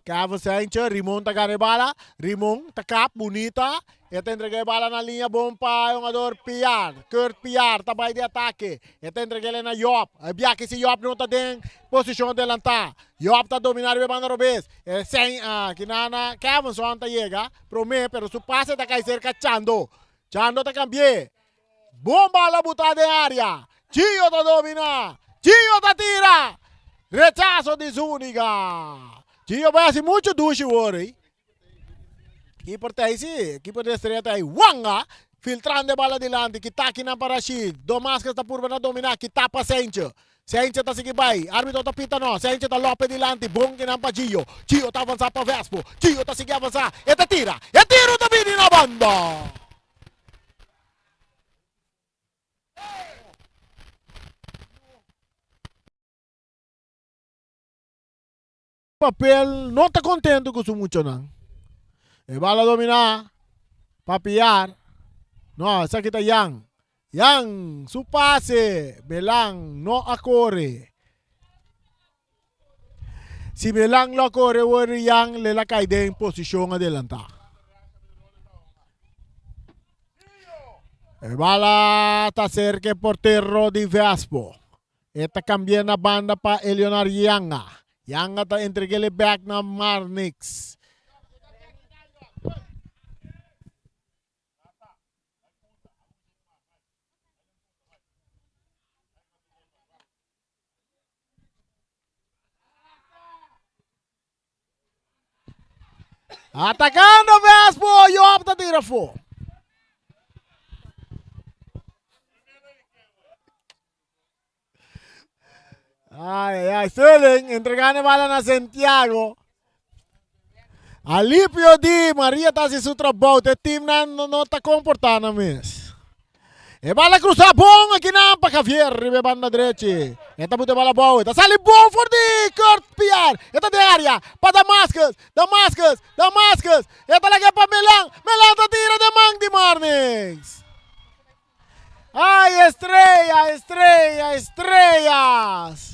Kevin Sanchez, Rimon ta gana e bala. Rimon ta kap, bunita. E ta entrega e bala na liña bon pa e hungador Piar. Kurt Piar ta bai di atake. E ta entrega ele na Job. E biaha si Job no ta den posishon adelantá. Job ta dominá riba e banda robes. E sen, ah, kinana Kevinson ta yega promé, pero su pase ta kai serka Chando. Chando ta kambi'é. Bon bala butá den área. Gio ta dominá. Gio ta tira. Rechaso di Zuniga. Gio bai hasi muchu dushi wor ei. Keeper ta ei si. Keeper di Estrella ta ei. Wanga! Filtrando e bala dilanti. Kita kinan pa Rashid. Domascus ta purba na dominá. Kita pa Sentje. Sentje ta sigui bai. Arbitro ta pita no. Sentje ta lope dilanti. Bon kinan pa Gio. Gio ta avansá pa Vespo. Gio ta sigui avansá. E ta tira. E tiro ta bini na banda. Papel no ta contento cu su muchanan. E bala domina pa Piar. No, esaki ta Jan. Jan, su pase. Belan no a core. Si Belan lo a core wor Jan le la cay den posicion adelanta. E bala ta cerca e portero di Vespo. E ta cambia na banda pa Eleonard Yanga. Yanga ta entreg'ele bek na Marnix. Atacando Vespo, Job ta tira fo. Ay, ay, ay. Sterling entregando e bala na Santiago. Alipio di Maria ta hasi su trabou. Te team nan no, no ta comporta nan mes. E bala cruza bon aki nan pa Javier riba e banda drechi. E ta buta e bala bou. E ta sali bon for di Kurt Piar. E ta den area pa Damascus. Damascus. Damascus. E ta laga pa Melan. Melan ta tira den man di Marnix. Ay, estrella, estrella, estrellas.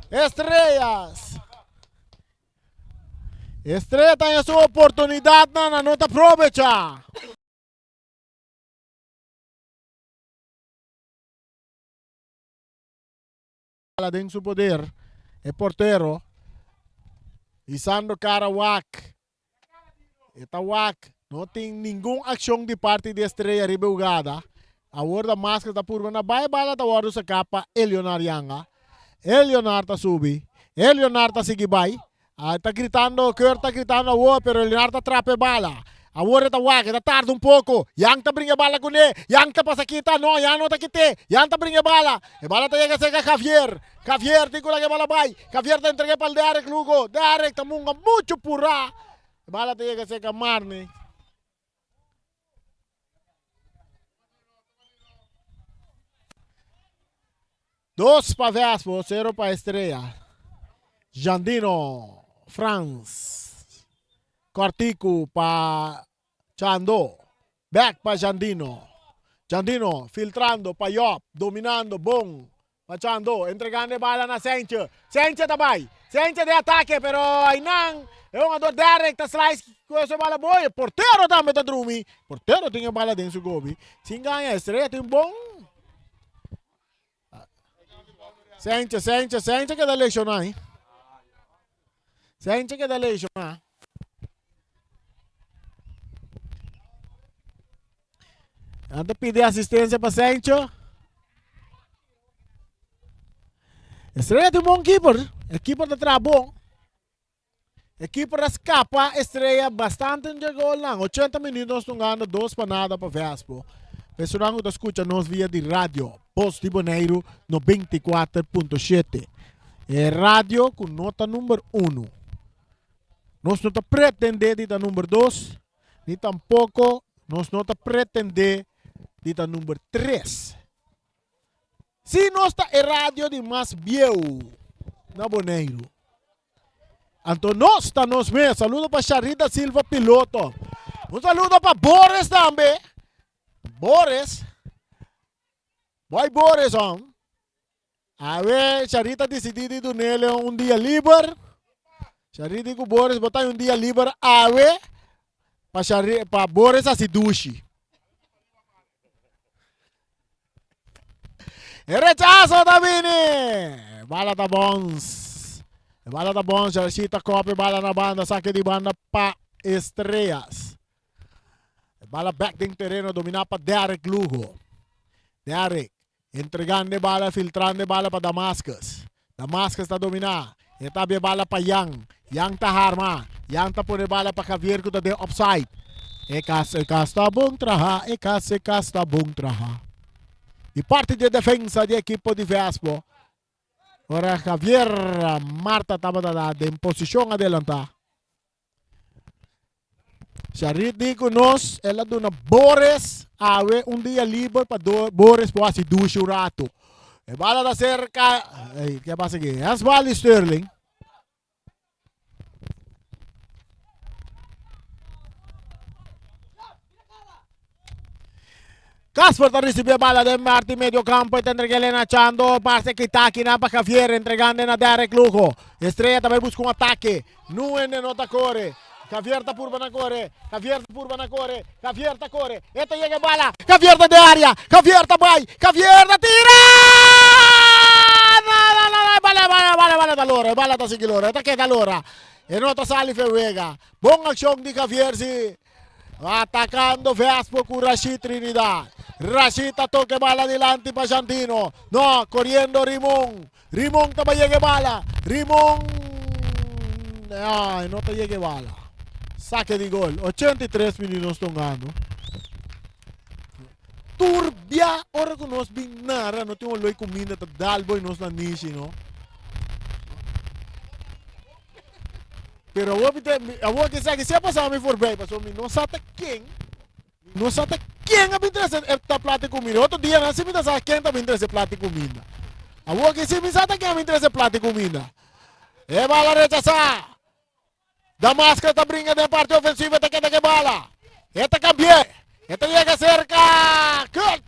Estrellas. Estrella ta su oportunidad, nana, no ta aprovecha. bala den su poder. E portero hisando cara wak. E ta wak. No tin ningun accion di parti di Estrella riba e hugada. Awor Damascus ta purba na bai bala ta wordo saca pa Elionar Yanga. Elionar ta subi. Elionar ta sigui bai. Ah, ta gritando, Kurt ta gritando awor, pero Elionar ta trapa e bala. Awor e ta wak, e ta tarda un poko. Yang ta bringa e bala kuné. Yang ta pasa kita. No, Yang no ta kit'é. Yang ta bringa e bala. E bala ta yega serka Javier. Javier tin ku laga e bala bai. Javier ta entreg'é pa Derek Lugo. Derek ta munga muchu purá. E bala ta yega serka Marney. Dos pa Vespo, sero pa Estrella. Jandino Frans. Kortiku pa Chando. Back pa Jandino. Jandino filtrando pa Job, dominando bon. Pa Chando, entregando e bala na Sentje. Sentje ta bai. Sentje den atake, pero einan e hungador Derek ta slice ku e bala boy. E portero tambe ta drumi. Portero tin e bala den su gobi. Sin gaña, Estrella tin bon. Sentje, Sentje, Sentje keda lesioná. Sentje keda lesioná. Nan ta pidi asistencia pa Sancho. Estrella tin un bon keeper. E keeper ta traha bon. E keeper a scapa Estrella bastante en golnan. 80 minuut nos tungando 2 pa nada pa Vespo. Personan ku ta skucha nos via di radio. Bos di Boneiru 94.7. E radio ku no ta number 1. Nos no ta pretende di ta number 2. Ni tampoko nos no ta pretendé di ta number tres. Si nos ta e radio di mas bieu na Boneiru, anto nos ta nos mes. Saludo pa Sharita Silva Piloto. Un saludo pa Boris tambe. Boris. Boy Boris hon. Awe Sharita disidí di dunele un dia liber. Sharita di ku Boris bo ta un dia liber awe pa Shari, pa Boris hasi dushi. E rechazo ta bini. Bala ta bons. Bala ta bons. Sharita kopi bala na banda. Sake di banda pa Estrellas. Bala back den tereno dominá pa Derek Lugo. Derek Entregando e bala, filtrando e bala pa Damascus. Damascus ta dominá. E ta habia bala pa Yang. Yang ta harma. Yang ta pone bala pa Javier ku ta den offside. E kas, e kas ta bon traha. E kas, e kas ta bon traha. Di parti di e defensa di ekipo di Vespo. Ora Javier Marta tabata den posishon adelantá. Sharit di ku nos el a duna Boris awe un dia liber pa Boris por hasi dushi un ratu. E bala ta serka, ey, ke pasa aki? Hesbal di Sterling. Casper ta ricibi e bala den parti medio campo e ta entreg'el na Chando. Parse kita aki nan pa Javier entregando na Derek Lugo. Estrella ta bai busca un atake. Nuene no ta core. Javier ta purba na core. Javier ta purba na core. Javier ta core. E ta yega e bala. Javier ta den area. Javier ta bai. Javier ta tira! Na, na, na, na. E bala, bala, bala, bala ta lora. E bala ta sigui lora. E ta keda lora. E no ta sali fe wega. Bon accion di Javier si. Atacando Vespo cu Rashid Trinidad. Rashid ta toca e bala dilanti pa Jantino. No, coriendo Rimon. Rimon ta bay yega e bala. Rimon. Ay, no ta yega e bala. Saque di gol. 83 minuut nos tongando. Turbia ora cu nos bin nara no tin olor cuminda ta dal boy nos na nishi no. Pero awor mi ta, awor ke esaki si a pasa mi voorbij, pasobra mi no sa ta ken, mi no sa ta ken a bin trese e ta plata di kuminda. Otro dianan si mi ta sa ken ta bin trese plata di kuminda. Awor ke si mi sa ta ken a bin trese plata di kuminda. E bala rechasá. Damasco ta bringa den parti ofensivo, e ta keda ke bala. E ta kambi'é. E ta yega serka Kurt.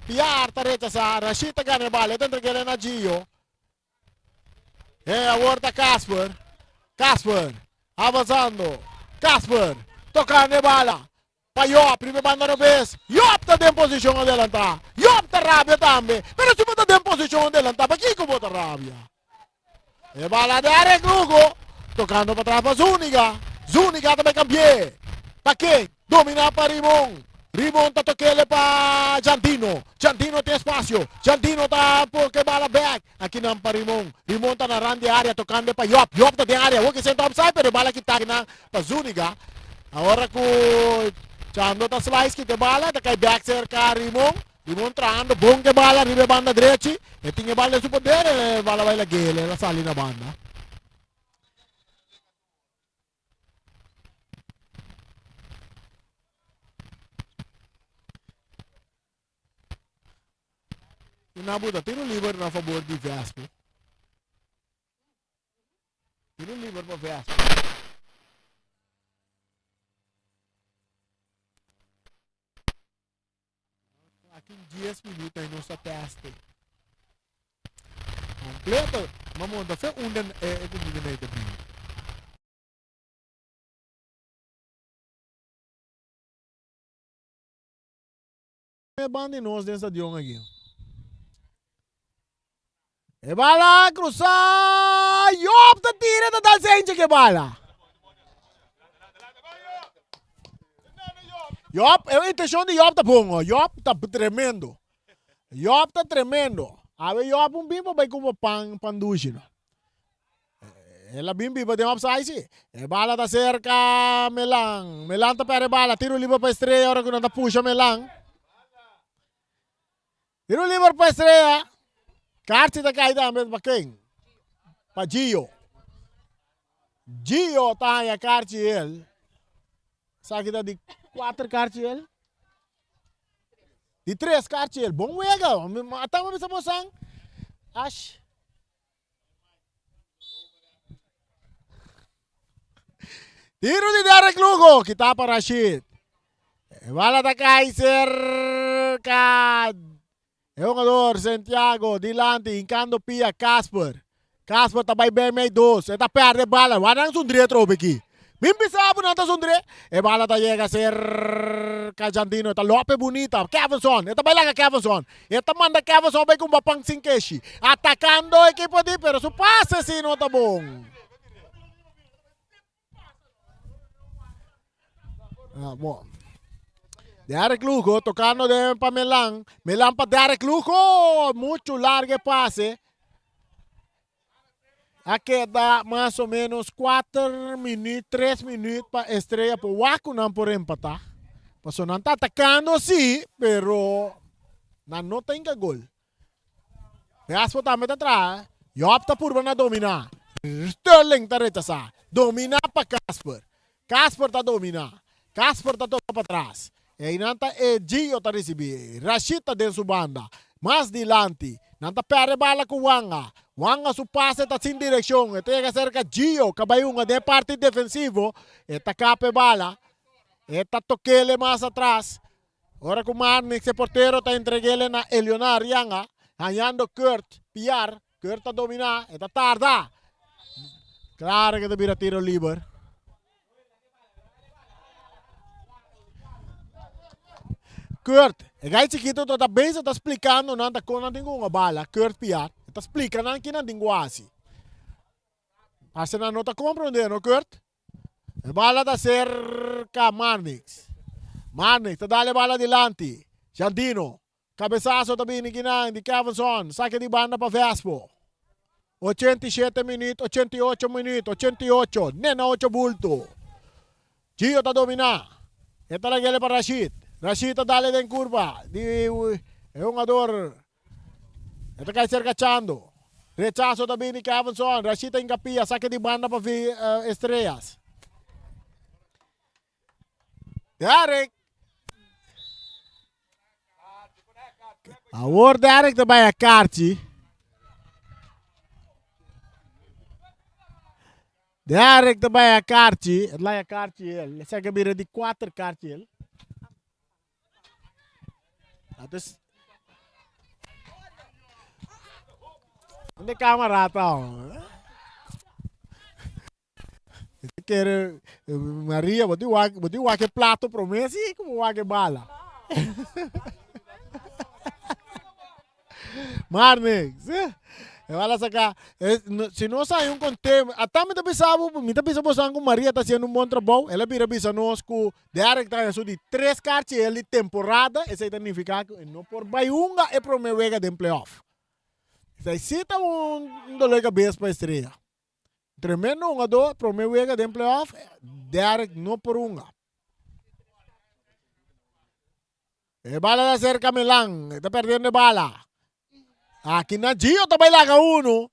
Piar ta rechasá. Rashid ta gana e bala. E ta entreg'é na Gio. E awor ta Casper. Casper avanzando. Casper tocando e bala. Pa Job, riba e banda robes. Job ta den posicion adelanta. Job ta. ta rabia tambe. Pero si bo ta den posishon adelantá, pakiko bo ta rabia? E bala Derek Lugo, tokando patras pa Zuniga. Zuniga ta bai kambi'é. Pa ken? Dominá pa Rimon. Rimon ta tok'ele pa Jandino. Jandino tin espasio. Jandino ta poke bala bèk. Akinan pa Rimon. Rimon ta na rand di área tokando pa Job. Job ta den área. Awor ke senta opside pero e bala kita akinan pa Zuniga. Awor ku Chando ta slice kita e bala ta kai bèk serka Rimon. Rimon trahando bon ke bala riba e banda drechi. E tin e bala den su poder, e bala bai lag'el, el a sali na banda. I nan buta tiro liber na fabor di Vespo. Tiro liber pa Vespo. Aki 10 minuut ay nos ta teste. Completo. Ma monta fe unda e, e comida na ita bin. E banda di nos den stadion aki. E bala cruza. Job ta tira ta dal sentje ke bala. Job, e intención di Job ta bon, oh. Job ta tremendo. Job ta tremendo. Awe Job un bimbo bai como pan pan dushi no. El a bin biba den offside si. E bala ta cerca Melan. Melan ta perde bala. Tiro liber pa Estrella ora ku nan ta pusha Melan. Tiro liber pa Estrella. Karchi ta kai tambe pa ken? Pa Gio. Gio ta haña karchi el. Esaki ta di kuater karchi el. Di tres karchi el. Bon wega. Ata mi bisa bosan. Ash. Tiro di Derek Lugo, kita pa Rashid. E bala ta kai cerca e jugador Santiago dilanti hincando pia Casper. Casper ta bai ben mei dos. E ta perde bala. Wanan sundrie trobe aki. Min bisa bo nan ta sundrie. E bala ta yega cerca Jandino. E ta lope bunita. Kevinson. E ta bai laga Kevinson. E ta manda Kevinson bai kumba pan sin keshi. Atacando ekipo di pero su pase si no ta bon. Ah, bon. Derek Lugo tocando de pa Melan. Melan pa Derek Lugo. Mucho largo pase. A keda mas o menos 4 minuut, 3 minuut pa Estrella por wak ku nan por empatá. Paso nan ta atakando sí, pero nan no ta hinka gol. Gaspo tambe ta traha. Job ta purba na dominá. Sterling ta rechasá. Dominá pa Casper. Casper ta dominá. Casper ta toka patras. Einan ta e Gio ta risibí. Rashid ta den su banda. Mas dilanti. Nan ta pèrdè bala ku Wanga. Wanga su pase ta sin direkshon. E ta yega serka Gio ka bai hunga den e parti defensivo. E ta kap e bala. E ta tok'ele mas atras. Ora ku Marnix e portero ta entreg'ele na Elionar Yanga. Hañando Kurt Piar. Kurt ta dominá. E ta tarda. Klaro ke ta bira tiro liber. Kurt, e gai chikito ta bezig ta splikando nan ta kon nan tin ku hunga bala, Kurt Piar. E ta splika nan ki nan tin ku hasi. Parse nan no ta komprondé no Kurt. E bala ta serka Marnix. Marnix ta dal e bala dilanti. Jandino, kabesaso ta bini kinan di Kevinson, sake di banda pa Vespo. 87 minuut, 88 minuut, 88, nena ocho bulto. Gio ta dominá. E ta lag'ele pa Rashid. Rashid ta dale den kurva di e hungador. E ta kai serka Chando. Rechaso ta bini Kevinson. Rashid ta hinka pia, sake di banda pa Estrellas. Derek. Awor Derek ta bai a karchi. Derek ta bai a karchi. El lai a karchi el. Esaki a bira di kuater karchi el. Antes Onde camera ta? Kere Maria, bo tin wak, bo tin wak e plato prome si como wak e bala. Marnix. E bala saca. Si nos hay un contem, ata mi ta bisa bo, mi ta bisa bosan cu Maria ta haciendo un bon trabou. El a bira bisa nos cu Derek ta su di tres carchi el di temporada. Esey ta nifica cu e no por bay hunga e prome wega den playoff. Esey si ta un dolor de cabeza pa Estrella. Tremendo hungador, prome wega den playoff, Derek no por hunga. E bala ta cerca Milan, e ta perdiendo e bala. Aki na Gio ta bai laga uno.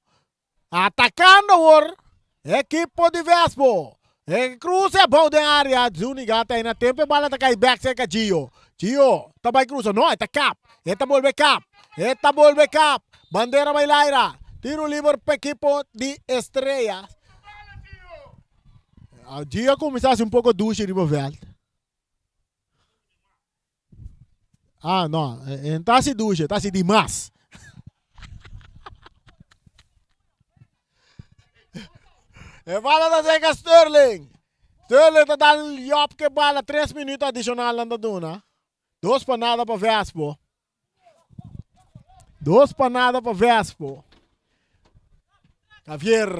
Atacando awor equipo di Vespo. E cruce abou den area, Zuniga ta na tempo e bala ta cai back cerca Gio. Gio ta bai cruza, no, e ta kap. E ta bolbe kap. E ta bolbe kap. Bandera bai laira. Tiro liber pa equipo di Estrellas. Gio a cuminsa haci un poco dushi riba veld. Ah, no, e ta hasi dushi, e ta hasi dimas. E bala ta serka Sterling. Sterling ta dal Job ke bala tres minuut adicional nan ta duna. Dos pa nada pa Vespo. Dos pa nada pa Vespo. Javier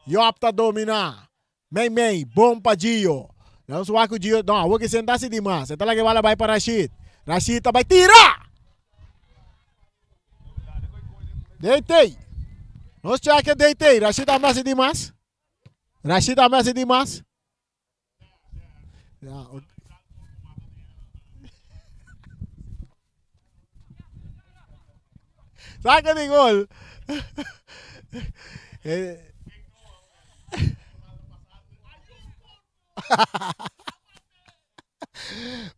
Job ta domina. Mei mei, bon pa Gio. Nos wak ku Gio, no, awor ki senta si dimas. E ta laga e bala bai pa Rashid. Rashid ta bai tira! DT. Nos check e DT. Rashid tambe hasi dimas. Rashid tambe hasi dimas. Ja, ok. Saca di gol. Eh.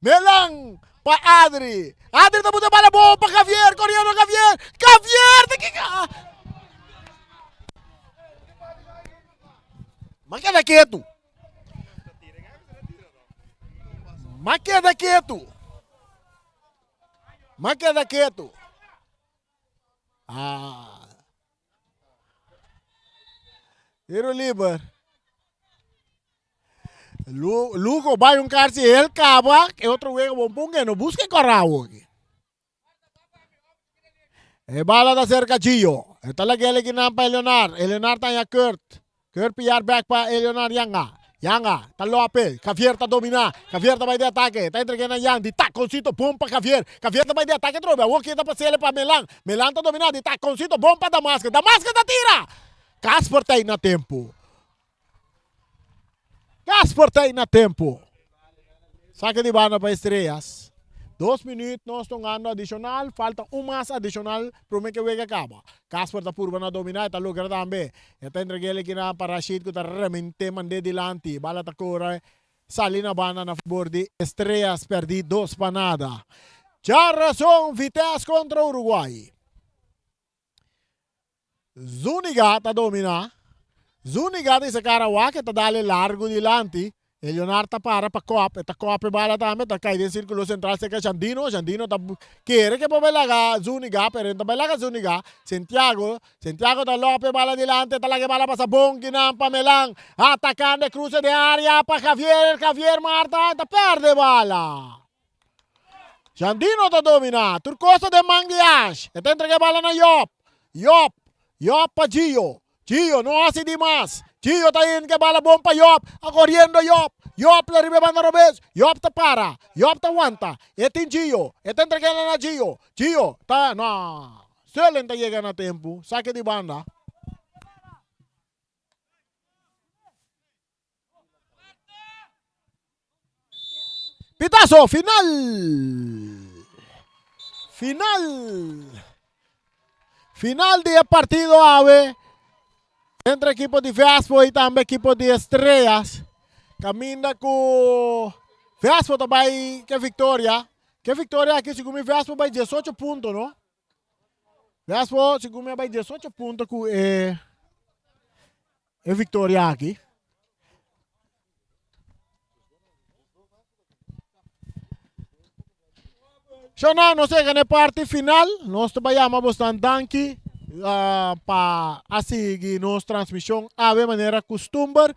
Melan pa Adri. Adri ta buta bala bom pa Javier. Corriendo Javier. Javier ta kika. Ma keda ketu. Ma keda ketu. Ma keda ketu. Ah. Tiro liber. Lu, Lugo bai un karsi el kaba, e otro wega bon ponga no busca korao aki. E bala ta cerca Gio. E ta lagele kinan pa Eleonard. Eleonard ta Kurt. Kurt piar back pa Eleonard Yanga. Yanga ta lope. Javier ta domina. Javier ta bai de ataque. Ta entregue na Yang. Di taconcito bom pa Javier. Javier ta bai de ataque trobe. Awor ki ta pasele pa Melan. Melan ta domina. Di taconcito bom pa Damasco. Damasco ta tira. Casper ta na tempo. Casper ta na tempo. Saque di banda pa Estrellas. Dos minuut nos tongando adicional. Falta un mas adicional prome que wega caba. Casper ta purba na domina. E ta logra tambe. E ta entregele kina pa Rashid ku ta remente mande dilanti. Bala ta kore sali na banda na favor di Estrellas. Perdi dos pa nada. Djarason Vitesse kontra Uruguay. Zuniga ta domina. Zuniga ta hisa kara wak, e ta dale largu dilanti. E Leonard ta para pa kòp, e ta kòp e bala tambe, ta kai den sirkulo sentral serka Jandino. Jandino ta kere ke por bai laga Zuniga, pero e no ta bai laga Zuniga. Santiago, Santiago ta lòp e bala dilanti, e ta laga e bala pasa bon kinan pa Melan. Atakando e kruse den área pa Javier, Javier Marta ta pèrdè e bala. Jandino ta domina. Tur kos ta den man di Ash. E ta entrega e bala na Job. Job. Job pa Gio. Gio no hasi dimas. Gio ta in ke bala bon pa Job. A koriendo Job. Job ta riba e banda robes. Job ta para. Job ta wanta. E tin Gio. E ta entrega na Gio. Gio ta no. Sterling ta yega na tempu. Sake di banda. Pitazo final. Final. Final di e partido awe entre equipo di Vespo y tambe equipo di Estrellas. Caminda cu Vespo ta bay ke victoria. Ke victoria aki segun mi Vespo bay 18 punto no. Vespo segun mi a bay 18 punto cu e e victoria aki. Shona, nos yega na e parti final. Nos ta bai yama bosnan danki uh, pa a sigui nos transmishon awe manera kustumber.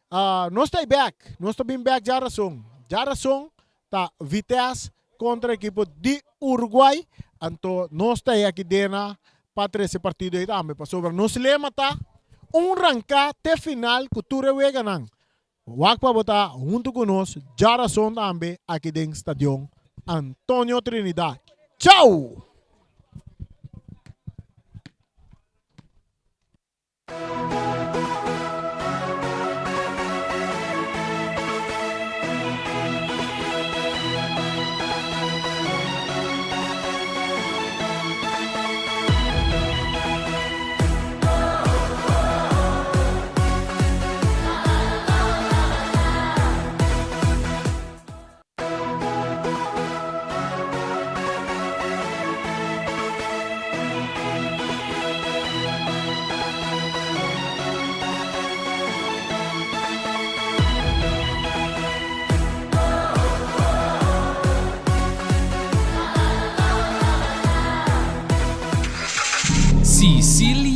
Uh, nos ta back, nos ta bin back djarason. Djarason ta Vitesse kontra ekipo di Uruguay. Anto nos ta aki dena. pa trese partido ei tambe pasobra nos lema ta un ranká te final ku tur e weganan. Wak pa bo ta huntu ku nos djarason tambe aki den Stadion Antonio Trinidad. Chau!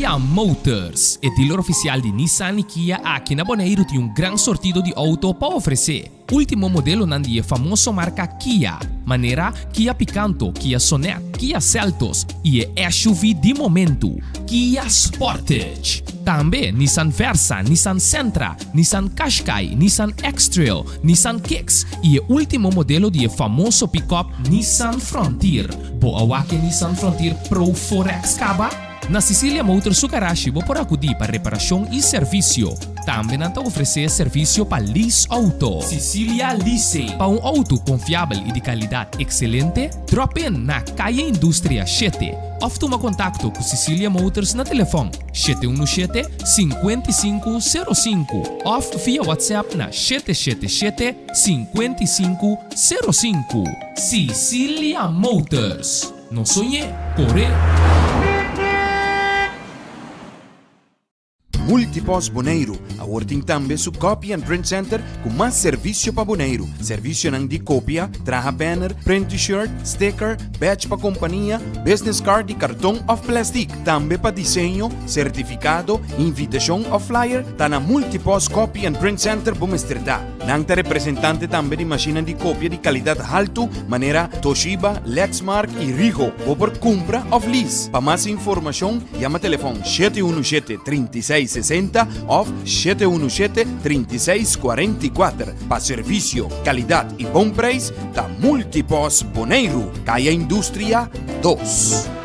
Sicilia Motors, e dealer oficial di Nissan y Kia aki na Boneiru tin un gran sortido di auto pa ofrece. Ultimo modelonan di e famoso marca Kia, manera Kia Picanto, Kia Sonet, Kia Seltos y e SUV di momento, Kia Sportage. Tambe Nissan Versa, Nissan Sentra, Nissan Qashqai, Nissan X-Trail, Nissan Kicks y e ultimo modelo di e famoso pick-up Nissan Frontier. Bo a wak e Nissan Frontier Pro 4X caba? Na Sicilia Motors su garashi bo por acudi pa reparacion y servicio. Tambe nan ta ofrece servicio pa lease auto. Sicilia Leasing. Pa un auto confiabel y di calidad excelente, drop in na Calle Industria shete of tuma contacto cu Sicilia Motors na telefon 717 5505 of via WhatsApp na 777 5505. Sicilia Motors. No soñ'é, cor'é! Multipost Boneiru awor tin tambe su Copy and Print Center ku mas servisio pa Boneiru. Servisionan di kopia, traha banner, print t-shirt, sticker, badge pa kompania, business card di karton òf plèstik. Tambe pa diseño, sertifikado, invitashon òf flyer, ta na Multipost Copy and Print Center bo mester ta. Nan ta representante tambe di mashinnan di kopia di kalidat haltu manera Toshiba, Lexmark i Ricoh. Bo por kumpra òf lease. Pa mas informashon yama telefòn 717 36 60 òf 717 36 44. Pa servisio, kalidat i bon preis ta Multipost Boneiru, Kaya Industria 2.